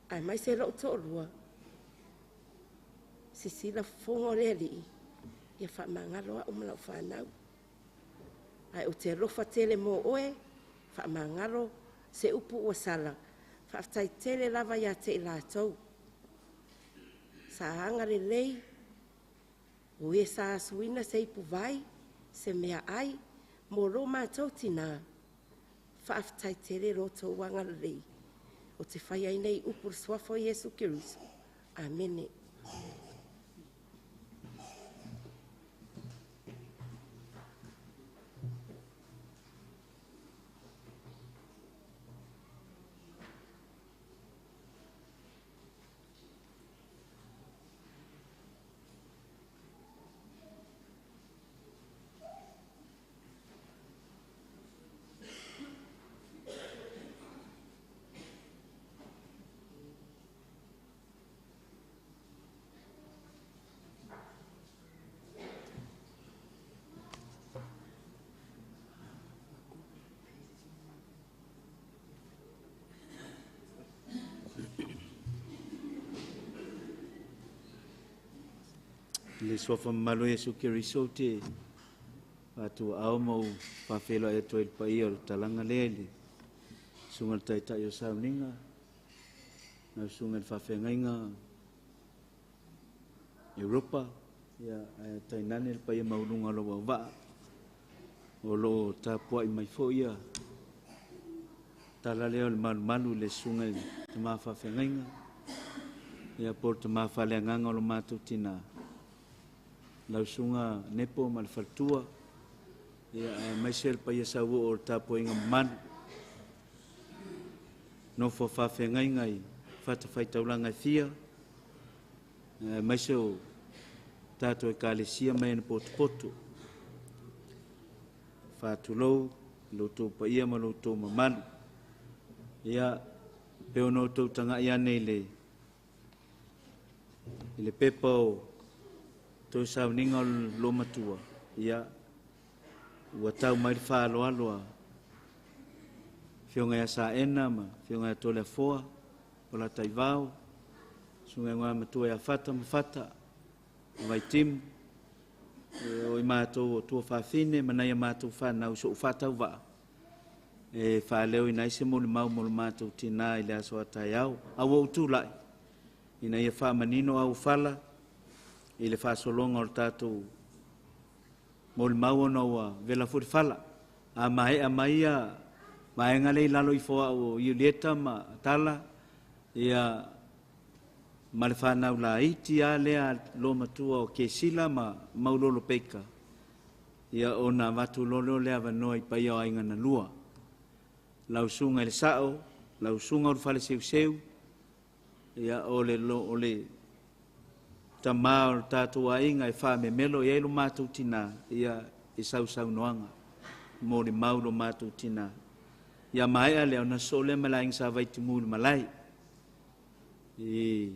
Ai mai se lou to'olua. Sisila fongo le alii. Ia whaamangalo au malau whanau. Ai o te alofa tele mō oe. Whaamangalo se upu ua sala. Whaaftai tele lava ia te i lātou. Sa anga le lei. O e sa asuina se ipu vai. Se mea ai. Mō rō mātou tina. Whaaftai tere roto wanga lei. O te whai ai nei upu suafo Iesu Keriso. Amene. Le sofa malo Iesu Keriso te atu au mau whawhelo e toi le paia o le talanga lea le sunga le taitai o sauninga na sunga le whawhengaiga Europa ia tainane le paia maulunga o lo waa o lo tapuai mai fo ia tala lea o le malumalu le sunga le tama whawhengaiga ia po le tama whaleanganga o lo mātou tina lausunga nepo ma le faltua ia mai se le paia sau o le tapuaiga mamalu nofo faafeagaiga i fatafaitaulaga e fia mai se o tatou ekalesia mai ena potopoto faatulou lo outou paia ma lo outou mamalu ia pe ona outou taga'i ane i le pepa o toi sauninga o lo matua ia ua tau mai le fa'aloalo a fioga ia Sa'ena ma fioga ia Toleafoa o la taivao suga igoa matua ia Fata ma Fata Vaitimu o i matou o tua fafine ma nai a matou fanau so'u fa'atauva'a e fa'aleo ina ai se molimau mo le matou tinā i le aso a taeao a ua ou tula'i ina ia fa'amanino au fala i le fa'asologa o le tatou molimau ona ua vela foi le fala a mae'a mai ia vaega lea i lalo ifo a'u o Iulieta ma Tala ia ma le fanau laiti a lea lo matua o Kesila ma Maulolo Peika ia ona avatu loa lea o le avanoa i paia o aiga na lua lausuga i le sa'o lausuga o le fale seuseu ia o le tamā o le tatou aiga e fa'amemelo i ai lo matou tinā ia e sausaunoaga mo le mau lo matou tinā ia mae'a lea ona soo lea ma le aiga sa vaitimu i le malae i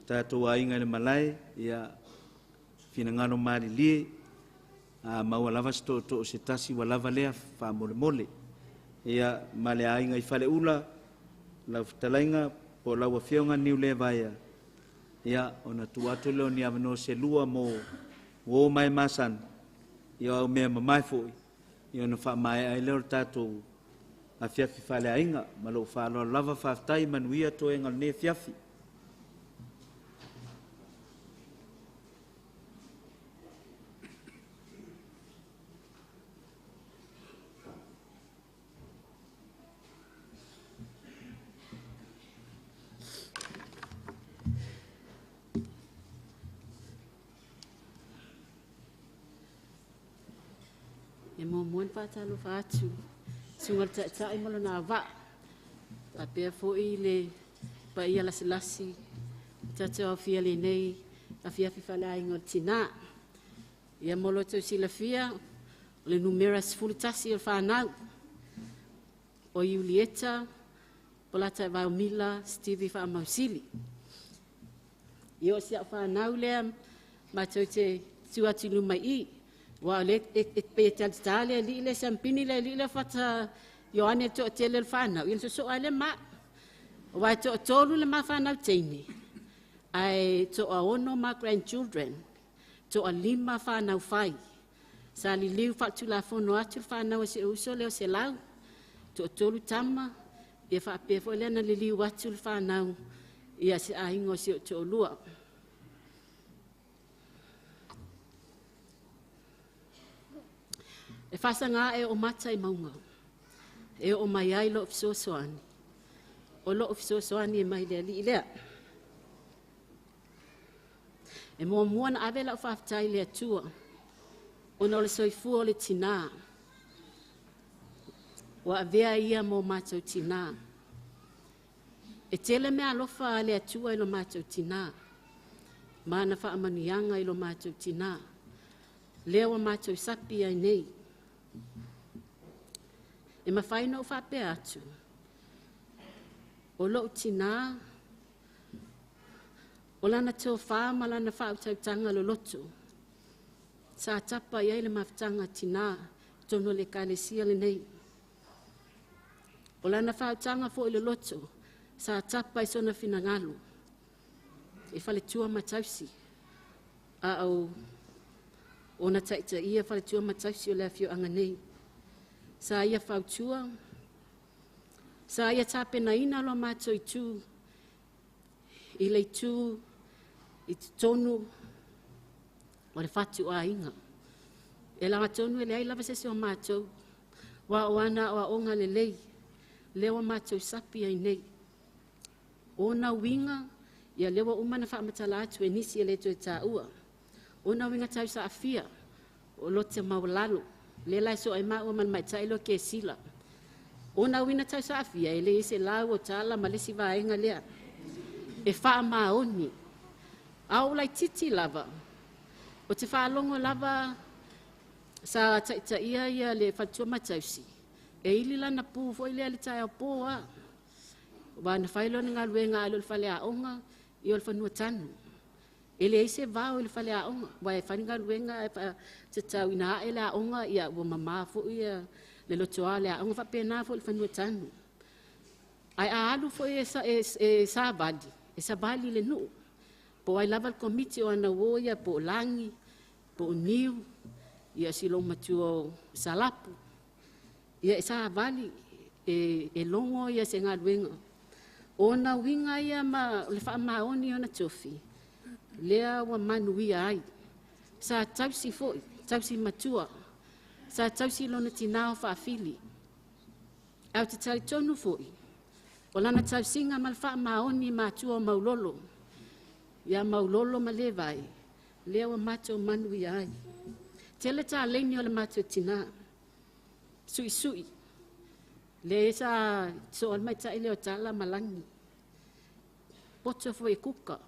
tatou aiga i le malae ia finagalo malilie a maua lava se to'oto'o se tasi ua lava lea fa'amolemole Ia, ma le aiga i Faleula, lau fetalaiga po o lau Afioga Niulevaea, ia, ona tuu atu lea o ni avanoa se lua mo uo ma e masani, ia o au mea mamae foi, ia ona faamaea ai lea o le tatou afiafi faaleaiga. Ma lou faaaloalo lava, faafetai, manuia toega o lenei afiafi. E muamua ona faatalofa atu susuga i le Taitai ma lona auvaa, faapea foi le paia lasilasi ua tatou aofia i lenei afiafi faaleaiga o le tina. Ia mo lo outou silafia, o le numera 11 o le fanau o Iulieta Polataivao Mila Stevie Faamausili. Ia o si au fanau lea matou te tu atu i luma i i, aua o lea e pei e talita le alii lea e siamupini le alii lea o Fata Ioane i le toatele o le fanau, ia ona sosoo lava lea ma au. Aua e toatolu le ma fanau teine, ae toaono ma grandchildren, toalima fanau fai. Sa liliu faale-Tulafono atu le fanau a si ou uso lea o Selau, toatolu tama, ia faapea foi lea ona liliu atu le fanau ia se aiga o si ou toalua. E faasaga e oo mata i mauga, e oo mai ai lou fesoasoani, o lou fesoasoani e mai le Alii lea. E muamua ona ave lau faafetai i le Atua ona o le soifua o le tina ua avea ia ma o matou tina. E tele meaalofa a le Atua i lo matou tina ma ana faamanuiaga i lo matou tina, lea ua matou sapi ai nei. E mafai ona ou faapea atu, o lou tina, o lana tofa ma lana faautautaga loloto, sa tapa i ai le mafutaga a tina i totonu o le Ekalesia lenei. O lana faautaga foi loloto sa tapa i sona finagalo e faletua ma tausi, a o ona taitaia faletua ma tausi o le afioaga nei. Sa ia fautua, sa ia tapenaina lo matou itu i le itu i totonu o le fatuaiga. E lagatonu e leai lava se isi o matou, aua o ana aoaoga lelei lea ua matou sapi ai nei. O ona uiga, ia lea ua uma ona faamatala atu e nisi e le toe taua. O ona uiga tausaafia, o loto maualalo, lea la e sosoo ai maua ma le tamaitai lea o Kesila. O ona uiga tausaafia, e leai se lau o tala ma le isi vaega lea. E faamaoni. A ou laitiiti lava, ou te faalogo lava sa taitaia ia le faletua ma tausi, e ili lana pu foi lea i le taeao po lava. Aua na fai lana galuega a le o le faleaoga, ia o le fanua tanu. E leai se vao i le faleaoga, aua e fai le galuega ae tatau ina ae le aoga, ia ua mama foi le lotoa o le aoga, faapena foi i le fanua tanu. Ae a alu foi e savali, e savali i le nuu, po o ai lava le komiti o ana uo ia, po o Lagi, po o Niu, ia si olomatua o Salapu. Ia e savali, e logo ia se galuega. O ona uiga ia ma le faamaoni o ona tofi, lea ua manuia ai. Sa tausi foi, tausi matua, sa tausi lona tina o Faafili. Ae ou te talitonu foi, o lana tausiga ma le faamaoni matua o Maulolo, ia Maulolo ma Levae, lea ua matou manuia ai. Tele taleni o le matou tina, suisui, lea sa soa le maitai lea o Tala ma Lagi. Poto foi e kuka,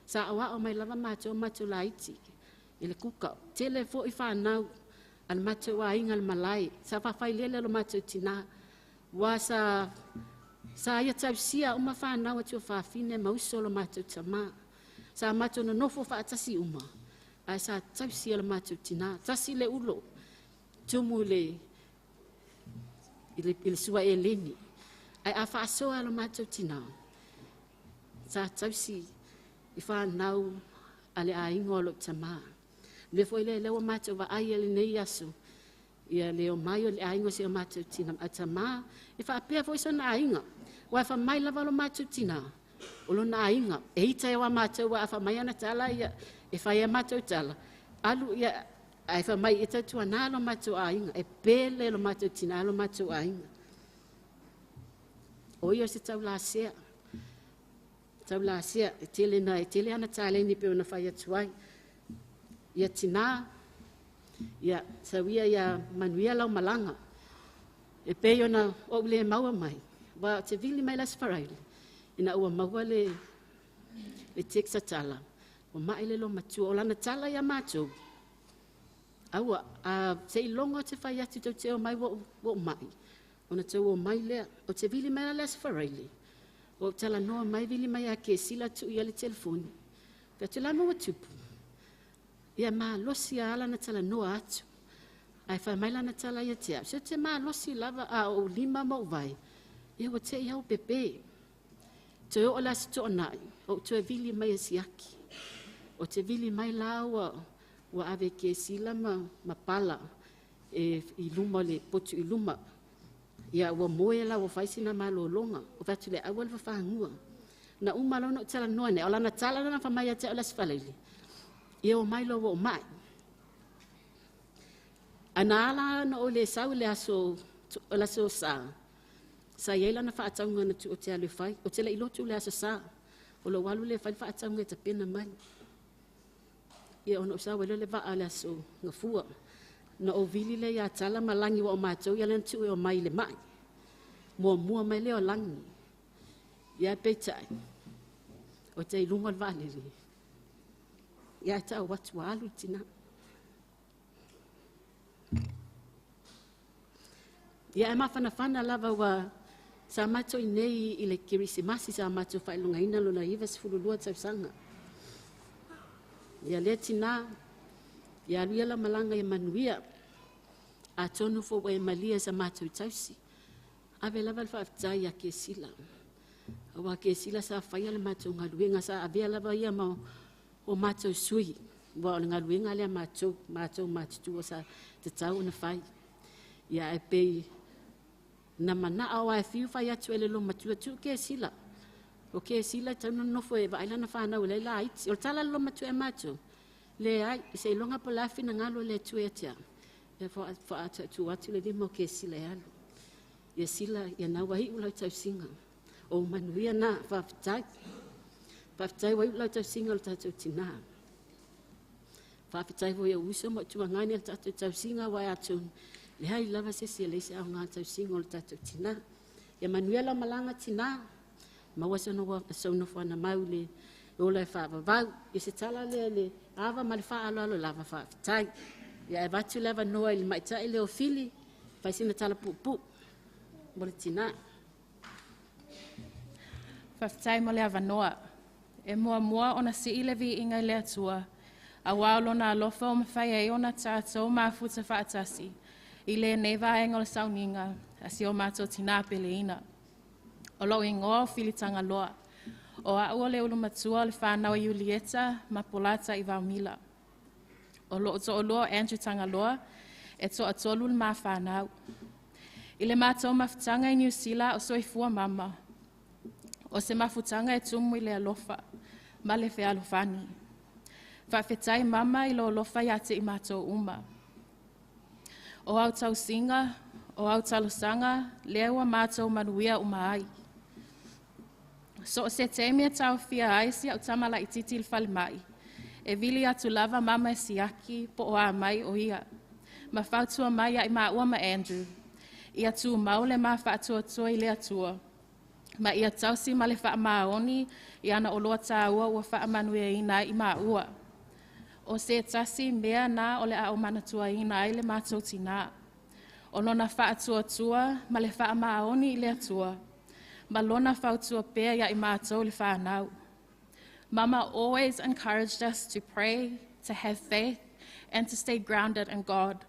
sa aoao mai lava matou matou laiti i le kuka. Tele foi fanau a le matou aiga le malae, sa faafailele lo matou tina, ua sa ia tausia uma fanau a tuafafine ma uso lo matou tamā. Sa matou nonofo faatasi uma, ae sa tausia le matou tina. Tasi le ulo, tumu i i le sua eleni. Ai a faasoa lo matou tinā, sa tausi i whanau a le aiga o lou tamā. Le foi le lea ua matou vaai e lenei aso, ia le o mai o le aiga o si o matou tina, a tamā, e faapea foi sona aiga. Ua fa mai lava lo matou tinā, o lona aiga, e ita e wa matou a fa mai ana tala ia, e fai a matou tala, alu ia, ai fa mai e tautuana lo matou aiga, e pele lo matou tinā lo matou aiga. O ia se taulasea, taulasea, e tele na, e tele ana taleni pe ona fai atu ai. Ia tinā, ia sauia ia manuia lau malaga, e pei ona ou le maua mai, wa te vili mai las faraile, ina ua maua le teksa tala, o mai le lo matua, o lana tala ia mātou, aua, a se ilongo te fai atu tau te o mai wo mai, ona tau o mai lea, o te vili mai las faraile, o tala noa mai vili mai a ke sila tu ia le telefoni, pe te lama wa tupu, ia malosi a ala na tala noa atu, ai fai mai lana tala ia te au, se te malosi lava a o lima mo vai, ia wa te iau pepe, te o la se to'onai, o toe vili mai e siaki, o te vili mai la ua ave ke sila ma pala e i luma le potu i luma. Ia ua moe la ua fai sina malolonga, o fatu le aua le whawhangua. Na uma lono o tala noa nei, o lana tala lana whamai a te o las faleile. Ia o mai lo o mai. Ana ala na o le sau le aso, o le aso sa. Sa iei lana whaataunga na tu o te alu whai, o te le ilotu le aso sa. O lo walu le whai whaataunga e tapena mai. Ia ono sa wele le waa le aso ngafua. Na o vili le ia tala malangi wa o mātou ia lana tu e o mai le mai. Mua mua mai le o langi. Ia peitai. O te ilunga le vaalele. Ia tau watu alu tina. Ia e mawhanawhana lava wa sa mātou i nei i le kirisimasi sa mātou whailungaina lona 92 tausanga. Ia le tina, ia alu ia la malanga ia manuia, a tonu fo e malia sa mātou tausi. Ave lava le whaaftai ia ke sila. Awa ke sila sa whaia le mātou ngaluenga, sa avea lava ia ma o mātou sui. Wa o le ngaluenga lea mātou, mātou mātutua sa te tau na whai. Ia e pei na mana au ai fiu whai atu ele lo matua tu ke sila. O ke sila tau nofo e vaila na whanau le la iti. O tala lo matua e mātou. Le ai, se ilonga po la whina ngalo le tu e tia. E wha atu atu le lima o ke sila e alu. Ia sila, ia nau wahi ulau tau singa. O manuia nā, whawhitai. Whawhitai wai ulau tau singa o le tātou tinā. Whawhitai voi o uso mo tua ngani le tātou tau singa wai atu. Le hai lava se se leise au ngā tau singa o le tātou tinā. Ia manuia la malanga tinā. Maua sono whana mau le ola e whaavavau. Ia se tala lea le ava ma le whaaloalo lava whawhitai. Ia e vatu lava noa i le maitai le o fili. Whaisina tala pupu. Mo le tinā. Whawhitai mo le avanoa. E mua mua ona si i le vi inga i le atua. A wao lona alofa o mawhai ai ona tātou mafuta whaatasi. I le nei vaenga o le sauninga, a si o mātou tinā peleina. O lou ingoa o Filitanga Loa. O au o le ulu matua o le whanau Julieta ma Polata i Vaumila. O loo to'olua o Andrew Tangaloa, e to'atolu le ma whanau. I le mātou mafutanga i New Zealand o soifua mama. O se mafutanga e tumu i le alofa, ma le fealofani. Whaafetai mama i lo alofa ia te i mātou uma. O au tausinga, o au talosanga, lea ua mātou manuia uma ai. So se teimi e tauwhia ai si au tamala i titi le whale mai. E vili atu lava mama e siaki po o a mai o ia. Ma whautua mai ai maua ma Andrew. Ia tū maule ma whaatuatua i le atua. Ma ia tausi ma le whaamaoni i ana oloa tāua ua whaamanuia ina i maua. O se tasi mea nā o le ao manatua ina ai le mātou tinā. O lona whaatuatua ma le whaamaoni i le atua. Ma lona whautua pea ia i mātou le whanau. Mama always encouraged us to pray, to have faith, and to stay grounded in God.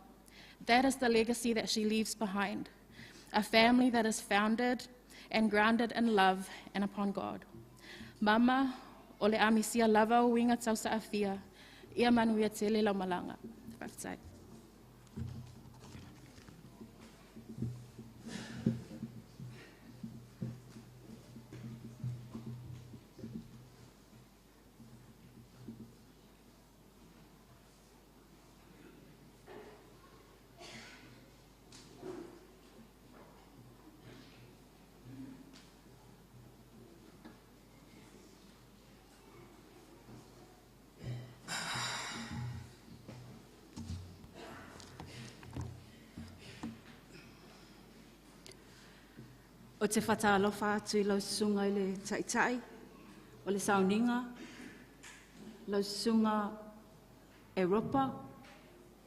That is the legacy that she leaves behind. A family that is founded and grounded in love and upon God. Mama, o le amisia lava o winga tau saafia, ia manuia tele lau malaga. Faafetai. O te whataalofa atu i lau susunga i le taitai, o le sauniga, lau susunga Europa,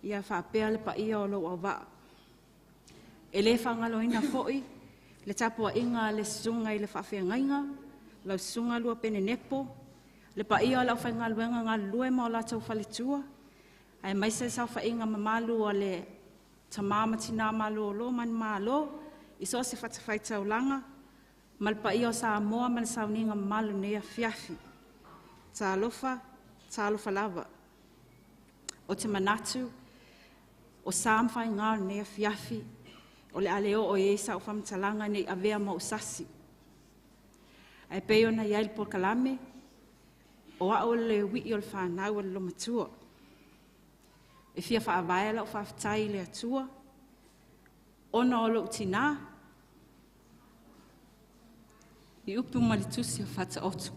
ia faapea le paia o lou auvaa. E le faagaloina foi le tapuaiga a le susuga i le faafeagaiga, lau susuga Lua Penenepo, le paia o le aufaigaluega galulue ma o latou faletua, aemaise le saofaiga mamalu a le tamā ma tinā malolo manumalo i so o se fatafaitaulaga, ma le paia o Samoa ma le sauniga mamalu i lenei afiafi. Talofa, talofa lava. O te manatu, o sa ma faiga o lenei afiafi, o le a le oo i ai sau faamatalaga nei avea ma ou sasi. Ae pei ona i ai le polokalame, o au le uii o le fanau a le lomatua. E fia faavae lau faafetai i le Atua, ona o lou tinā, i upu ma le tusi o Faataoto.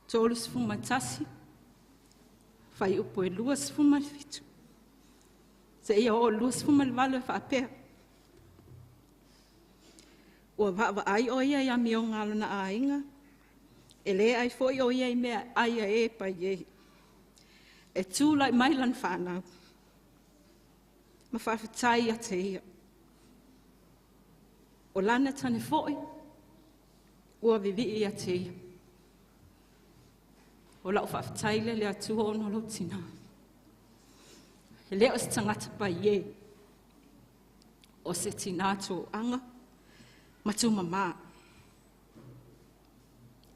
31, fuaiupu e 27, seia oo 28 e faapea. Ua vaavaai o ia i amioga a lona aiga, e le ai foi o ia i mea ai a e pai e. E tū lai mai lana whanau, ma faafetai ia te ia. O lana tane foi, ua vivii ia te ia. O lau faafetai le le Atua ona o lou tinā. E le o se tagata pai e, o se tinā toaga ma tumamā.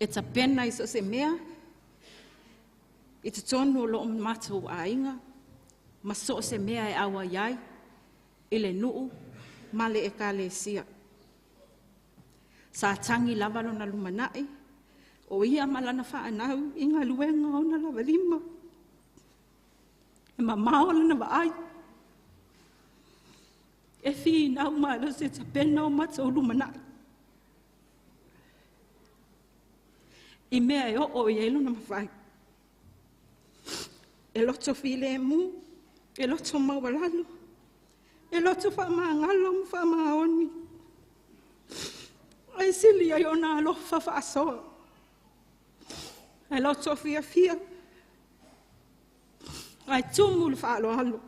E tapena i so o se mea, i totonu o loo matou aiga, ma so o se mea e auai ai, i le nuu ma le ekalesia. Sa tagi lava lona lumanai, o ia ma lana whaanau i ngā luenga ona lava lima. E mamao lana vaai. E whinau malo se tapena o matou lumanai. I mea e oo i ai lona mawhai. E loto filemu, e loto maualalo, e loto whaamangalo ma whaamaoni. Ai sili ai ona alofa whaasoa. E loto fia fia. Ai tumu le whaaloalo.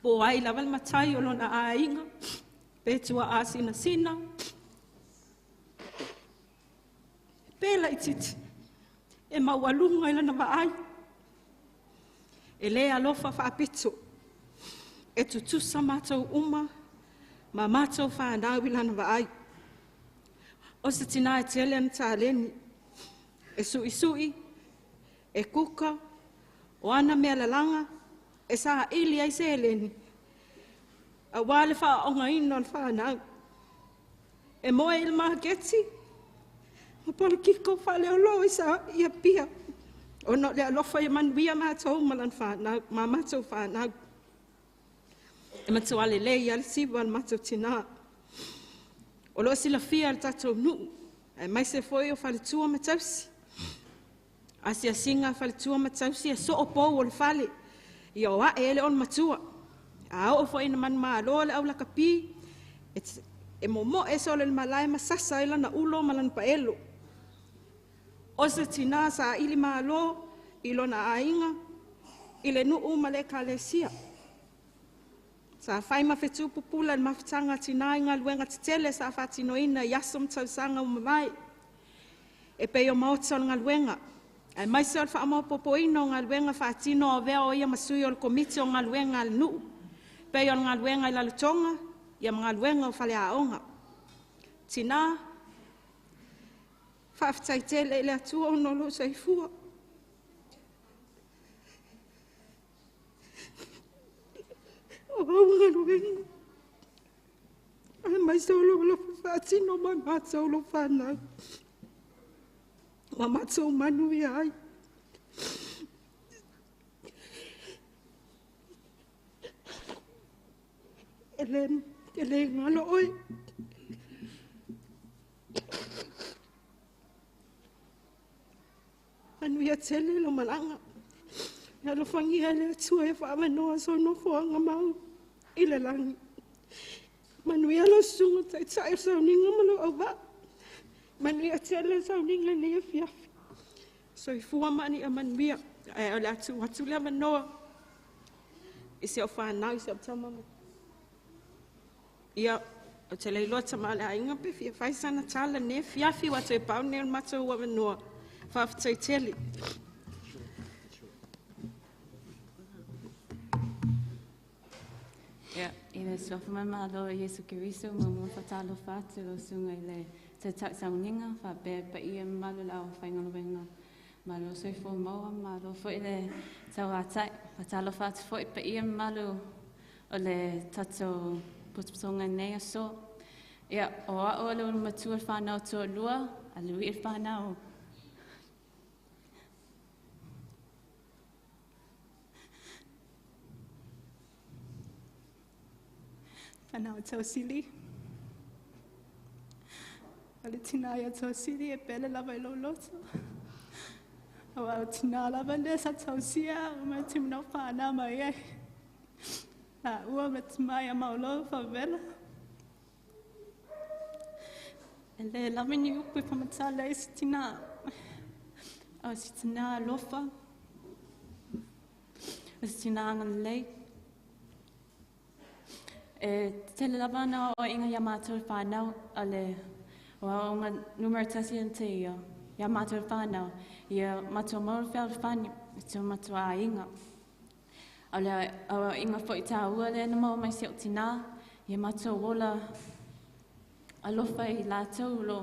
Po ai lava le matai o lona aiga, pe tua a sina sina. Pe la ititi, e maualunga i lana vaai. E le alofa whaapito, e tutusa mātou uma, ma mātou whanau i lana vaai. O se tina e tele ana tāleni, e suisui, e kuka, o ana mea lalanga, e sa ili ai se eleni. A wā le whaonga ino le whanau. E moe i le maketi, ma polokiko whaleolo i sa ia pia. O no le alofa i manuia mātou ma lan whanau, ma mātou whanau. E matua le lei a le siwa le mātou tina. O loo silafia le tātou nuu, e mai se foi o faletua ma tausi. A siasinga faletua ma tausi e soo pou o le fale, ia o ae ele on matua. A oo foi na manu malo le au lakapi, e momo e sole le malae ma sasa e lana ulo ma lana paelo. O se tina sa ili malo i lona aiga, i le nuu ma le ekalesia. Sa whai ma whetu pupula le mafutanga tina i ngā luenga tetele sa whatinoina i aso mtausanga o mawai. E pei o maota o ngā luenga. Ai mai se o le whaamapopoina o ngā luenga whaatino o vea o ia masui o le komiti o ngā luenga al nuu. Pei o le galuega i lalotoga, ia ma galuega o faleaoga. Tinā, faafetai tele i le Atua ona o lou soifua. O au galuega, aemaise o lou alofa faatino mai matou lou fanau. Ua matou manuia ai. E le galo oe. Manuia tele lo malaga. E alofagia e le Atua e faamanoa sou nofoaga mau i le lagi. Manuia lau susuga taitai o sauniga ma lou auvaa. Manuia tele sauniga i lenei afiafi. Soifua ma ia manuia. Ae o le atu atu le avanoa i si au fanau, i si au tama. Ia, o te leiloa tama o le aiga pe fia fai sana tala nei afiafi ua toe pau nei o le matou avanoa. Faafetai tele. Ia, i le suafa mai malo Iesu Keriso, mo mo whatalofa atu lo sunga i le te tausauniga, whapea pa ia malu lau whaingaluenga. Malo soifua maua, malo foi le tauatai. Whatalofa atu foi pa ia malu o le tatou putuputunga nei aso. Ia, o ao le ulu matua whanau tualua, a lui e whanau. Whanau tausili. O le tina ia tausili e pele lava i lou loto. O au tina lava lea sa tausia o mai te manau whanau mai ai. A ua me te mai a maulo whawela. E le lava ni upu i whamatala i si tina. O si tina alofa. O si tina angalei. E tele lava na o inga ia mātou whanau a le o au ngā numero tasi an te ia ia mātou whanau ia mātou mauru whiau whani i te mātou a inga. A le au inga fo i tā ua le na mau mai se o tina ia mātou ola alofa i lātou lo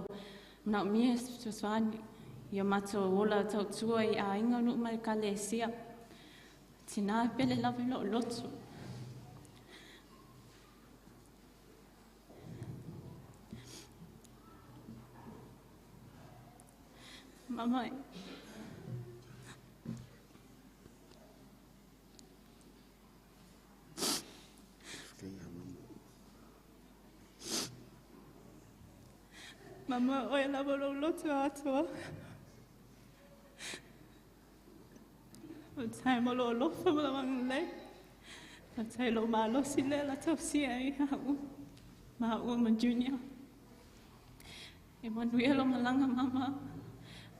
mana o mia suasuani ia mātou ola tautua i a inga nu mai ka le sia. Tina pele lava i lo lotu. Mama. Mama, oe lava lou loto atoa. O tai mo lo alofa ma la wangalei. O tai lo malosi le la tausia i hau. Maua ma Junior. E manuia lo malanga mama.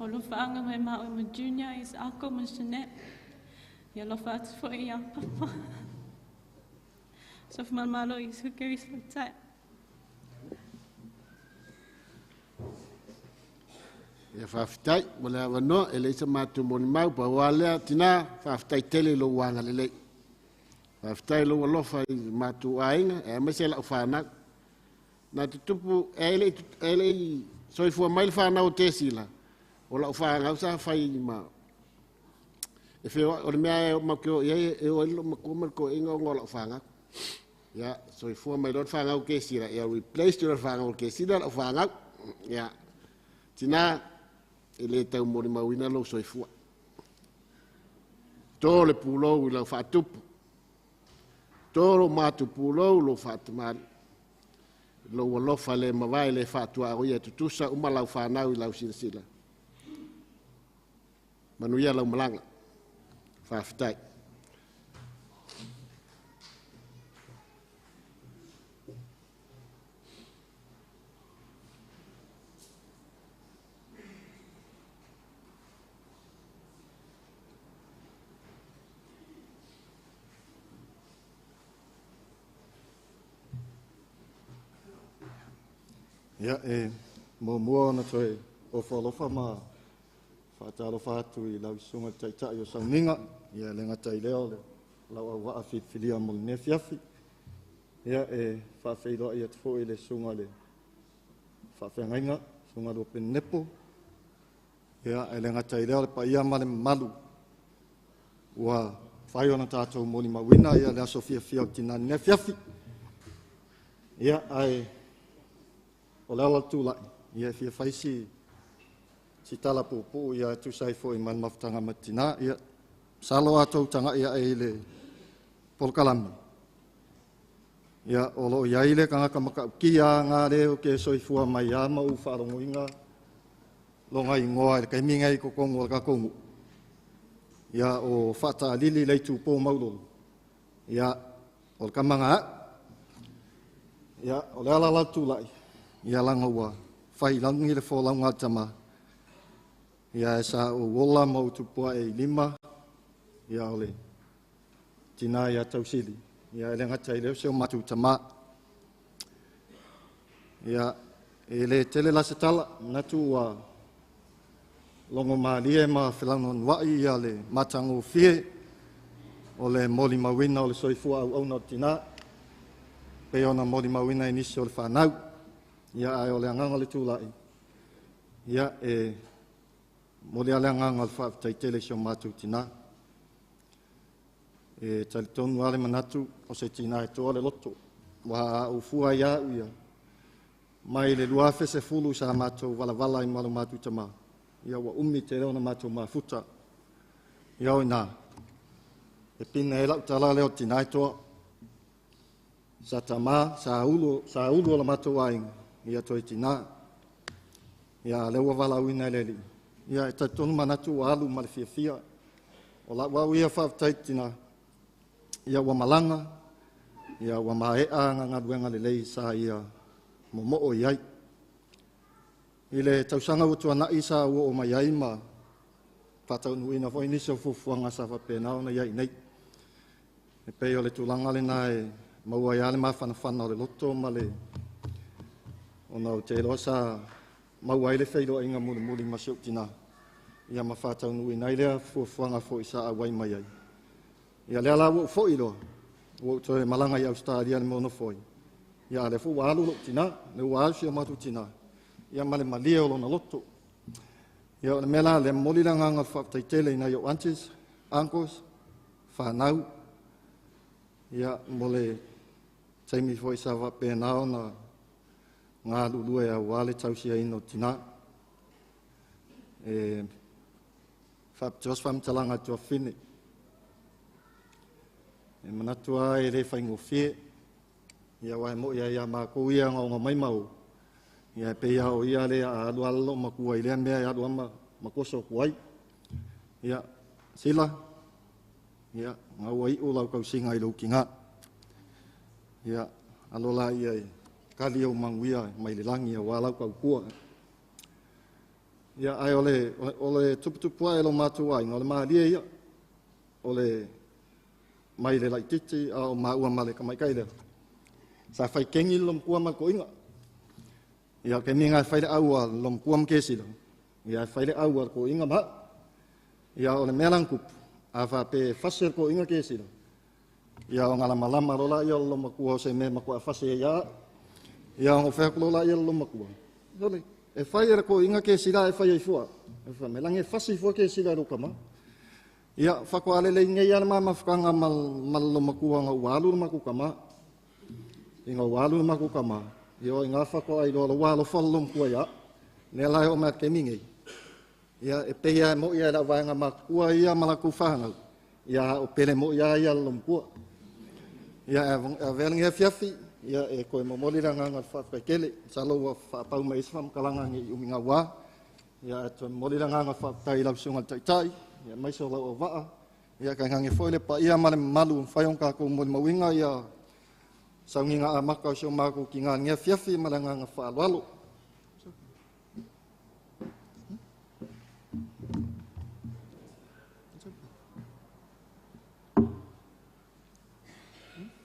O lo whaanga mai maua ma Junior, Isako ma Jeanette. Ia lo whaatu fo i a papa. So whamalmalo i su kerisi tai. Ia whawhitai, mo le awanoa, e leisa mātou moni mau, pa wā lea, tina, whawhitai tele lo wanga lelei. Whawhitai lo alofa i mātou āinga, e aemaise lau whanau. Nā te tupu, e le soifua mai le whanau o Tesila, o lau whanau sa whai ma. E whio, o le mea e o makeo, ia e o ilo makua ma le ko inga o ngā lau whanau. Ia, soifua mai lo whanau o Kesila, ia replace te whanau o Kesila, lau whanau. Ia, tina, e le tau mori mauina lou soifua. Tō le pūlou i lau whaatupu. Tō lo mātu pūlou lou whaatamari. Lou alofa le mawai le whaatua o ia tutusa uma lau whanau i lau silasila. Manuia lau malanga. Whawhitai. Ia, e mua ona toe ofo alofa ma whaatalofa atu i lau sunga taitai o sauniga, ia le ngata i leo le lau au waa whiwhilia mo le nefiafi. Ia e faafeiloai atu foi i le susuga i le faafeagaiga, susuga Luapene Nepo. Ia e le gata i lea o le paia ma le mamalu ua fai ona tatou molimauina ia le aso fiafia o Tinā i lenei afiafi. Ia ae o le ala o le tulai, ia e fia fai si tala puupuu ia e tusa ai foi ma le mafutaga ma Tinā. Ia masalo a outou tagai ae i le polokalame, ia o lo o i ai le tagata matautia lena lea ou te soifua mai lava ma ou faalogoina lona igoa i le taimi lenei i totonu o le tatou nuu, ia o Faataalili Leitupo Maulolo, ia o le tama na a'u. Ia o le ala la o le tulai, ia leaga ua fai i lagi le folauga a le tama, ia ae sa ou ola ma ou tupu ae i lima, ia o le tina ia Tausili, ia e le gata i lea o si o matou tama. Ia e le tele la se tala, manatu ua logo malie ma felaunoanuai ia le matagofie o le molimauina o le soifua auauna o le tina, pei ona molimauina e nisi o le fanau. Ia ae o le agaga o le tulai, ia e momoli lava le agaga o le faafetai tele i si o matou tina. E talitonu lava le manatu o se tina e toa le loto, ua a ou fua ai au ia mai le 2010 sa matou valavala ai ma lo matou tama, ia ua umi tele ona matou mafuta. Ia o ina, e pine ai lau tala lea o tina e toa. Sa tama, sa ulu o la matou aiga, ia toe tina. Ia lea ua valaauina e le Alii, ia e talitonu manatu ua alu ma le fiafia. O lau au ia faafetai tina, ia ua malaga, ia ua maea ngā galuega lelei sa ia momoo i ai. I le tausaga ua tuanai sa ua o mai ai ma faataunuuina foi nisi o fuafuaga sa faapena ona i ai nei. E pei o le tulaga lena e maua ai lava le mafanafana o le loto ma le ona o te iloa sa maua ai le feiloaiga mulimuli ma si ou tina, ia ma faataunuuina ai lea fuafuaga foi sa auai mai ai. Ia lea la ua ou foi loa, ua ou toe malaga i Ausetalia i le mea o nofo ai. Ia a lea foi ua alu lou tina, lea ua alu si o matou tina, ia ma le malie o lona loto. Ia o le mea la lea, momoli le agaga o le faafetai tele i nai ou aunties, uncles, fanau, ia mo le taimi foi sa faapena ona galulue aua le tausiaina o tina. E faapitoa se faamatalaga i le tuafafine. E manatu lava e le faigofie, ia aua e moi lava ia matou ia na ona mai ma o, ia e pei lava o ia lea a alu lava lou matua i lea mea e alu lava ma toso atu ai. Ia, Sila, ia, na ua iu lau tausiga i lou tina. Ia, alo la ia e kali au manuia mai le lagi aua lau tautua. Ia, ae o le tuputupu ae lo matou aiga, o le malie ia, o le mai le laititi a o maua ma le tamaitai lea. Sa fai kengi le lomatua ma le toiga. Ia, o le taimi lena e fai le au a le lomatua ma kesila, ia e fai le au a le toiga ma au. Ia, o le mea la na tupu, a faapea e fase le toiga kesila, ia o ngalamalama loa la ia o le lomatua o se mea matua fase ai a. Ia, o fai atu loa la ia le lomatua. Ole, e fai e le toiga kesila e fai ai fua. E fai mai lagi e fase fua kesila i lou tama. Ia, faatoa lelei nei lava le mamafutaga ma le lomatua na ua alu le matou tama. Ina ua alu le matou tama, ia o ina faatoa iloa ua alofa le lomatua ia. Lea la e oo mai le taimi nei. Ia, e pei lava e moi lava i lau vaega matutua ia ma latou fanau, ia o pele moi lava ia le lomatua. Ia, e avea lenei afiafi, ia e toe momoli le agaga o le faafetai tele. Masalo ua faapau mai ai se faamatalaga nei i umi gaua. Ia, e toe momoli le agaga o le faafetai i lau susuga i le Taitai, ia aemaise o lau auvaa. Ia tainane foi le paia ma le mamalu ua mafai ona tatou molimauina ia sauniga amata o si o matou tina i lenei afiafi ma le agaga faaaloalo.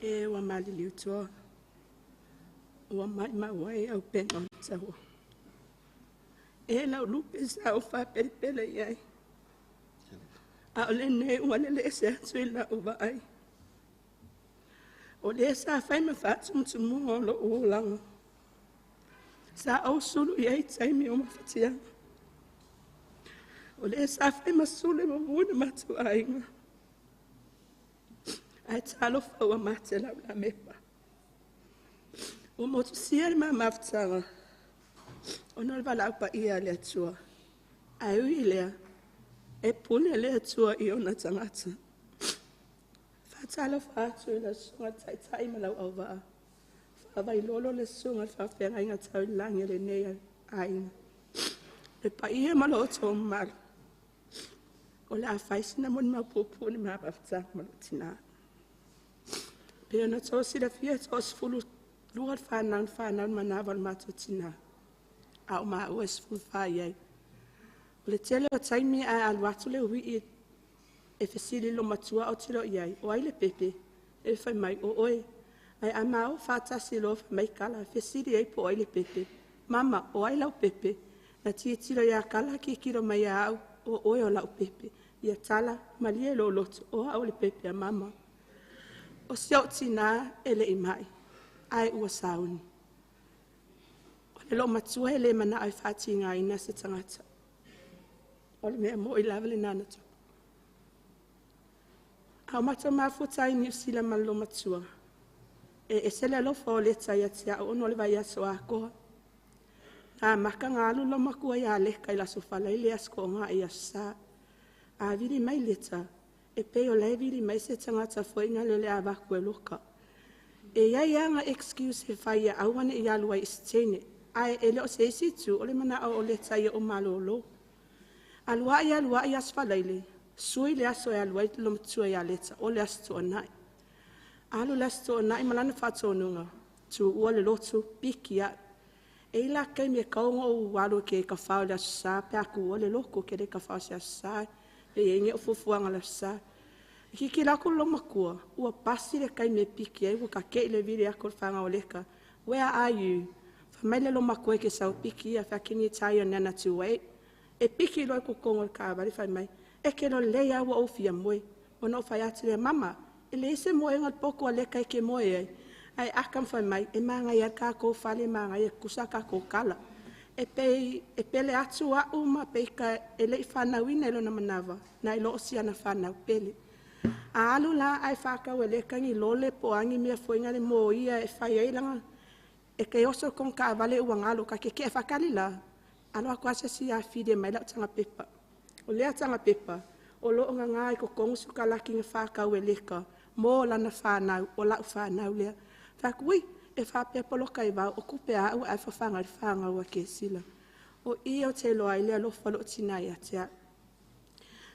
E ua maliliu toa, ua maimau ai au pena o le taua. E lau lupe sa ou faapelepele i ai, a o lenei ua lele ese atu i lau vaai. O le sa fai ma faatumutumuga o lou olaga. Sa ou sulu i ai taimi o mafatiaga. O le sa fai ma sulu e mumu na matou aiga. Ae talofa ua mate lau lamepa. Ua motusia le ma mafutaga ona o le valaau paia a le Atua. Ae ui i lea, e pule le Atua i ona tagata. Faatalofa atu i lau susuga i le Taitai ma lau auvaa. Faavailolo le susuga i le faafeagaiga tau i le lagi a lenei aiga. Le paia ma lo outou mamalu, o le a fai sina molimau puupuu i le ma mafutaga ma lou tina. Pei ona outou silafia e toasefulu lua le fanau na fanau i le manava o le matou tina, a o maua e 14 i ai. O le tele o taimi ae alu atu le ui'i e fesili i le loomatua ae autilo i ai, o ai le pepe? E fai mai, o oe. Ae a maua faatasi loa fai mai Kala, fesili ai po o ai le pepe. Mama, o ai lau pepe? Na tilotilo ia Kala tilotilo mai ia au, o oe o lau pepe. Ia Tala, malie lou loto, o au o le pepe a mama. O si ou tinā e le i mai, ae ua sauni. O le loomatua e le manao e faatigaina se tagata. O le mea moni lava lena na tupu. A o matou mafuta ai i Niu Sila ma le loomatua, e ese le alofa o Leta ia te au ona o le vaiaso atoa. Na amata ona alu le loomatua ia Leta i le Aso Faraile, Aso Toonai, Aso Sa. A vili mai Leta, e pei o la e vili mai se tagata foi lea o le a avatu e loka. E i ai lava ana excuse e fai ia aua ne i alu ai i se teine. Ae e le o se isi itu, o le manao o Leta ia ou malolo. Alu ai, alu ai Aso Faraile, sui le aso e alu ai le loomatua ia Leta, o le Aso Toonai. Alu le Aso Toonai ma lana faatonuga, tuua le lotu, piki au. E i ai la taimi e tatau ona ou alu e tafao i le Aso Sa pe a tuua le lotu, ou te le tafao i se Aso Sa, e i ai ni au fuafuaga i le Aso Sa. E tilotilo atu le loomatua, ua pasi le taimi e piki ai, ua tatei le vili atu o le fanau a Leta, where are you? Fai mai le loomatua e te sau e piki ia, fai atu, can you tell your nana to wait? E piki loa i totonu o le taavale, fai mai, e te lelei lava ua ou fia moe. Ona ou fai atu lea, mama, e leai se moega o le poto a Leta e te moe ai. Ae aka ma fai mai, e manaia le tatou fale, e manaia e tutusa a tatou kala. E pei e pele atu au ma peita e le i fanauina i lona manava, nai lo o si ana fanau pele. A alu la ae whākau e leka ni lole po angi mea fuinga le mo ia e whai ai langa e ke oso kon ka vale ua ngalo ka ke ke whakali la. Alo ako asa si a fide mai lau tanga pepa. O lea tanga pepa, o loo nga ngai ko kongu suka laki nga whākau e leka, mō lana whānau, o lau whānau lea. Whaku, ui, e whāpea poloka i vau, o kupe a au ai whawhanga i whāngau a ke sila. O i o te loa i lea lofa lo tina i atea.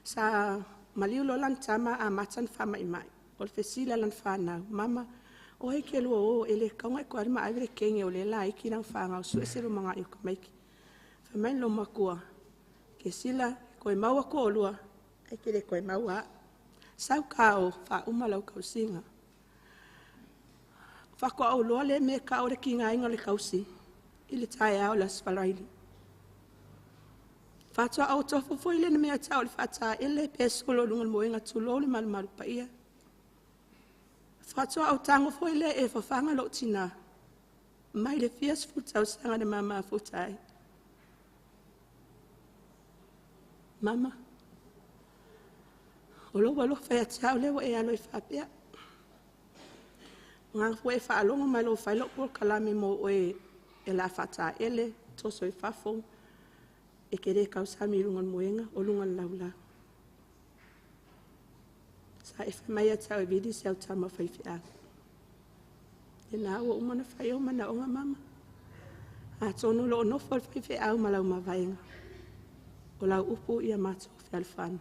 Sa maliu lo lan tama a matan whama i mai. O le fesila lan whānau, mama, o hei ke lua o, e le kaunga i koe ma aiwe le kenge o le la iki nang whāngau, su e se manga i o kamaiki. Whamain lo makua, ke sila, koe maua ko olua, e ke le koe maua. Sau ka o, wha uma lau kausinga. Whako au loa le me ka o le ki ngā inga le kausi, i le tae au la sfalaili. Whātua au tofu foi le mea tau le whātā ele pe solo lunga le moenga tūlō le malu malu paia. Whātua au tango foi le e whawhanga lo tina. Mai le fia sfuta o sanga le mama futa ai. Mama, o lo alofa ia te au lewa e alo i whapea. Ngā fue e whaalongo mai lo whai lo kalame mo oe e la whātā ele, toso i whafo, e ke re kausami i lunga moenga o lunga laula. Sa e whai mai a tau e vidi se au tama whai whia. E nā ua umana whai o mana o ngā mama. A tōnu lo o nofo whai whia au malau mavaenga. O lau upu ia mātou whialwhanu.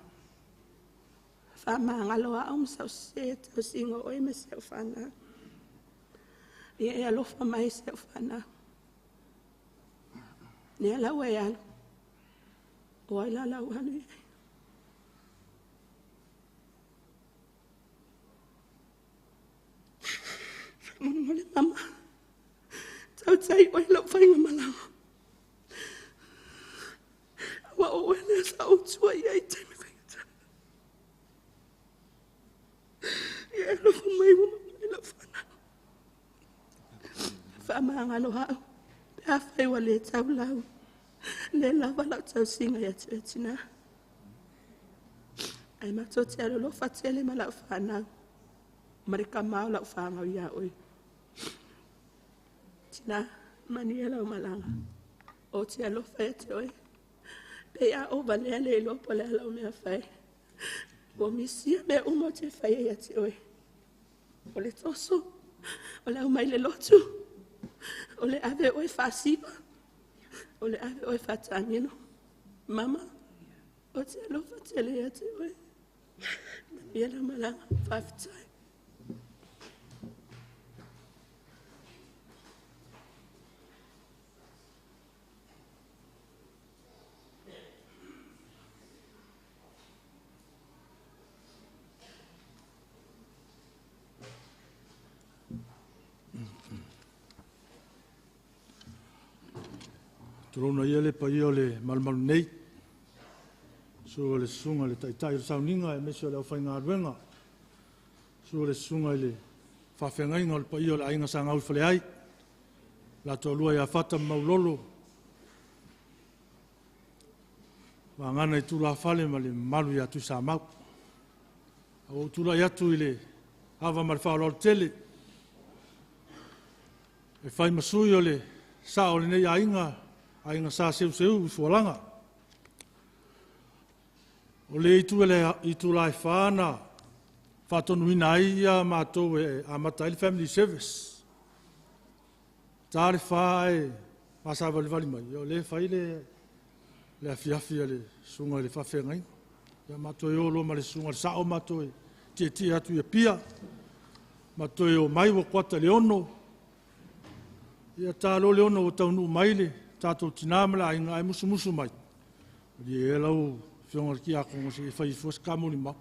Wha maangalo a au masau se tau singo oi me se au whanau. Ia e alofa mai se au whanau. Nea lau e alu. O ai la lau alu i. Whamonamole mama. Tau tai oe lau whainga malawa. Awa o oe lea sa o tua ia i taimi whainga. Ia e alofa mai ua mama i lau whanau. faagalo a'u pe afai ua lē taulau lē lava la'u tausiga iā te oe tinā. Ae matou te alolofa tele ma la'u fanau ma le kamā o la'u fagau iā oe. Tinā, manuia lau malaga. O te alofa ia te oe. Pe ia o valea le iloa po le ala o mea fai. Ua misia mea uma o te faia ia te oe. O le toso, o le au mai le lotu, o le ave oe faasiva, o le ave oe faatagelo. Mama, o te alofa tele ia te oe. Manuia lau malaga, faafetai. Tulona ia le paia o le malumalu nei, su o le susuga i le taitai o le sauniga aemaise o le aufaigaluega, su o le susuga i le faafeagaiga o le paia o le aiga sa Gauifaleai, la toalua ia Fata ma Maulolo, Vagana i tulafale ma le mamalu ia Tuisamau. A ua ou tulai atu i le ava ma le faaaloalo tele e fai ma sui o le sao o lenei aiga, aiga Sa Seuseu i Fualaga. O le itula e 4 na faatonuina ai matou e amata ai le family service. Ta le 4 ae masavalivali mai, o lea e fai le afiafi a le susuga i le faafeagaiga. Ia matou o loa ma le susuga i le sao matou tietie atu i Apia, matou o mai ua kuata i le 6. Ia ta loa le 6 ua taunuu mai le tatou tina ma le aiga, ae musumusu mai, malie ea lau afioga i le Tiakono se i e fai ifo se ta molimau.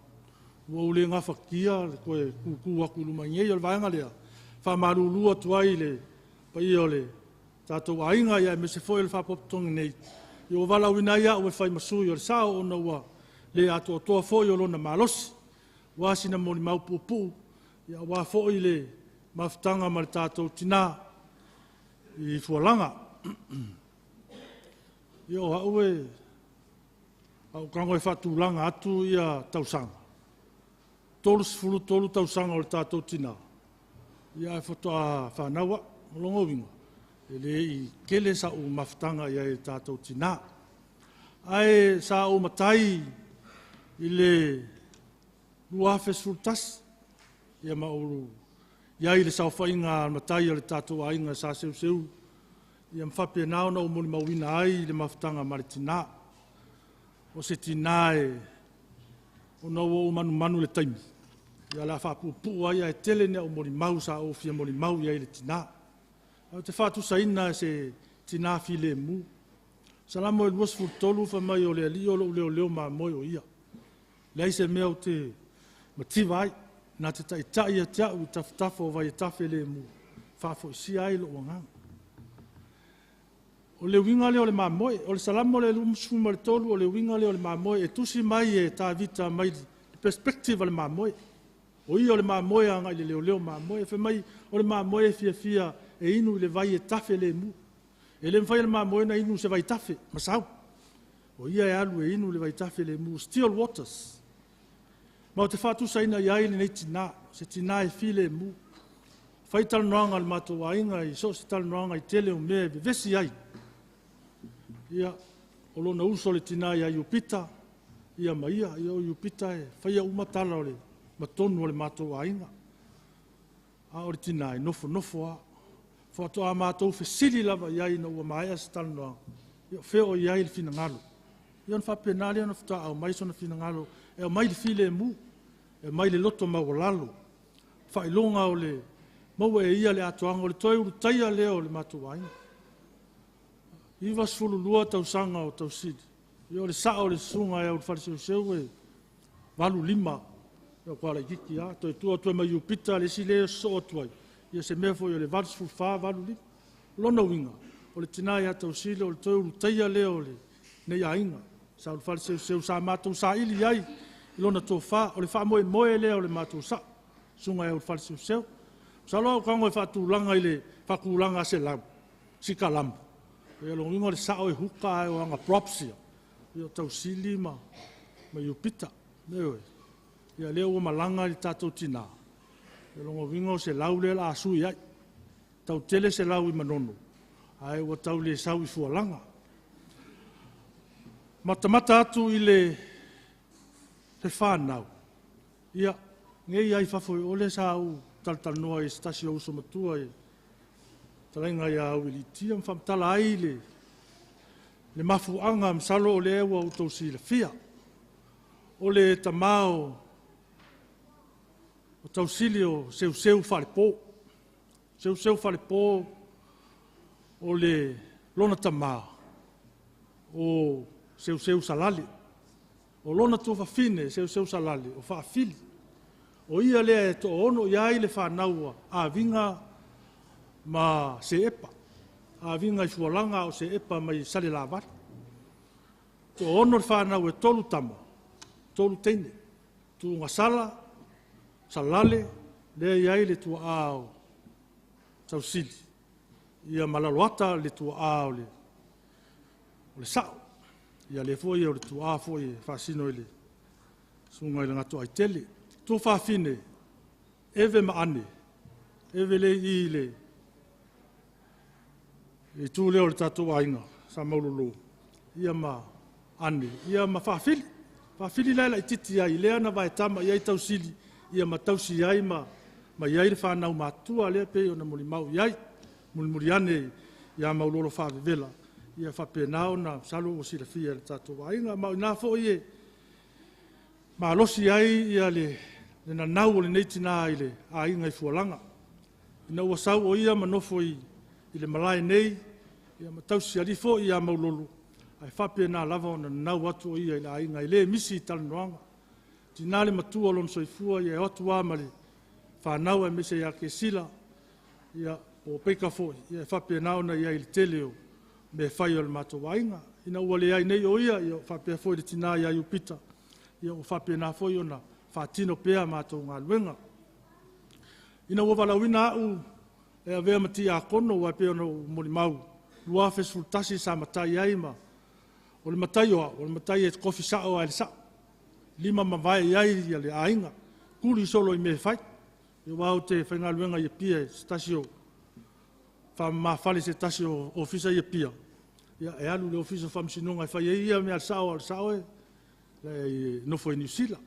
Ua ou le gafatia le toe tutu atu i luma i inei. O le vaega lea, e faamalulu atu ai i le paia o le tatou aiga, aemaise foi o le Faalapotopotoga nei, ua valaauina ai au e fai ma sui o le sao ona ua le atoatoa foi o lona malosi, aua sina molimau puupuu, aua foi le mafutaga ma le tatou tina i Fualaga. Ia, o au e a ou tago e faatulaga atu ia tausaga, 33 tausaga o le tatou tina, ia ae faatoa fanau au. O lona uiga, e le i tele sau mafutaga i ai i le tatou tina. Ae sa ou matai i le 2011, ia ma ou i ai i le saofaiga a matai o le tatou aiga sa seuseu, ia ma faapena ona ou molimauina ai le mafutaga ma le tina. O se tina e, ona ua ou manumanu i le taimi, ia o le a faapuupuu ai, ae tele ni au molimau sa ou fia molimau i ai i le tina. Ae ou te faatusaina se tina filemu. Salamo e 23 fai mai o le Alii o lou leoleo mamoe o ia. Leai se mea ou te mativa ai, na te taitai ia te au i tafatafa o vai e tafe lemu, faafoisia ai lou agaga. O le uiga lea o le mamoe, o le Salamo le 23, o le uiga lea o le mamoe, e tusi mai e Tavita mai le perspective a le mamoe. O ia o le mamoe agai le leoleo mamoe. Fai mai o le mamoe e fiafia e inu i le vai e tafe lemu. E le mafai e le mamoe na inu se vai tafe, masau. O ia e alu e inu le vai tafe lemu, still waters. Ma o te faatusaina i ai lenei tina, se tina e filemu. Fai talanoaga a le matou aiga i so o se talanoaga i tele o mea e vevesi ai. Ia, o lona uso le tina ia Iupita, ia ma ia, ia o Iupita e faia uma tala o le matonu o le matou aiga. A o le tina e nofonofo lava. Faatoa matou fesili lava i ai ina ua maea se talanoaga, ia o fea o i ai le finagalo. Ia ona faapena lea ona faatoa aumai sona finagalo, e aumai le filemu, e aumai le loto maualalo, faailoga o le maua e ia le atoaga o le toe ulutaia lea o le matou aiga. 92 tausaga o tausili, ia o le sao o le susuga ia Ulufaleseuseu e 85, ia ua laitiiti lava, toe tuu atu ai ma Iupita le isi lea e sosoo atu ai, ia se mea foi o le 84, 85. O lona uiga, o le tina ia Tausili o le toe ulutaia lea o lenei aiga. Sa Ulufaleseuseu sa matou saili i ai i lona tofa, o le faamoemoe lea o le matou sao, susuga ia Ulufaleseuseu. Masalo a ou tago e faatulaga i le faatulaga a Selau, sikalamu. Ia lona uiga o le sa'o e huka ae o ana props ia, ia o Tausili ma Iupita. Ioe. Ia lea ua malaga i le tatou tinā, ia lona uiga o se lau lea o le a sui ai. Tau tele se lau i Manono, ae ua tau le sau i Fualaga. Matamata atu i le fanau, ia, nei lava i fafo i o lea sa ou talatalanoa i se tasi o uso matua i fetalaiga ia Auiliitia ma faamatala ai le mafuaaga masalo o lea ua outou silafia. O le tamā o Tausili o Seuseu Faalepo. Seuseu Faalepo o le lona tamā o Seuseu Salale. O lona tuafafine Seuseu Salale o Faafili. O ia lea e toaono i ai le fanau a Aviga ma Seepa. Aviga i Fualaga a o Seepa mai Salelavalu. Toaono le fanau e 3 tama, 3 teine. Tuugasala, Salale, lea e i ai le tuaa o Tausili, ia ma Laloata le tuaa o le Sao. Ia lea foi o le tuaa foi e faasino i le susuga i le Gatoaitele. Tuafafine, Eve ma Ane, Eve lea e i le itu lea o le tatou aiga, sa Maulolo, ia ma Ane, ia ma Faafili. Faafili la e laitiiti ai, lea na vaetama i ai Tausili, ia ma tausi ai ma i ai le fanau matua lea pei ona molimau i ai. Mulimuli ane ia Maulolo faavevela, ia faapena ona masalo ua silafia e le tatou aiga. Ma o ina foi e malosi ai ia le nanau o lenei tina i le aiga i Fualaga. Ina ua sau o ia ma nofo i le malae nei, ia ma tausi alii foi ia Maulolo, ae faapena lava ona nanau atu o ia i le aiga, e le misi i talanoaga. Tina le matua o lona soifua, ia e o atu lava ma le fanau aemaise ia Kesila, ia po o Peika foi, ia e faapena ona i ai i le tele o mea fai o le matou aiga. Ina ua leai nei o ia, ia faapea foi le tina ia Iupita, ia ua faapena foi ona faatino pea matou galuega. Ina ua valaauina au e avea ma tiakono, aua e pei ona ou molimau, 2011 sa matai ai ma o le matai o au, o le matai e tofi sao lava i le sao. Lima mavae i ai le aiga, tuli solo i mea e fai. Aua ou te faigaluega i Apia i se tasi o faamamafale i se tasi o ofisa i Apia, ia e alu i le ofisa o faamasinoga e fai ai ia mea a le sao, a o le sao e nofo i Niu Sila.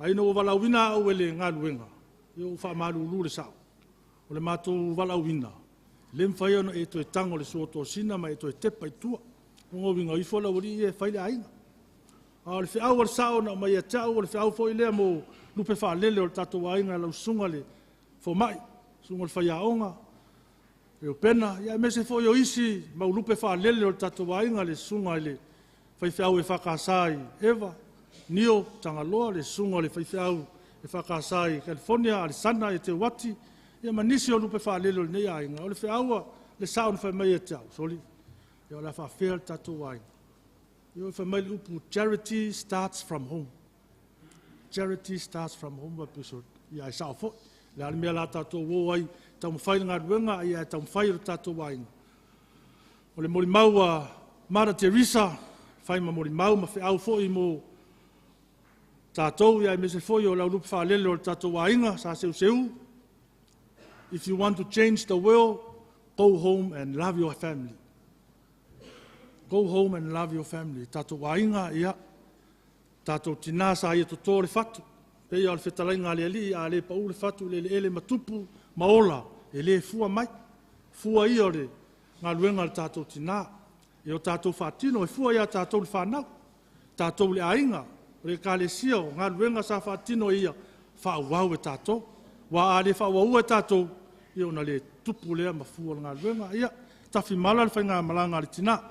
Ae ina ua valaauina au e le galuega, ia ua faamalulu le sao. O le matou valaauina, le mafai ona e toe tago i le suotosina ma e toe tepa i tua. O lona uiga, ifo le aualii ia e fai le aiga. A o le feau a le sao na aumai ia te au, o le feau foi lea mo lupe faalele o le tatou aiga, lau susuga le fomai, susuga le faiaoga, Reupena, ia aemaise foi o isi mau lupe faalele o le tatou aiga, le susuga i le faifeau e FKS i Eva, Nio Tagaloa, le susuga i le faifeau e FKS i California, Alesana Eteuati, ia ma nisi o lupe faalele o lenei aiga. O le feau a le sao na fai mai ia te au, soli, ia o le a faafea le tatou aiga. Ia fai mai le upu, charity starts from home. Charity starts from home, ia ai sao foi. Le a le mea la tatou o ai, taumafai le galuega, ia taumafai le tatou aiga. O le molimau a Mother Teresa, fai ma molimau ma feau foi mo tatou, ia aemaise foi o le aulupe faalele o le tatou aiga, sa seuseu. If you want to change the world, go home and love your family. Go home and love your family. Tatou aiga, ia, tatou tina sa ia toto le fatu. Peia o le fetalaiga a le alii, a le pau le fatu, le eleele matupu, ma ola, e le fua mai. Fua ia o le galuega a le tatou tina. E o tatou faatino, e fua ia tatou le fanau. Tatou le aiga, o le ekalesia o galuega sa faatino ia, faauau e tatou. Ua a le faauaua e tatou, ia ona le tupu lea ma fua o le galuega. Ia, tafimala le faigamalaga a le tina.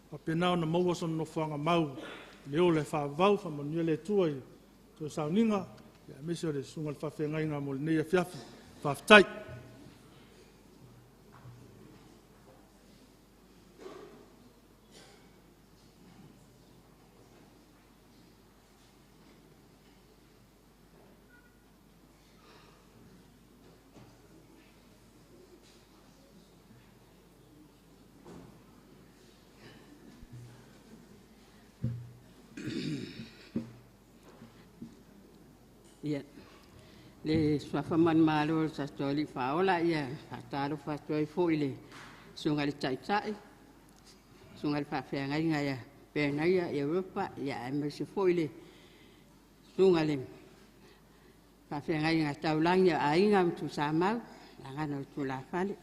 Faapena ona maua sona nofoaga mau, le ola e faavavau, faamanuia le Atua i toe sauniga, ia aemaise o le susuga i le faafeagaiga mo lenei afiafi. Faafetai. Ia, le suafa manumalo o le tatou Alii Faaola, ia faatalofa atu ai foi i le susuga i le Taitai, susuga i le Faafeagaiga ia Penaia ia Ropa, ia aemaise foi le susuga i le Faafeagaiga Taulagi a Aiga ma Tuisamau, Gagana o le Tulafale,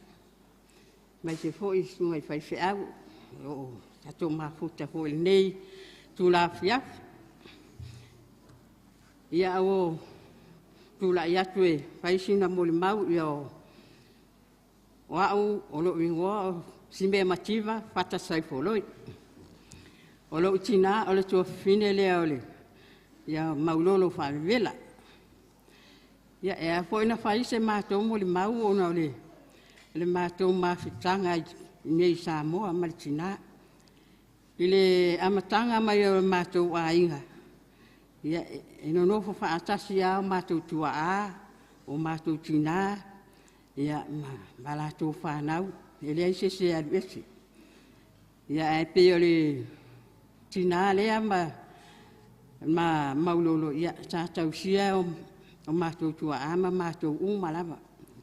aemaise foi susuga i faifeau o lo o tatou mafuta foi i lenei itula afiafi. Ia, ua tulai atu e fai sina molimau, ia o au o lou igoa o Simea Mativa Fata Saifoloi. O lou tina o le tuafafine lea o le ia Maulolo Faavevela. Ia, e ala foi ona fai se matou molimau ona o le matou mafutaga i inei i Samoa ma le tina. I le amataga mai o le matou aiga, ia, e nonofo faatasi lava o matou tuaa, o matou tina, ia, ma latou fanau, e leai se isi e alu ese. Ia, ae pei o le tina lea ma Maulolo, ia, sa tausia o matou tuaa ma matou uma lava,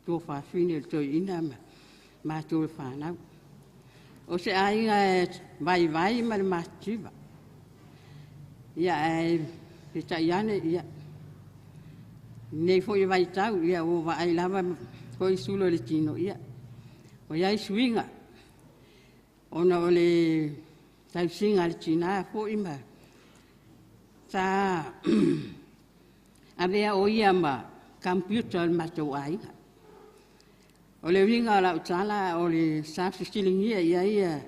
tuafafine o le toeaina ma matou e fanau. O se aiga e vaivai ma le matitiva. Ia, ae peitai ane, ia, lenei foi vaitau, ia, ua vaai lava foi sulu o le tino, ia, ua i ai suiga, ona o le tausiga a le tina foi ma sa avea o ia ma computer o le matou aiga. O le uiga o lau tala, o le sa fesiligia i ai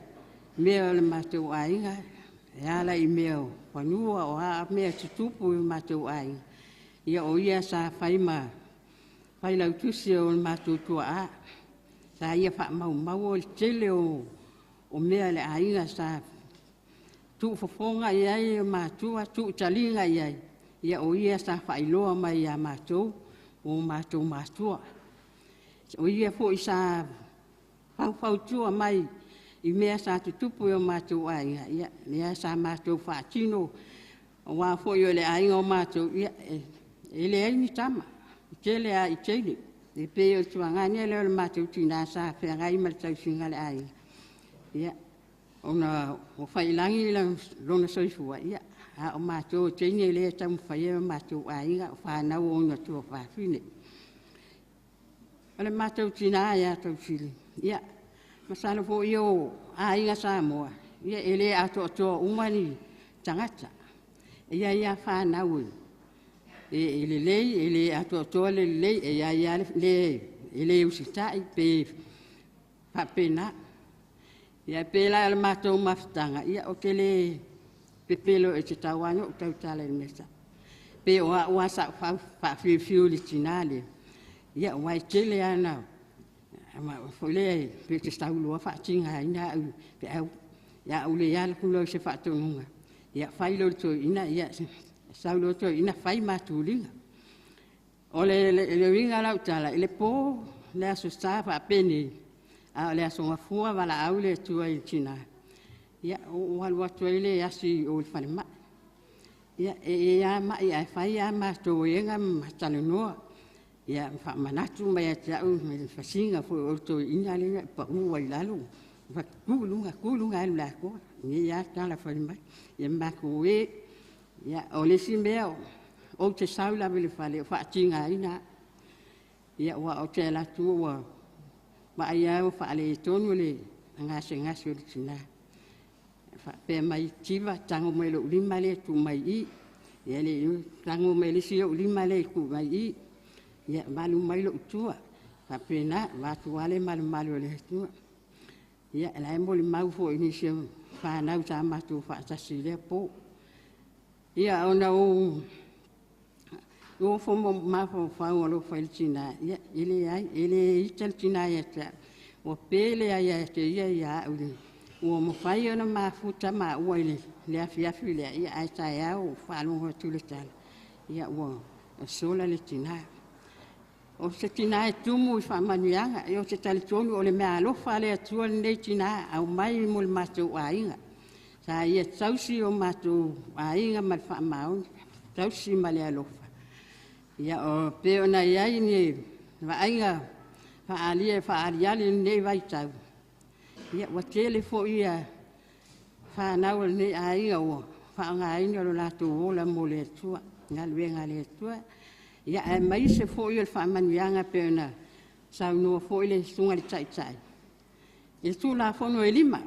mea o le matou aiga, e ala i mea o fanua, o a mea tutupu i le matou aiga, ia o ia sa fai ma failautusi o le matou tuaa. Sa ia faamaumaua le tele o mea a le aiga sa tuufofoga i ai matua, tuutaliga i ai, ia o ia sa faailoa mai ia matou, o matou matua. O ia foi sa faufautua mai i mea sa tutupu i o matou aiga, ia, lea sa matou faatino, aua foi o le aiga o matou, ia, e leai ni tama, e tele lava i teine. E pei o le tuagane lea o le matou tina sa feagai ma le tausiga o le aiga, ia, ona ua faiilagi lona soifua, ia, a o matou o teine lea e taumafaia o matou aiga, o fanau o ona tuafafine. O le matou tina ia Tausili, ia, masalo foi o aiga Samoa, ia, e le atoatoa uma ni tagata. E i ai lava fanau e lelei, e le atoatoa le lelei, e i ai lava le e le usitai pe faapena. Ia, pe la o le matou mafutaga, ia, ou te le pepelo e tatau lava ona ou tautala i le mea sao. Pe o au lava sa ou faafiufiu i le tina lea, ia, aua e tele lava na foi lea pe te sauloa faatigaina au pe au ia au le alu loa i se faatonuga, ia fai loa e le toeaina, ia sau loa le toeaina fai matuliga. O le uiga o lau tala, i le po le Aso Sa faapenei, a o le Aso Gafua valaau le Atua i le tina, ia, ou alu atu ai le asi i o i le falemai. Ia, e a mai ae fai a matou ega ma talanoa, ia, faamanatu mai ia te au le fasiga foi o le toeaina lea na pau ai i lalo, tu i luga, tu i luga e alu i le atoa, nei lava tala fai mai. Ia matou e, ia, o le isi mea, ou te sau lava i le fale o faatigaina au. Ia, ua ou te alu atu ua vaai lava ua faaletonu le gasegase o le tina. Faapea mai, Tiva, tago mai lou lima lea e tuu mai i. Ia le tago mai le isi ou lima lea e tuu mai i. Ia, malu mai lou tua. Faapena, vaeatu lava le malumalu o le Atua. Ia, la e molimau foi i nisi o fanau sa matou faatasi i lea po. Ia, ona ou nofo mafaufau alofa i le tina, ia, e leai, e le ita le tina ia te au. Ua pele lava ia te ia ia au, ua mafai ona mafuta maua i le afiafi lea, ia, ae taeao ua faalogo atu le tala, ia, ua sola le tina. O se tina e tumu i faamanuiaga, ia, ou te talitonu o le meaalofa a le Atua lenei tina aumai mo le matou aiga. Sa ia tausi o matou aiga ma le faamaoni, tausi ma le alofa. Ia o pe ona iai ni vaaiga faaalia e faaaliali i lenei vaitau, ia ua tele foi ia fanau a lenei aiga ua faaaogaina lo latou ola mo le Atua, galuega a le Atua. Ia aemaise foi o le faamanuiaga pei ona saunoa foi le Susuga i le Taitai i le Tulafono e 5,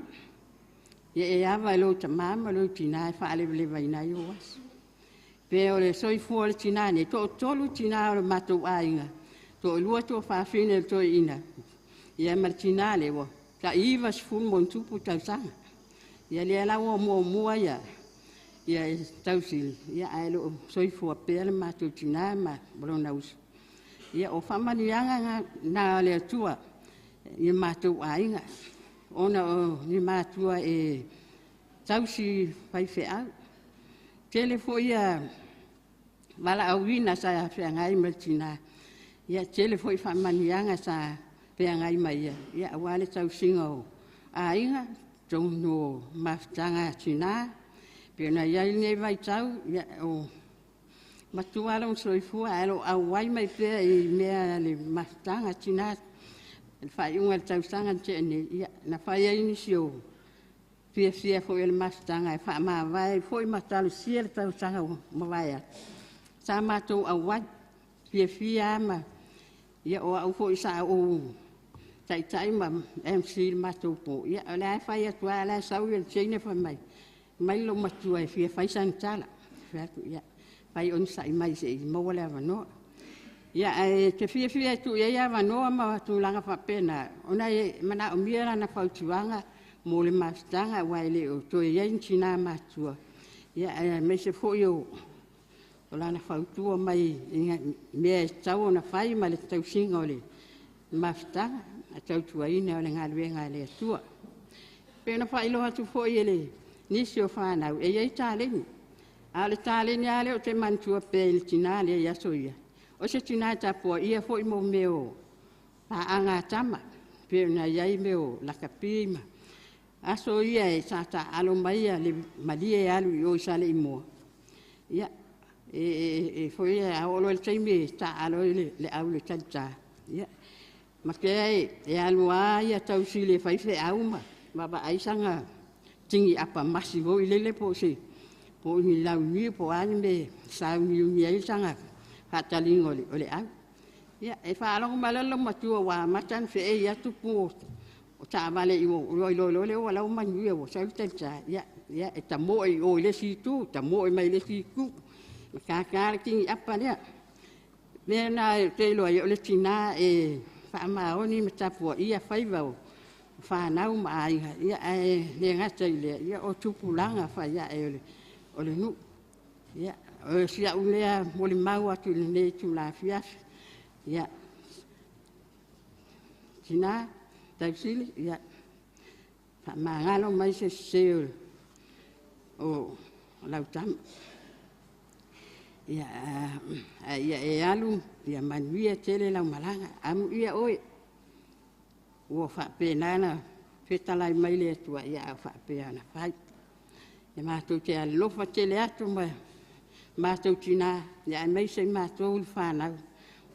ia e ava i lou tama ma lou tina e faalevalevaina ai ou aso. Pe o le soifua o le tinā nei, toatolu tinā o le matou aiga, toalua tuafafine o le toeaina, ia ma le tinā lea ua tai 90+ tausaga. Ia lea la ua muamua ia ia tausili, ia ae le o soifua pea le matou tinā ma lona uso. Ia o faamanuiaga na o le Atua i matou aiga, ona o ni matua e tausi faifeau. Tele foi ia valaauina sa feagai ma le tinā, ia tele foi faamanuiaga sa feagai ma ia, ia aua le tausiga o aiga, totonu o mafutaga a tinā, pei ona i ai lenei vaitau, ia o matua lona soifua ae o lo o auai mai pea i mea a le mafutaga a tinā. I le faaiuga o le tausaga na tea nei, ia na fai ai nisi o fiafia foi o le mafutaga e faamavae ai foi ma talosia le tausaga ua mavae atu, sa matou auai, fiafia lava ma ia o au foi sa ou taitai ma MC i le matou po, ia o la e fai atu lava, o la e sau le teine fai mai, mai lou matua e fia fai sana tala. Fai atu, ia, fai onosai mai se i maua le avanoa. Ia ae te fiafia e tuu i ai avanoa ma tulaga faapena, ona e manaomia lana fautuaga mo le mafutaga, aua e le o toe i ai ni tinā matutua, ia aemaise foi o lana fautua mai i mea e tatau ona fai ma le tausiga o le mafutaga, le tautuaina o le galuega a le Atua. E pei ona faailoa atu foi e le nisi o fanau, e i ai taleni, a o le taleni lava lea ou te manatua pea i le tinā lea i aso ia, o se tinā e tapuaia foi mo mea o paaga a tama, pei ona i ai mea o lakapi ma aso ia sa taaalo mai le malie e alu i o i Saleimoa. Ia e foi a oo loa i le taimi e taaalo ai le au i le talita, ia matea e alu lava ia tausili e fai feau ma vaavaai saga tigi apamasi foi lele po o se po o ni launiu po o a ni mea e sauniuni ai saga faataliga o le au. Ia e faalogo mai loa le loomatua ua amata ona feei atu pu o taavale i o, ua iloa loa lea ua manuia ua sau le talita, ia e tamoe i o i le isi itu, tamoe mai i le isi itu, ma tata le tigi apa lea. Mea lena ou te iloa ai o le tina e faamaoni ma tapuaia faiva o fanau ma aiga, ia ae le gata i lea, ia o tupulaga faiae o le nuu. Ia o si au lea molimau atu i lenei itula afiafi. Ia tina Tausili, ia faamagalo mai se sese o lau tama. Ia, a ia e alu, ia manuia tele lau malaga. Amuia oe, ua faapena ona fetalai mai le Atua, ia a faapea ona fai. E matou te alofa tele atu ma matou tina, ia aemaise matou le fanau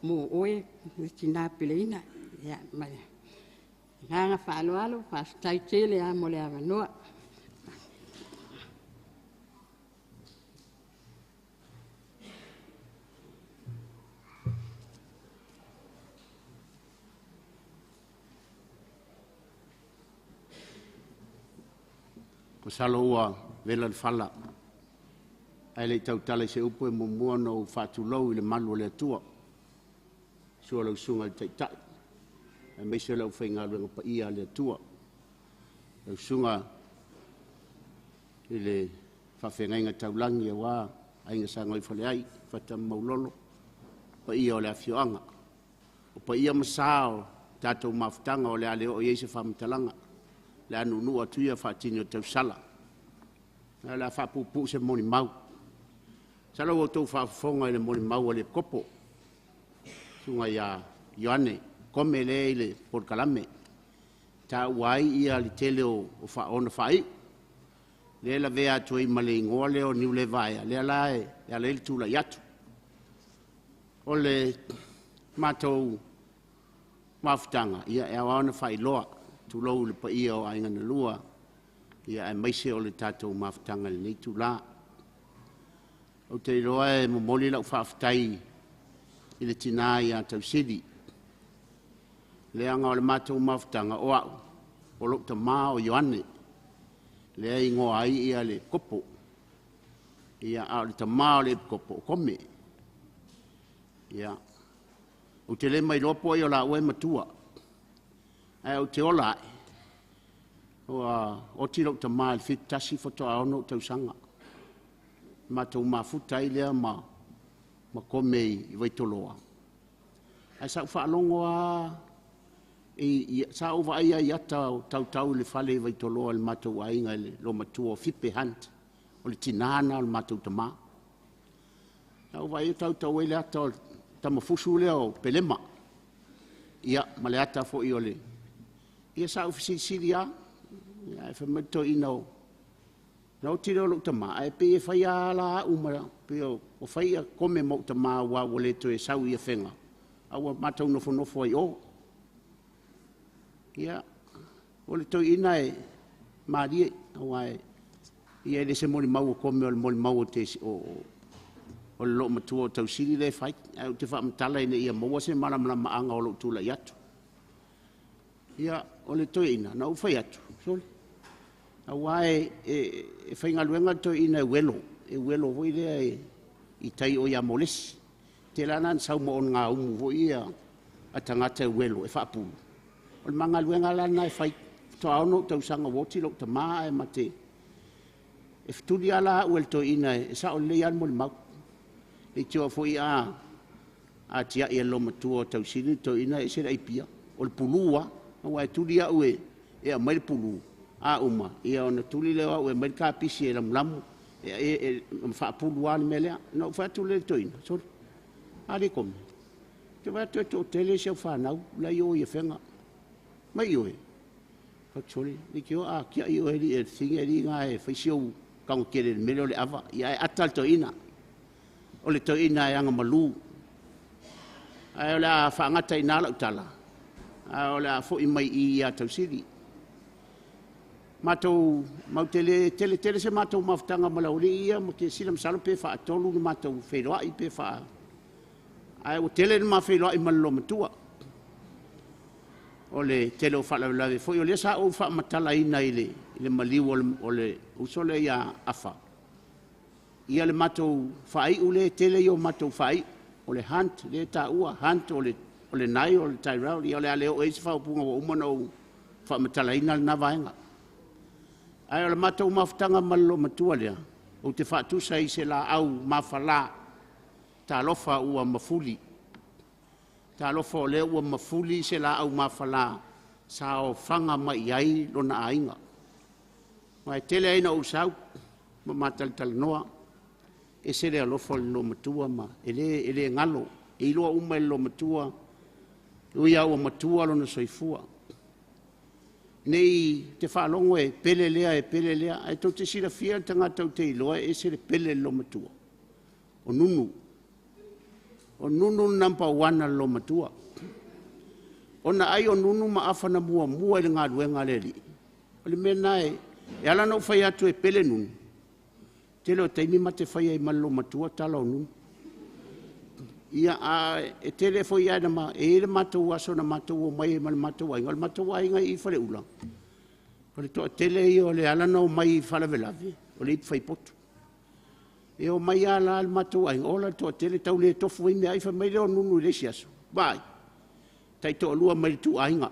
mo oe le tina peleina. Ia, ma le agaga faaaloalo, faafetai tele lava mo le avanoa. Masalo ua vela le fala, ae le i tautala i se upu e muamua ona ou faatulou i le malu o le Atua, sua lau susuga i le Taitai, aemaise le aufaigaluega paia a le Atua, lau susuga i le faafeagaiga taulagi aua Aiga Sa Gauifaleai, Fata ma Maulolo, paia o le afioaga. O paia ma sa o tatou mafutaga o le a le oo i ai se faamatalaga, le a nuunuu atu ia faatini o tausala. O le a faapuupuu se molimau. Masalo ua outou faafofoga i le molimau a le Epikopo, susuga ia Ioane Kome lea i le polokalame, taua ai ia le tele o ona faaiu, lea e lavea atu ai ma le igoa lea o Niulevaea, lea la e ala ai le tulai atu. O le matou mafutaga, ia e ao ona faailoa, tulou le paia o aiga na lua, ia aemaise o le tatou mafutaga i lenei itula. Ou te iloa e momoli lau faafetai i le tina ia Tausili, leaga o le matou mafutaga o au, o lou tama o Ioane, lea e igoa ai ia le kopo, ia, a o le tama o le epikopo o Kome. Ia, ou te le mailoa po o ai o laua e matua, ae ou te ola ae, ua oti lou tama i le 71 faatoa 6 ou tausaga. Matou mafuta ai lea ma Kome i Vaitoloa. Ae sa ou faalogo lava, sa ou vaai i ata o tautau i le fale i Vaitoloa i le matou aiga i le loomatua o Fipe Hunt, o le tinā lena o le matou tamā. Sa ou vaai o tautau ai le ata o le tamafusu lea o Pelema, ia, ma le ata foi o le... Ia sa ou fesilisili lava, ae fai mai le toeaina o... Na oti lea o lou tama, ae pei e fai lava la au ma... pei ua fai Kome ma ou tama aua ua le toe sau i Afega, a ua matou nofonofo ai i o. Ia, o le toeaina e malie, aua ia e le se molimau a Kome o le molimau o le loomatua o Tausili lea e fai, ae ou te faamatala ina ia maua se malamalamaaga o lou tulai atu. Ia, o le toeaina, na ou fai atu, sole, aua e faigaluega le toeaina e uelo foi lea i tai o ia Molesi. Tele lava la ina sau ma ogaumu foi ia a tagata e uelo e faapulu. O le ma galuega la lena e fai. Faatoa 6 ou tausaga ua oti lou tama ae ma te... E fetuli lava la au e le toeaina e sao lelei lava le molimau. Leitioa foi a tiai e le loomatua o Tausili le toeaina e ese le aipia. O le pulu lava, aua e tuli au e aumai le pulu, a uma, ia ona tuli lea o au e aumai le kapisi e lamulamu, e faapulu lava le mea lea. Ona ou fai atu lea i le toeaina, sole, a le Kome, ou te vaai atu e toatele si au fanau la e i o i Afega. Mai oe, fai atu, sole, leitioa a tiai oe alii e le fine alii na e fai si ou tago tele i le mea lea o le ava. Ia ae ata le toeaina, o le toeaina e agamalu. Ae o le a faagata i ina lau tala, ae o le a foi mai i ia Tausili. Matou te le tele tele se matou mafutaga ma le aualii ia, ma te sila masalo pe faatolu le matou feiloai pe faa... Ae ua tele le ma feiloai ma le loomatua. O le tele o faalavelave foi, o lea sa ou faamatalaina i le maliu o le uso lea ia Afa, ia le matou faaiu lea e tele ia o matou faaiu, o le Hunt lea e taua, Hunt o le Nai o le Tyrell, ia o le a le oo i ai se faaupuga ua uma ona ou faamatalaina lena vaega. Ae o le matou mafutaga ma le loomatua lea, ou te faatusa i se laau mafala, talofa ua mafuli. Talofa o lea ua mafuli se laau mafala sa ofaga mai ai lona aiga. Ma e tele ai na ou sau ma matalatalanoa, ese le alofa o le loomatua ma e le galo, e iloa uma e le loomatua, ui lava ua matua lona soifua. Nei te faalogo e pele lea, e pele lea, ae tou te silafia le tagata ou te iloa e ese le pele i le loomatua. O Nunu. O Nunu le number 1 a le loomatua. Ona ai o Nunu ma Afa na muamua i le galuega a le alii. O le mea lena e ala ona ou fai atu e pele Nunu, tele o taimi ma te fai ai ma le loomatua tala o Nunu. Ia, a e tele foi e i ai le matou aso na matou omai ai ma le matou aiga, o le matou aiga i Faleula, o le toatele ia o le ala na omai i faalavelave, o le ipu faipotu. E omai lava la le matou aiga, ola le toatele tau le tofu ai meaai, fai mai lea o Nunu i le isi aso, vaai, taitoalua mai le ituaiga.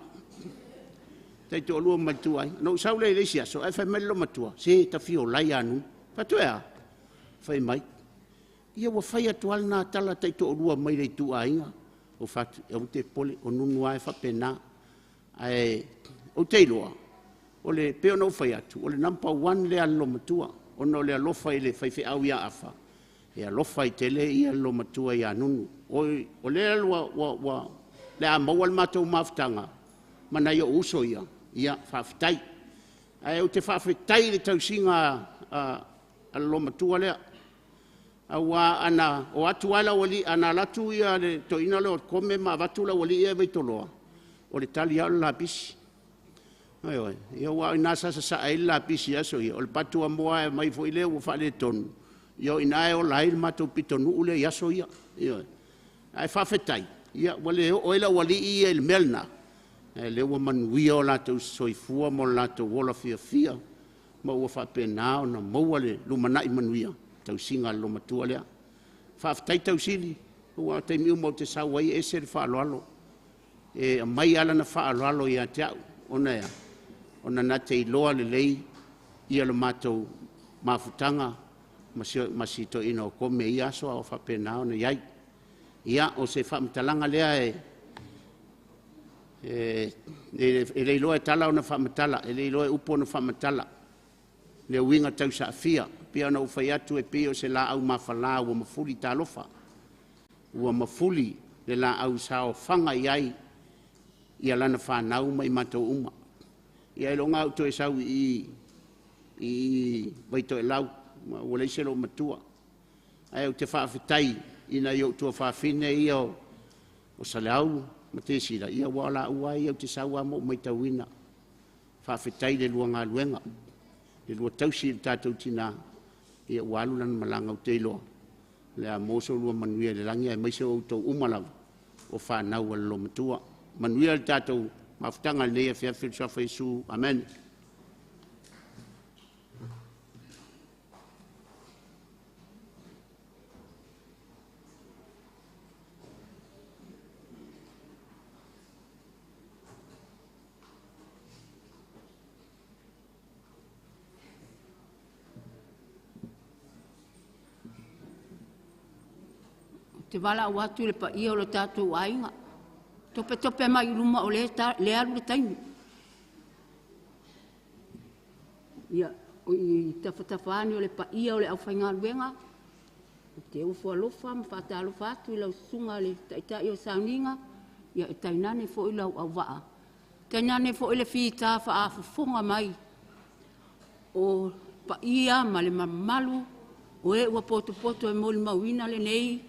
Taitoalua mai le ituaiga. Na ou sau lea i le isi aso, ae fai mai le loomatua, se tafiolai a Nunu. Fai atu e a? Fai mai. Ia ua fai atu lava lena tala taitoalua mai le ituaiga. Ou fai atu, aua te popole, o Nunu lava e faapena. Ae ou te iloa, o le pei ona ou fai atu, o le number 1 lea a le loomatua, ona o le alofa i le faifeau ia Afa, e alofa ai tele ia le loomatua ia Nunu. O lea ua le a maua le matou mafutaga, ma nai ou uso ia, ia faafetai. Ae ou te faafetai i le tausiga a le loomatua lea. Auā ana o atu lava le aualii, ana alu atu le toeaina lea o Kome ma avatu le aualii ia e Vaitoloa, o le tali lava o le lapisi. Ioe, ia aua o ina sa sasaa ai le lapisi i aso ia, o le patuamoa e aumai foi lea ua faaletonu, ia o i ina e ola ai le matou pitonuu lea i aso ia. Ioe. Ae faafetai, ia ua le oo ai le aualii ia i le mea lena, ae o lea ua manuia o latou soifua ma o latou ola fiafia, ma ua faapena ona maua le lumanai manuia, tausiga a le loomatua lea. Faafetai Tausili, aua o taimi uma ou te sau ai e ese le faaaloalo. E aumai lava lana faaaloalo ia te au, ona e a? Ona na te iloa lelei ia le matou mafutaga ma si toeaina o Kome i ia aso a o faapena ona i ai. Ia, o se faamatalaga lea e le iloa e tala ona faamatala, e le iloa e upu ona faamatala le uiga tausaafia. E pei ona ou fai atu e pei o se laau mafala ua mafuli talofa, ua mafuli le laau sa ofaga i ai ia lana fanau ma i matou uma. Ia ailoga lava ou toe sau i i Vaitoelau, ua leai se loomatua. Ae ou te faafetai i nai ou tuafafine ia o Saleaula ma Tesila, ia aua o laua lava ia ou te sau lava ma ou matauina. Faafetai i le lua galuega, le lua tausi i le tatou tina, ia ua alu lana malaga, ou te iloa o le a maua so oulua manuia i le lagi aemaise o outou uma lava o fanau a le loomatua. Manuia le tatou mafutaga i lenei afiafi i le suafa o Iesu. Amene. Ou te valaau atu i le paia o lo tatou aiga, topetope mai i luma o lea e alu le taimi. Ia, i tafatafa ane o le paia o le aufaigaluega, ou te ofo alofa ma faatalofa atu i lau susuga i le Taitai o Sauniga, ia e tainane foi lau auvaa, tainane foi le fita faafofoga mai o paia ma le mamalu o e ua potopoto e molimauina lenei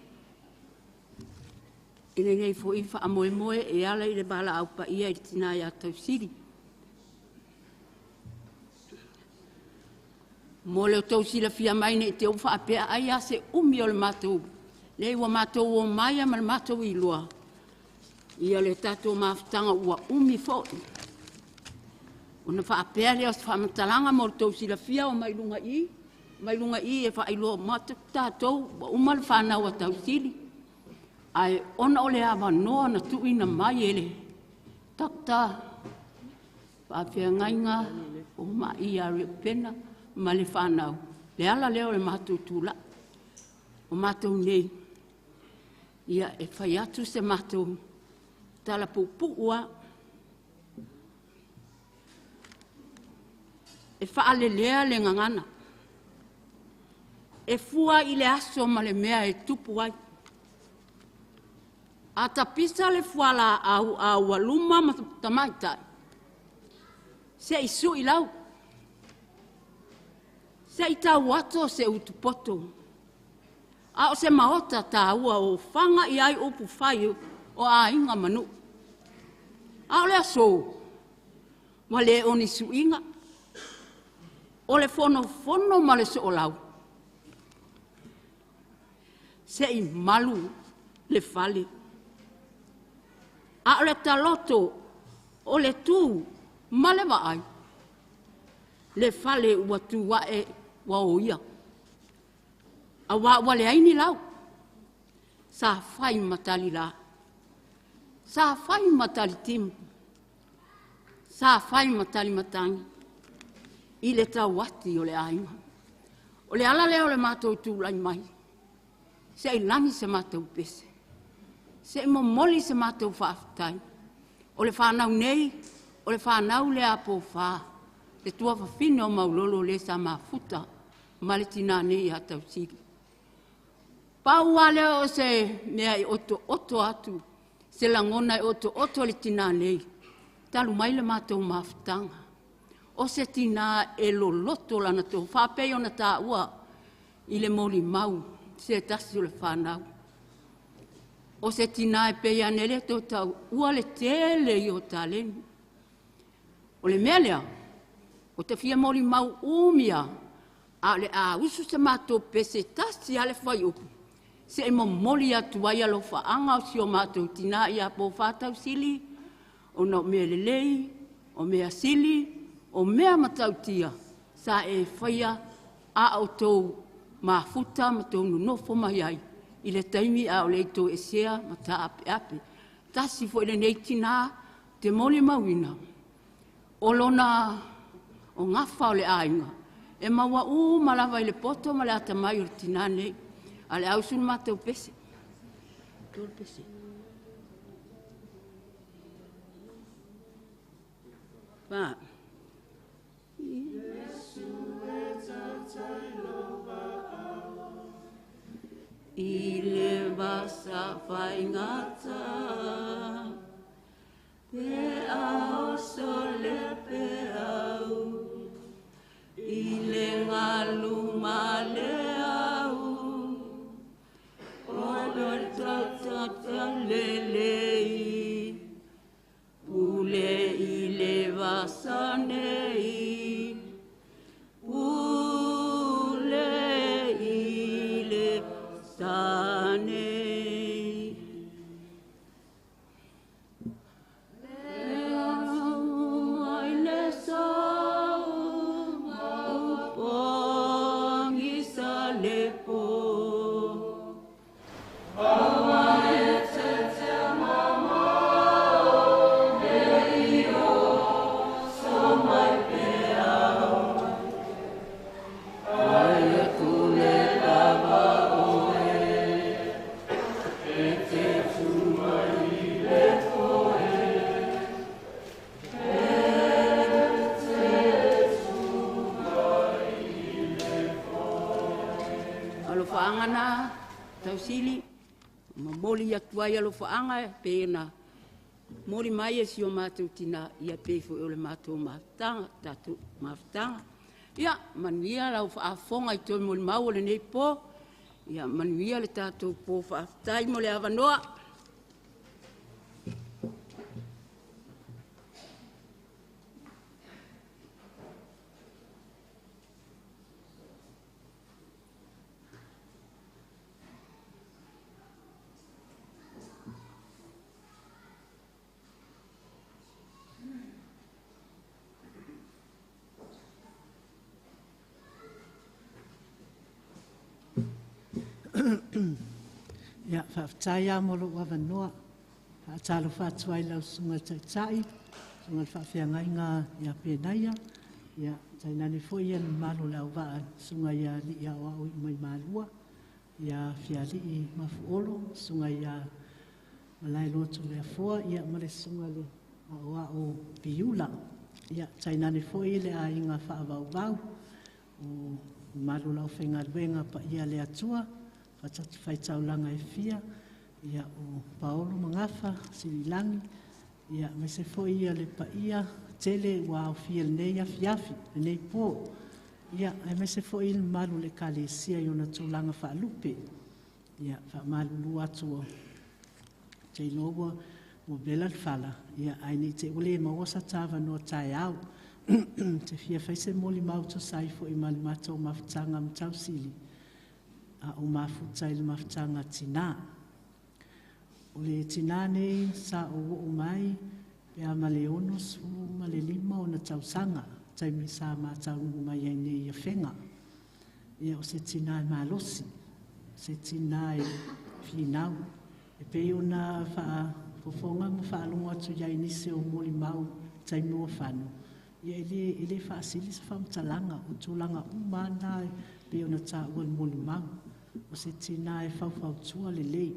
i lenei foi faamoemoe e ala i le valaau paia i le tina ia Tausili. Mo le tou silafia mai ne i te i ua faapea ai lava se umi o le matou, leai ua matou omai lava ma le matou iloa ia le tatou mafutaga ua umi foi. Ona faapea lea o se faamatalaga mo le tou silafia, omai luga i i, omai luga i i e faailoa uma atu tatou ua uma le fanau a Tausili. Ae ona o le avanoa na tuuina mai e le Dr. Faafeagaiga o Maia Reupena ma le fanau, le ala lea o le matou tulai. O matou nei, ia e fai atu se matou tala puupuu lava. E faalelea le gagana, e fua i le aso ma le mea e tupu ai. A tapisa le fualaau a ua luma ma tamaitai, se i sui lau, se i tauato se utupoto, a o se maota taua o faga i ai upufai o aiga ma nuu. A o le aso, ua le o ni suiga, o le fonofono ma le soolau, se i malu le fale. A o le taloto o le tu ma le vaai, le fale ua tu ae ua oia, aua ua leai ni lau, sa fai ma talila, sa fai ma talitimu, sa fai ma talimatagi i le tauati o le aiga. O le ala lea o le matou tulai mai, se i lagi se matou pese, se i momoli se matou faafetai. O le fanau nei, o le fanau lea a Pofa, le tuafafine o Maulolo le sa mafuta ma le tina nei ia Tausili. Pau lava lea o se mea e otooto atu, se lagona e otooto i le tina nei, talu mai le matou mafutaga. O se tina e loloto lana tofa, pei ona taua i le molimau. se tasi o le whanau. O se tina e pei ane le tau tau, ua le tele i o taleni. O le mea lea, o te fia moli mau umia, a le a usu se mātou pese tasi ale whai upu. Se e momoli atu ai alofaanga o si o mātou tina i a pō whātausili, o na o mea lelei, o mea sili, o mea matautia, sa e whaia a o tō mafuta ma tō nunofo mai ai, i le taimi a o le tō esea ma tā ape ape. Tasi fo le nei tina, te moli mauina, o lona o ngafa o le ainga, e maua u malawa i le poto ma le atamai o le tina nei, a le ausu mātou pese. Tō pese. Wā. Yesu e tātai lova au, I le vasa whaingata, pe ao sole pe au, i le ngalu male au, o lo tata lelei, pule i le vasa nei, pule i le vasa nei. Le au ai le sau, upongi sa le po. Aua e te te mama, e i o, so mai pe au. Ai e kule lava oe, e te tumai le koe. E te tumai le koe. Alofaanga na, tausili, mamoli atu ai alofaanga e pena. Moli mai e si o mātou tina, ia pe fo o le mātou mafutanga, tātou mafutanga. Ia, manuia lau whaafonga i toi moli mau o le nei pō. Ia, manuia le tātou pō whaafutai mo le awanoa. Ia, whaaftai a mo lou awanoa. Whaatalo whaatua i lau sunga taitai, sunga whaafeangai ngā ia pēnaia. Ia, tainane foi ia malo lau waa sunga ia li ia o au i mai malua. Ia fiali i mafuolo, sunga ia malai lotu lea foa, ia male sunga le ao ao piula. Ia, tainane foi le a inga whaavau vau. O malo lau whengaluenga pa ia le atua. Whatatu whaitaulanga e fia, ia o Paolo Mangafa, Sililangi, ia me se foi ia le paia, tele ua au fia lenei afiafi, lenei pō. Ia, e me se foi le malu le kalesia i ona tūlanga whaalupe. Ia, whaamalulu atu o te iloa ua vela le whala. Ia, ai nei te ule maua sa tāwa noa tae au. Te fia whaise moli mauto sai fo i mali mātou mafutanga mtausili. A o mafuta i le mafutanga tina. O le tina nei sa o o mai, pe a male ono su male lima o na tausanga, taimi sa mātau nungu mai ai nei ia whenga. Ia o se tina e malosi, se tina e whinau. E pe o na wha fofonga mo whaalongo atu ia inise o moli mau taimi o whano. Ia ele whaasili sa whamtalanga, o tūlanga umana e pe o na tā ua moli mau. O se tina e whauwhautua le lei.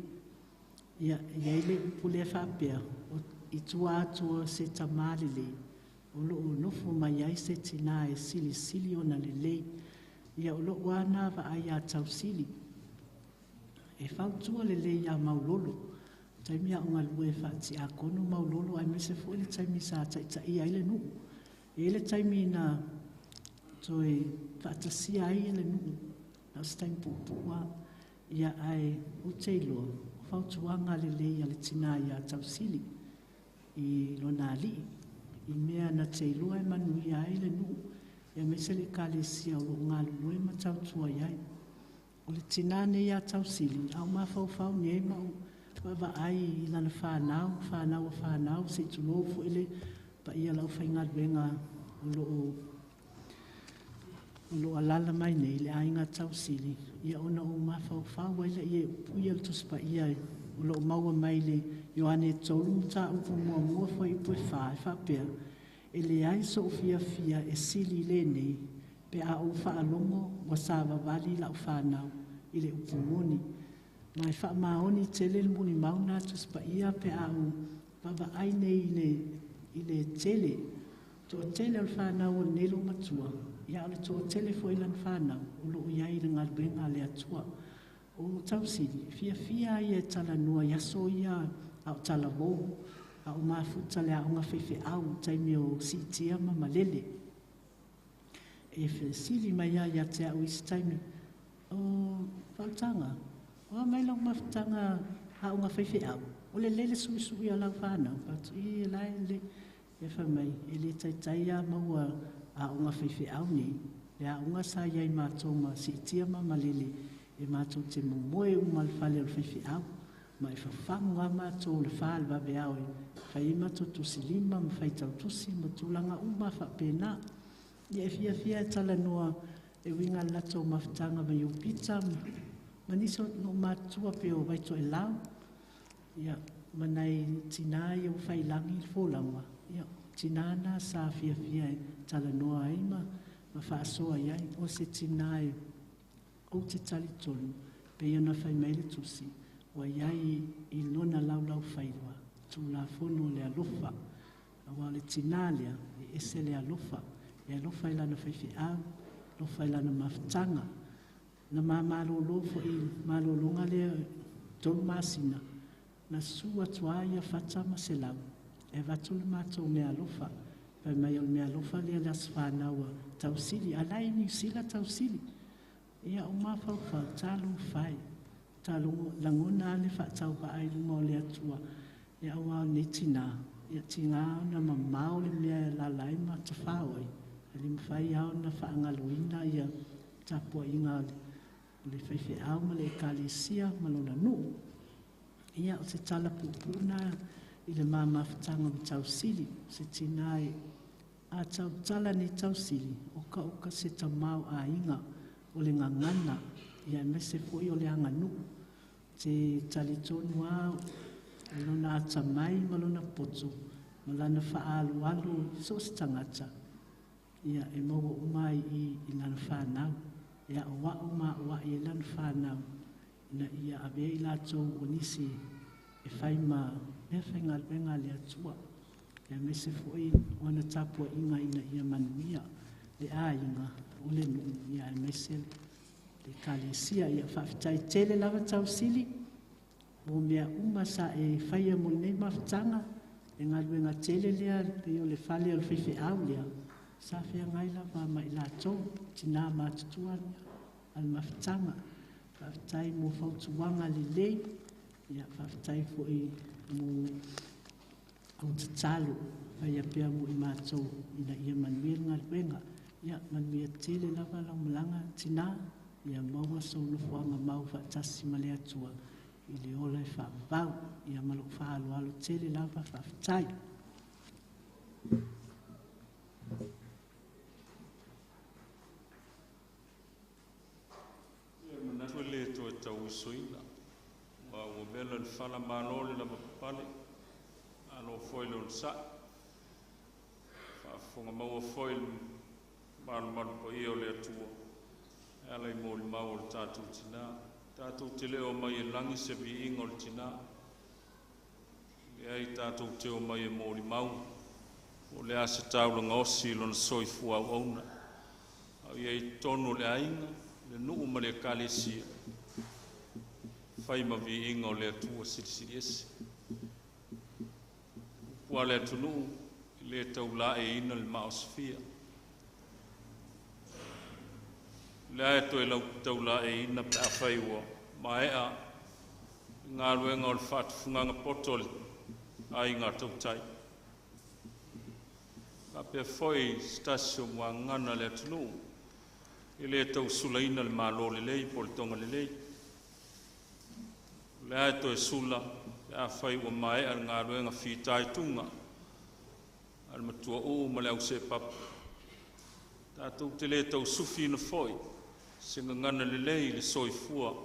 Ia, ia ile upule whapea, o i tua atua se tamale lei. O lo o nofo mai ai se tina e sili sili ona le lei. Ia o lo wana wa ai a tausili. E whautua le lei a maulolo. Taimi a onga lue whaati a kono maulolo ai mese fo ile taimi sa taitai ai le nuu. E ile taimi na toi whaatasia ai le nuu. Na o se taimi pupua. Ia ae ou te iloa, o fautuaga lelei a le tinā iā Tausili i lona alii, i mea na te iloa e manuia ai le nuu, aemaise le ekalesia o lo o galulue ma tautua i ai. O le tinā nei ia Tausili, a o mafaufau nei ma ou vaavaai i lana fanau, fanau a fanau, se i tulou foi le paia o le aufaigaluega o lo o alaala mai nei le aiga Tausili, ia ona ou mafaufau ai lea i upu ia o le Tusi Paia o lo o maua mai le Ioane 3 mataupu muamua fuaiupu e 4 e faapea, e leai sou fiafia e sili i lenei, pe a ou faalogo ua savavali lau fanau i le upu moni. Ma e faamaoni tele le molimau na Tusi Paia pe a ou vaavaai nei i le tele, toatele o le fanau o lenei loomatua, ia o le toatele foi lana fanau o lo o i ai i le galuega a le Atua. O Tausili, fiafia ia e talanoa i aso ia a o talavou, a o mafuta le aoga faifeau i taimi o siitia ma malele. E fesili mai ia ia te au i se taimi, o Faaolataga, o a mai lau mafutaga aoga faifeau, o le lele suisui a lau fanau, fatu i e la e le, e fai mai, e le taitai a maua aoga faifeau nei, le aoga sa i ai mātou ma siitia ma malele, e mātou te momoe uma le fale o le faifeau, ma e fafagu a mātou le wha le vave ao e whai mātou tusi lima, ma whai tau tusi, ma tūlanga uma whapena. Ia e fiafia e talanoa e winga le latou mafutaga ma Iupita, ma nisi o no matua pe o Vaitoelau, ia ma nai tinā ia ua failagi i le folauga, ia tinā na sa fiafia e talanoa ai ma faasoa i ai, o se tinā e ou te talitonu, pe ona fai mai le tusi, ua iai i lona laulau failua, tulafono le alofa, aua o le tinā lea, e ese le alofa, e alofa i lana faifeau, alofa i lana mafutaga. Na mamalolo foi malologa lea 3 masina, na su atu ai ia Fata ma Selau, e avatu le matou mea alofa, fai mai o le mea alofa lea le aso fanau a Tausili, a la e i Niu Sila Tausili. Ia o mafaufau, talofa e, talogo, lagona a le faatauvaa i luma o le Atua, ia aua o lenei tinā, ia tigā ona mamao le mea e alaala ai ma tafao ai, e le mafai lava ona faagaloina ia tapuaiga o le faifeau ma le ekalesia ma lona nuu. Ia o se tala puupuu i le mamafutaga ma Tausili, se tinā e a tautala nei Tausili, o ka o ka se tamao aiga o le gagana, ia aemaise foi o le aganuu. Te talitonu lava o lona atamai ma lona poto, ma lana faaalualu i so o se tagata, ia e maua uma ai i lana fanau, e aoao ma aoai e lana fanau, ina ia avea i latou o nisi e fai ma mea faigaluega a le Atua, ia aemaise foi o ana tapuaiga ina ia manuia le aiga o le nuu, ia aemaise le ekalesia. Ia faafetai tele lava Tausili, mo mea uma sa e faia mo lenei mafutaga, e galuega tele lea, pei o le fale o le faifeau lea, sa feagai lava ma i latou, tinā matutua a le mafutaga. Faafetai mo fautuaga lelei, ia faafetai foi mo au tatalo, faia pea mo i matou ina ia manuia le galuega. Ia manuia tele lava lau malaga tinā, ia maua sou nofoaga mau faatasi ma le Atua i le ola e faavavau. Ia ma lou faaaloalo tele lava, faafetai. Ia manatu e le toe tauisoina, ua ua vela le fala malo le lava papale, alo foi le onosai, faafofoga maua foi le malumalu paia o le Atua, e ala i molimau o le tatou tinā. Tatou te le o mai e lagi se viiga o le tinā, leai tatou te o mai e molimau, o le a se taulaga osi i lona soifua auauna. Au ia i totonu o le aiga, le nuu ma le ekalesia, fai ma viiga o le Atua silisili ese. Upu a le atunuu, e le taulaeina le maosofia. Le ae toe lau taulaeina pe afai ua Maea galuega o le faatufugaga poto o le aiga tautai. Faapea foi se tasi o muagagana a le atunuu e le tausulaina le malo lelei po o le toga lelei. O le a e toe sula pe afai ua maea le galuega fitaituga a le matuauu ma le ausepapa. Tatou te le tausufiina foi se gagana lelei i le soifua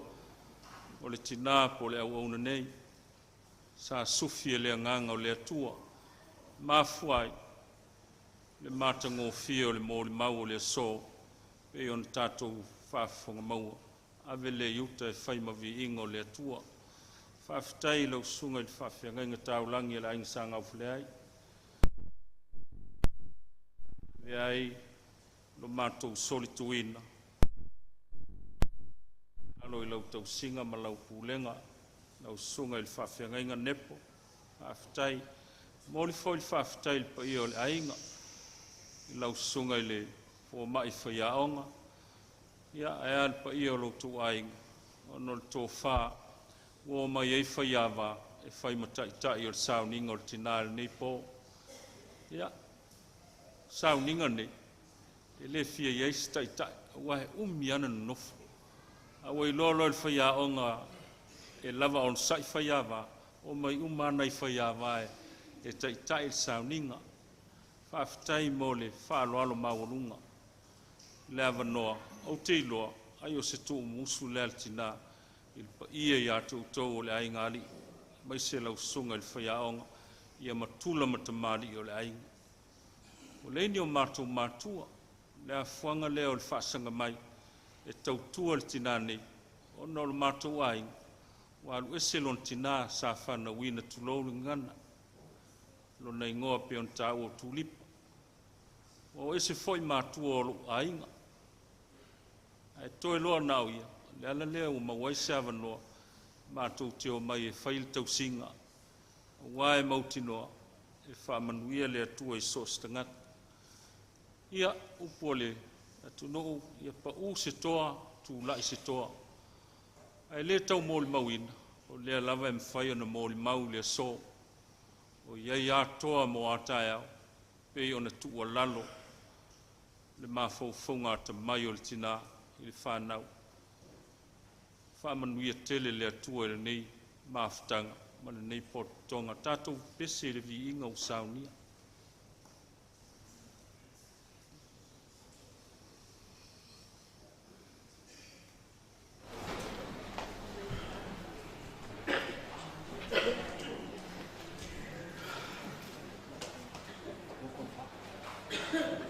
o le tinā po o le auauna nei, sa sufi e le agaga o le Atua, mafua ai le matagofie o le molimau o le aso pei ona tatou faafofoga maua, ave lea i uta e fai ma viiga o le Atua. Faafetai i lau susuga i le faafeagaiga taulagi a le Aiga Sa Gaufuleai, avea ai lo matou solituina alo i lau tausiga ma lau pulega, lau susuga i le faafeagaiga Nepo, faafetai. Momoli foi le faafetai i le paia o le aiga, i lau susuga i le fomai faiaoga, ia ae a le paia o lo outou aiga, ona o le tofa ua omai ai faiava e fai ma taitai o le sauniga o le tina i lenei po. Ia, sauniga nei, e le fia i ai se taitai, aua e umi lava ona nonofo. A ua iloa loa e le faiaoga e lava onosai faiava, omai uma lava nai faiava e taitai le sauniga. Faafetai mo le faaaloalo maualuga le avanoa, ou te iloa ai o se tuumusu lea a le tina i le paia ia te outou o le aiga alii, aemaise lau susuga i le faiaoga, ia ma tula ma tamalii o le aiga. Ua leai ni o matou matua, le afuaga lea o le faasaga mai e tautua le tina nei, ona o le matou aiga, ua alu ese lona tina sa fanauina, tulou le gagana, lona igoa pei ona taua o Tulipa. Ua o ese foi matua o lou aiga, ae toe loa na o ia, le ala lea ua maua ai se avanoa matou te omai e fai le tausiga, aua e mautinoa e faamanuia le Atua i so o se tagata. Ia, upu a le atunuu, ia pau se toa, tulai se toa. Ae le tau molimauina, o lea lava e mafai ona molimau i le aso, o i ai atoa mo a taeao, pei ona tuualalo le mafaufauga atamai o le tina i le fanau. Faamanuia tele le Atua i lenei mafutaga ma lenei pototoga. Tatou pese i le viiga ua saunia. Thank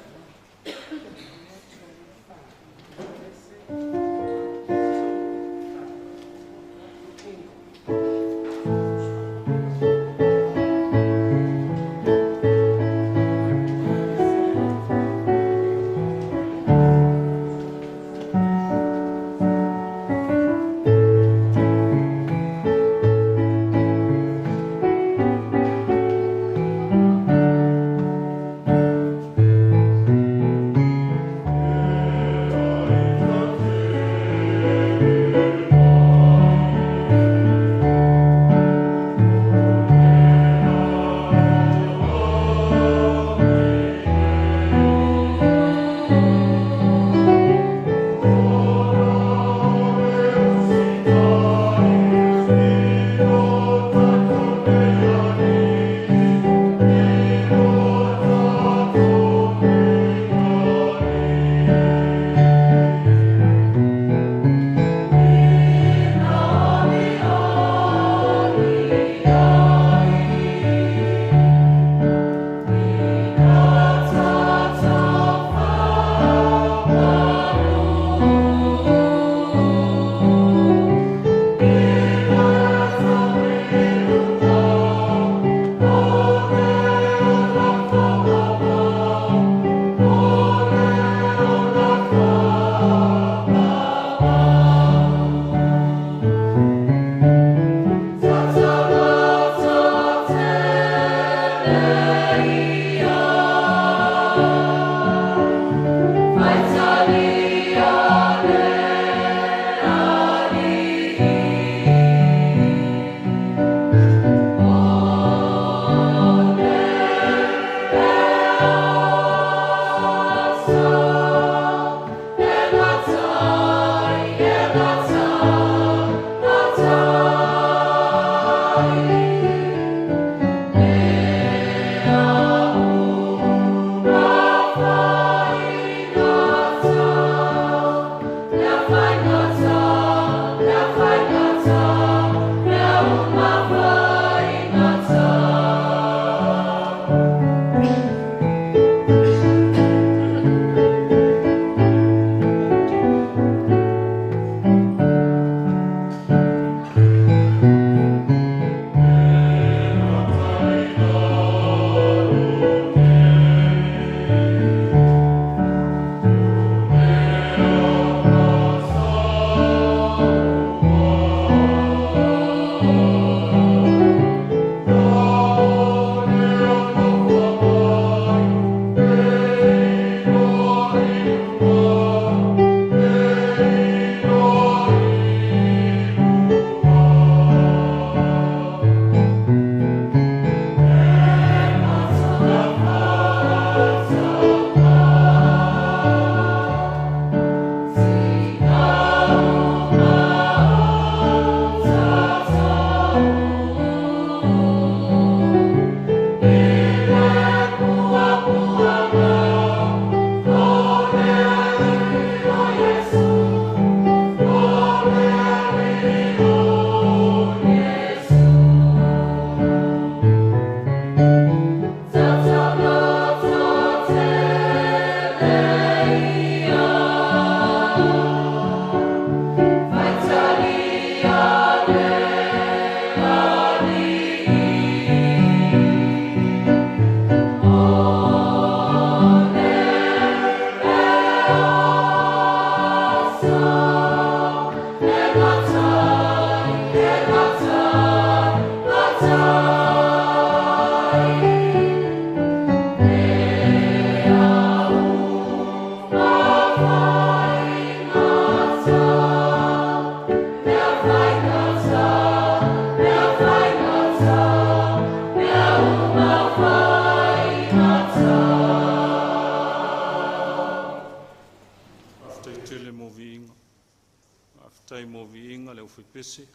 Faafetai mo viiga le aufaipese.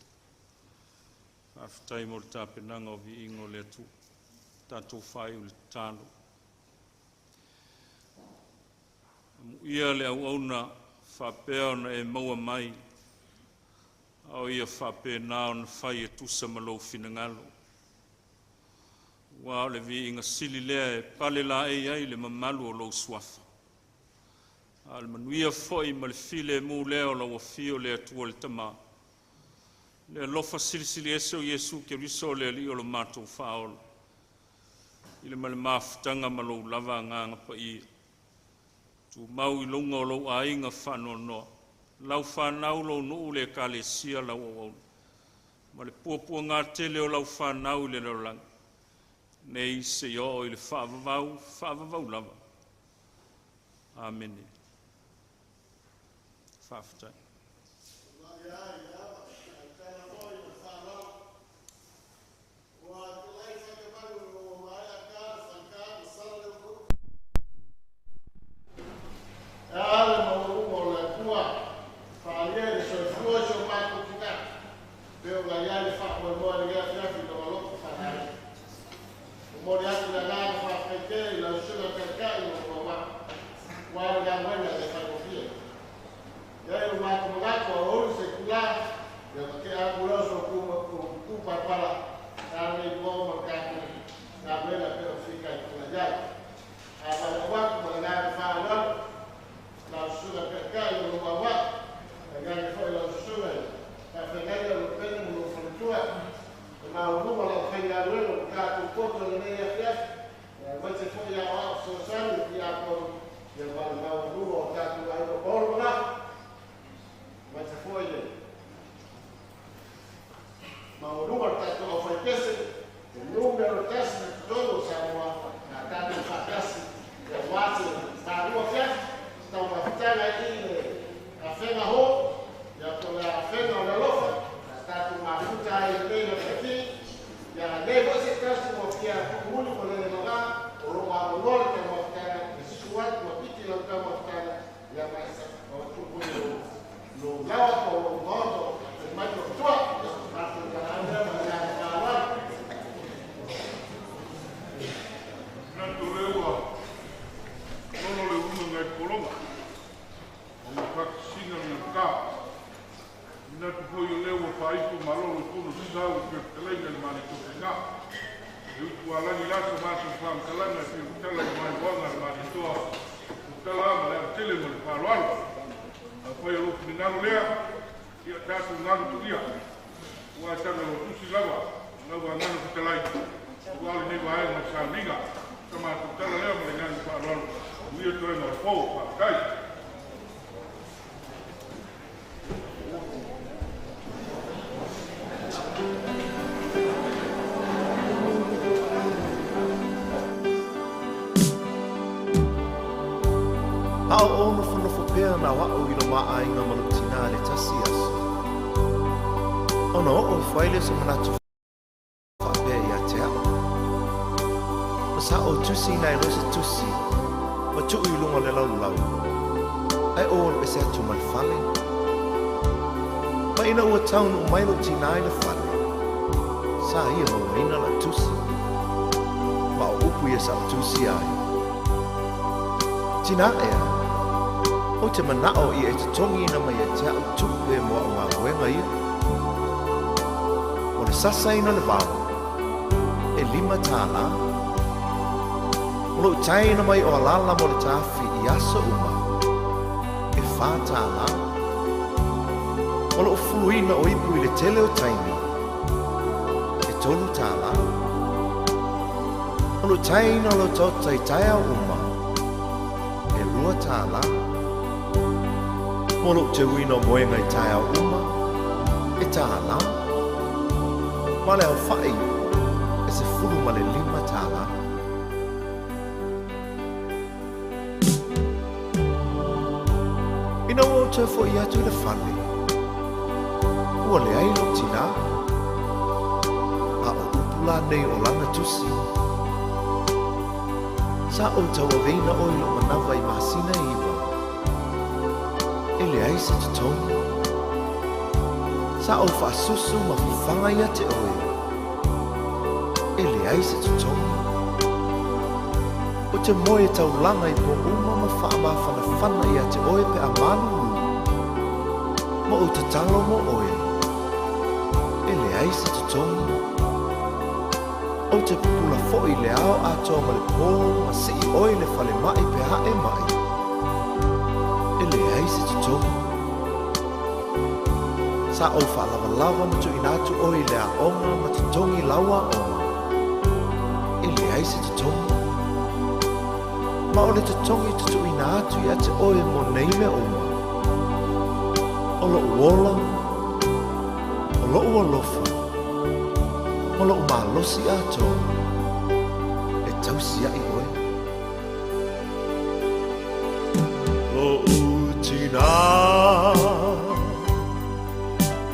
Faafetai mo le tapenaga o viiga o le Atua. Tatou faaiu i le tatalo. Amuia le auauna faapea ona e maua mai, a o ia faapena ona fai e tusa ma lou finagalo. Aua o le viiga sili lea e palelaei ai le mamalu o lou Suafa. A o le manuia foi ma le filemu lea o lau afio le Atua le Tama, le alofa silisili ese o Iesu Keriso o le Alii o lo matou Faaola, i le ma le mafutaga ma lou lava Agaga Paia, tumau i luga o lou aiga faanoanoa, lau fanau, lou nuu, le Ekalesia, lau auauna, ma le puapuaga tele o lau fanau i le lalolagi, nei seia oo i le faavavau, faavavau lava. Amene. Faafetai. Ale maualuga o le Atua, faaalia i le soifua si o matou tinā, pe o iai le faamoemoe i lenei afiafi i lona loto faaleaga. Momoli atu le agaga faafetai tele i lau Susuga Taitai o lo auvaa, aua le galuega e le faigofie. E ai o matou manatu a uli se itulā, ia ona tea atu lea o se tu palapala sa nei ma le tatou galuega e pei ona fitaituga i ai. A valaau atu ma le agaga faaaloalo lau Susuga Taitai o lo auvaa, tainane foi lau Susuga i faafeagaiga o lo pene ma lou faletua, e maualuga le aufaigaluega ua tatou poto i lenei afiafi, aemaise foi aoao fesoasoani o tiakono, ia ma le maualuga o tatou aiga paolo manatu, aemaise foi le maualuga o le tatou aufaipese, e numero tasi i totonu o Samoa, na tatou faatasi aua se taua afiafi, se taumafataga i le afega hou, ia po o le afega o le alofa, na tatou mafuta ai i lenei afiafi. Ia lē foi se tasi ua fia tuumuli mo le loga, o loo avanoa le taumafataga e susu atu ua piki lau taumafataga, ia ma e tuumuli lou lawa po o lou maoto mai tua matou valaau lea ma le agaga faaaloalo. Manatu o lea ua lolo le uluga nai pologa, o ua faatasiga le galuta. Manatu foi o lea ua faaitu malolo i tonu sasau i fetalaiga i le Malietoa. E utualagi la sa matou faamatalaga e pei o tala i maimoaga a le Malietoa, o tala ma le avatele ma le faaaloalo. Afai o lou finagalo lea, ia tatou galutuia, ua e taga loa tusi lava lau agana fetalai, aua lenei vaega o le sauniga. Sa matou tala lea ma le agaga faaaloalo. Manuia toega o le po. Faafetai. A o ou nofonofo pea na o a'u i lo maʻaiga ma lou tinā i le tasi aso, ona oo ifo ai lea o se manatu faapea iā te a'u. Ma sa ou tusiina ai loa se tusi ma tuu i luga o le laulau, ae ou alu ese atu ma le fale. Ma ina ua taunuu mai lou tinā i le fale, sa ia mauaina la'u tusi. Ma o upu ia sa ou tusia ai. Tinā ea, ou te mana'o ia e totogiina mai ia te a'u tupe mo a'u galuega ia. O le sasaina o le vao, e $5. O lou taina mai o alala mo le tafi i aso uma, e $4. O lou fuluina o ipu i le tele o taimi, e $3. O lou taina o lau taota i taeao uma, e $2. Mo lou teuina o moega i taeao uma, e $1. Ma le aofa'i e $15. Ina ua ou toe fo'i atu i le fale, ua leai lou tinā. A o upu la nei o lana tusi. Sa ou tauaveina oe i lou manawa i masina e 9. E leai se totogi. Sa ou faasusu ma fafaga ia te oe, e leai se totogi. Ou te moe taulaga i po uma ma faamafanafana ia te oe pe a malulu, ma ou tatalo mo oe, e leai se totogi. Ou te pupula foi i le ao atoa ma le pō ma sii oe i le falemai pe a e mai, e leai se totogi. Sa ou faalavalava ma tuuina atu oe i le aoga ma totogi lau aoga, e leai se totogi. Ma o le totogi tutuuina atu ia te oe mo nei mea uma, o lou ola, o lou alofa, ma lou malosi atoa, e tausiai oe. Lo'u tinā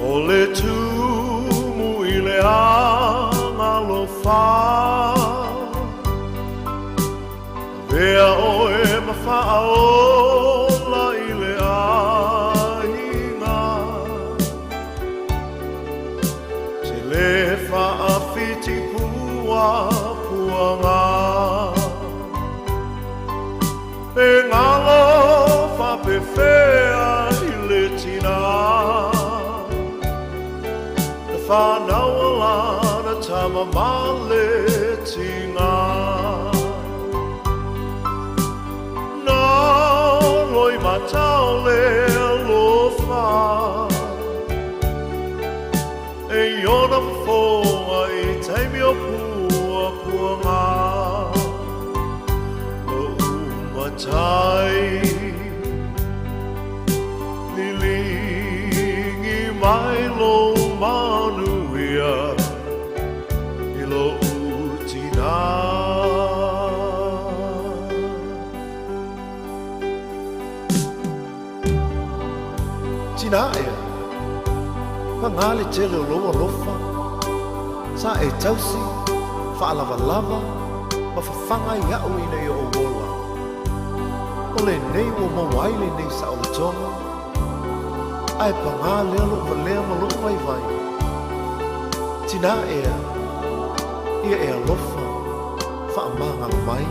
o le tumu i le agalofa Avea oe ma faaola i le aiga Te le faafiti pua puaga Pe galo faapefea i le tinā Na whanau lana tama ma le tiga Na loi matau le alofa E iona fofoga i taimi o pua puaga Lo'u matai Liligi mai lou manuia I lo'u tinā. Tinā ea, pagā le tele o lou alofa, sa e tausi, faalavalava, ma fafaga iaʻu ina ia ou ola. O lenei ua maua ai lenei saolotoga, ae pagā lea lou valea ma lou vaivai. Tinā ea, ia e alofa, faamagalo mai.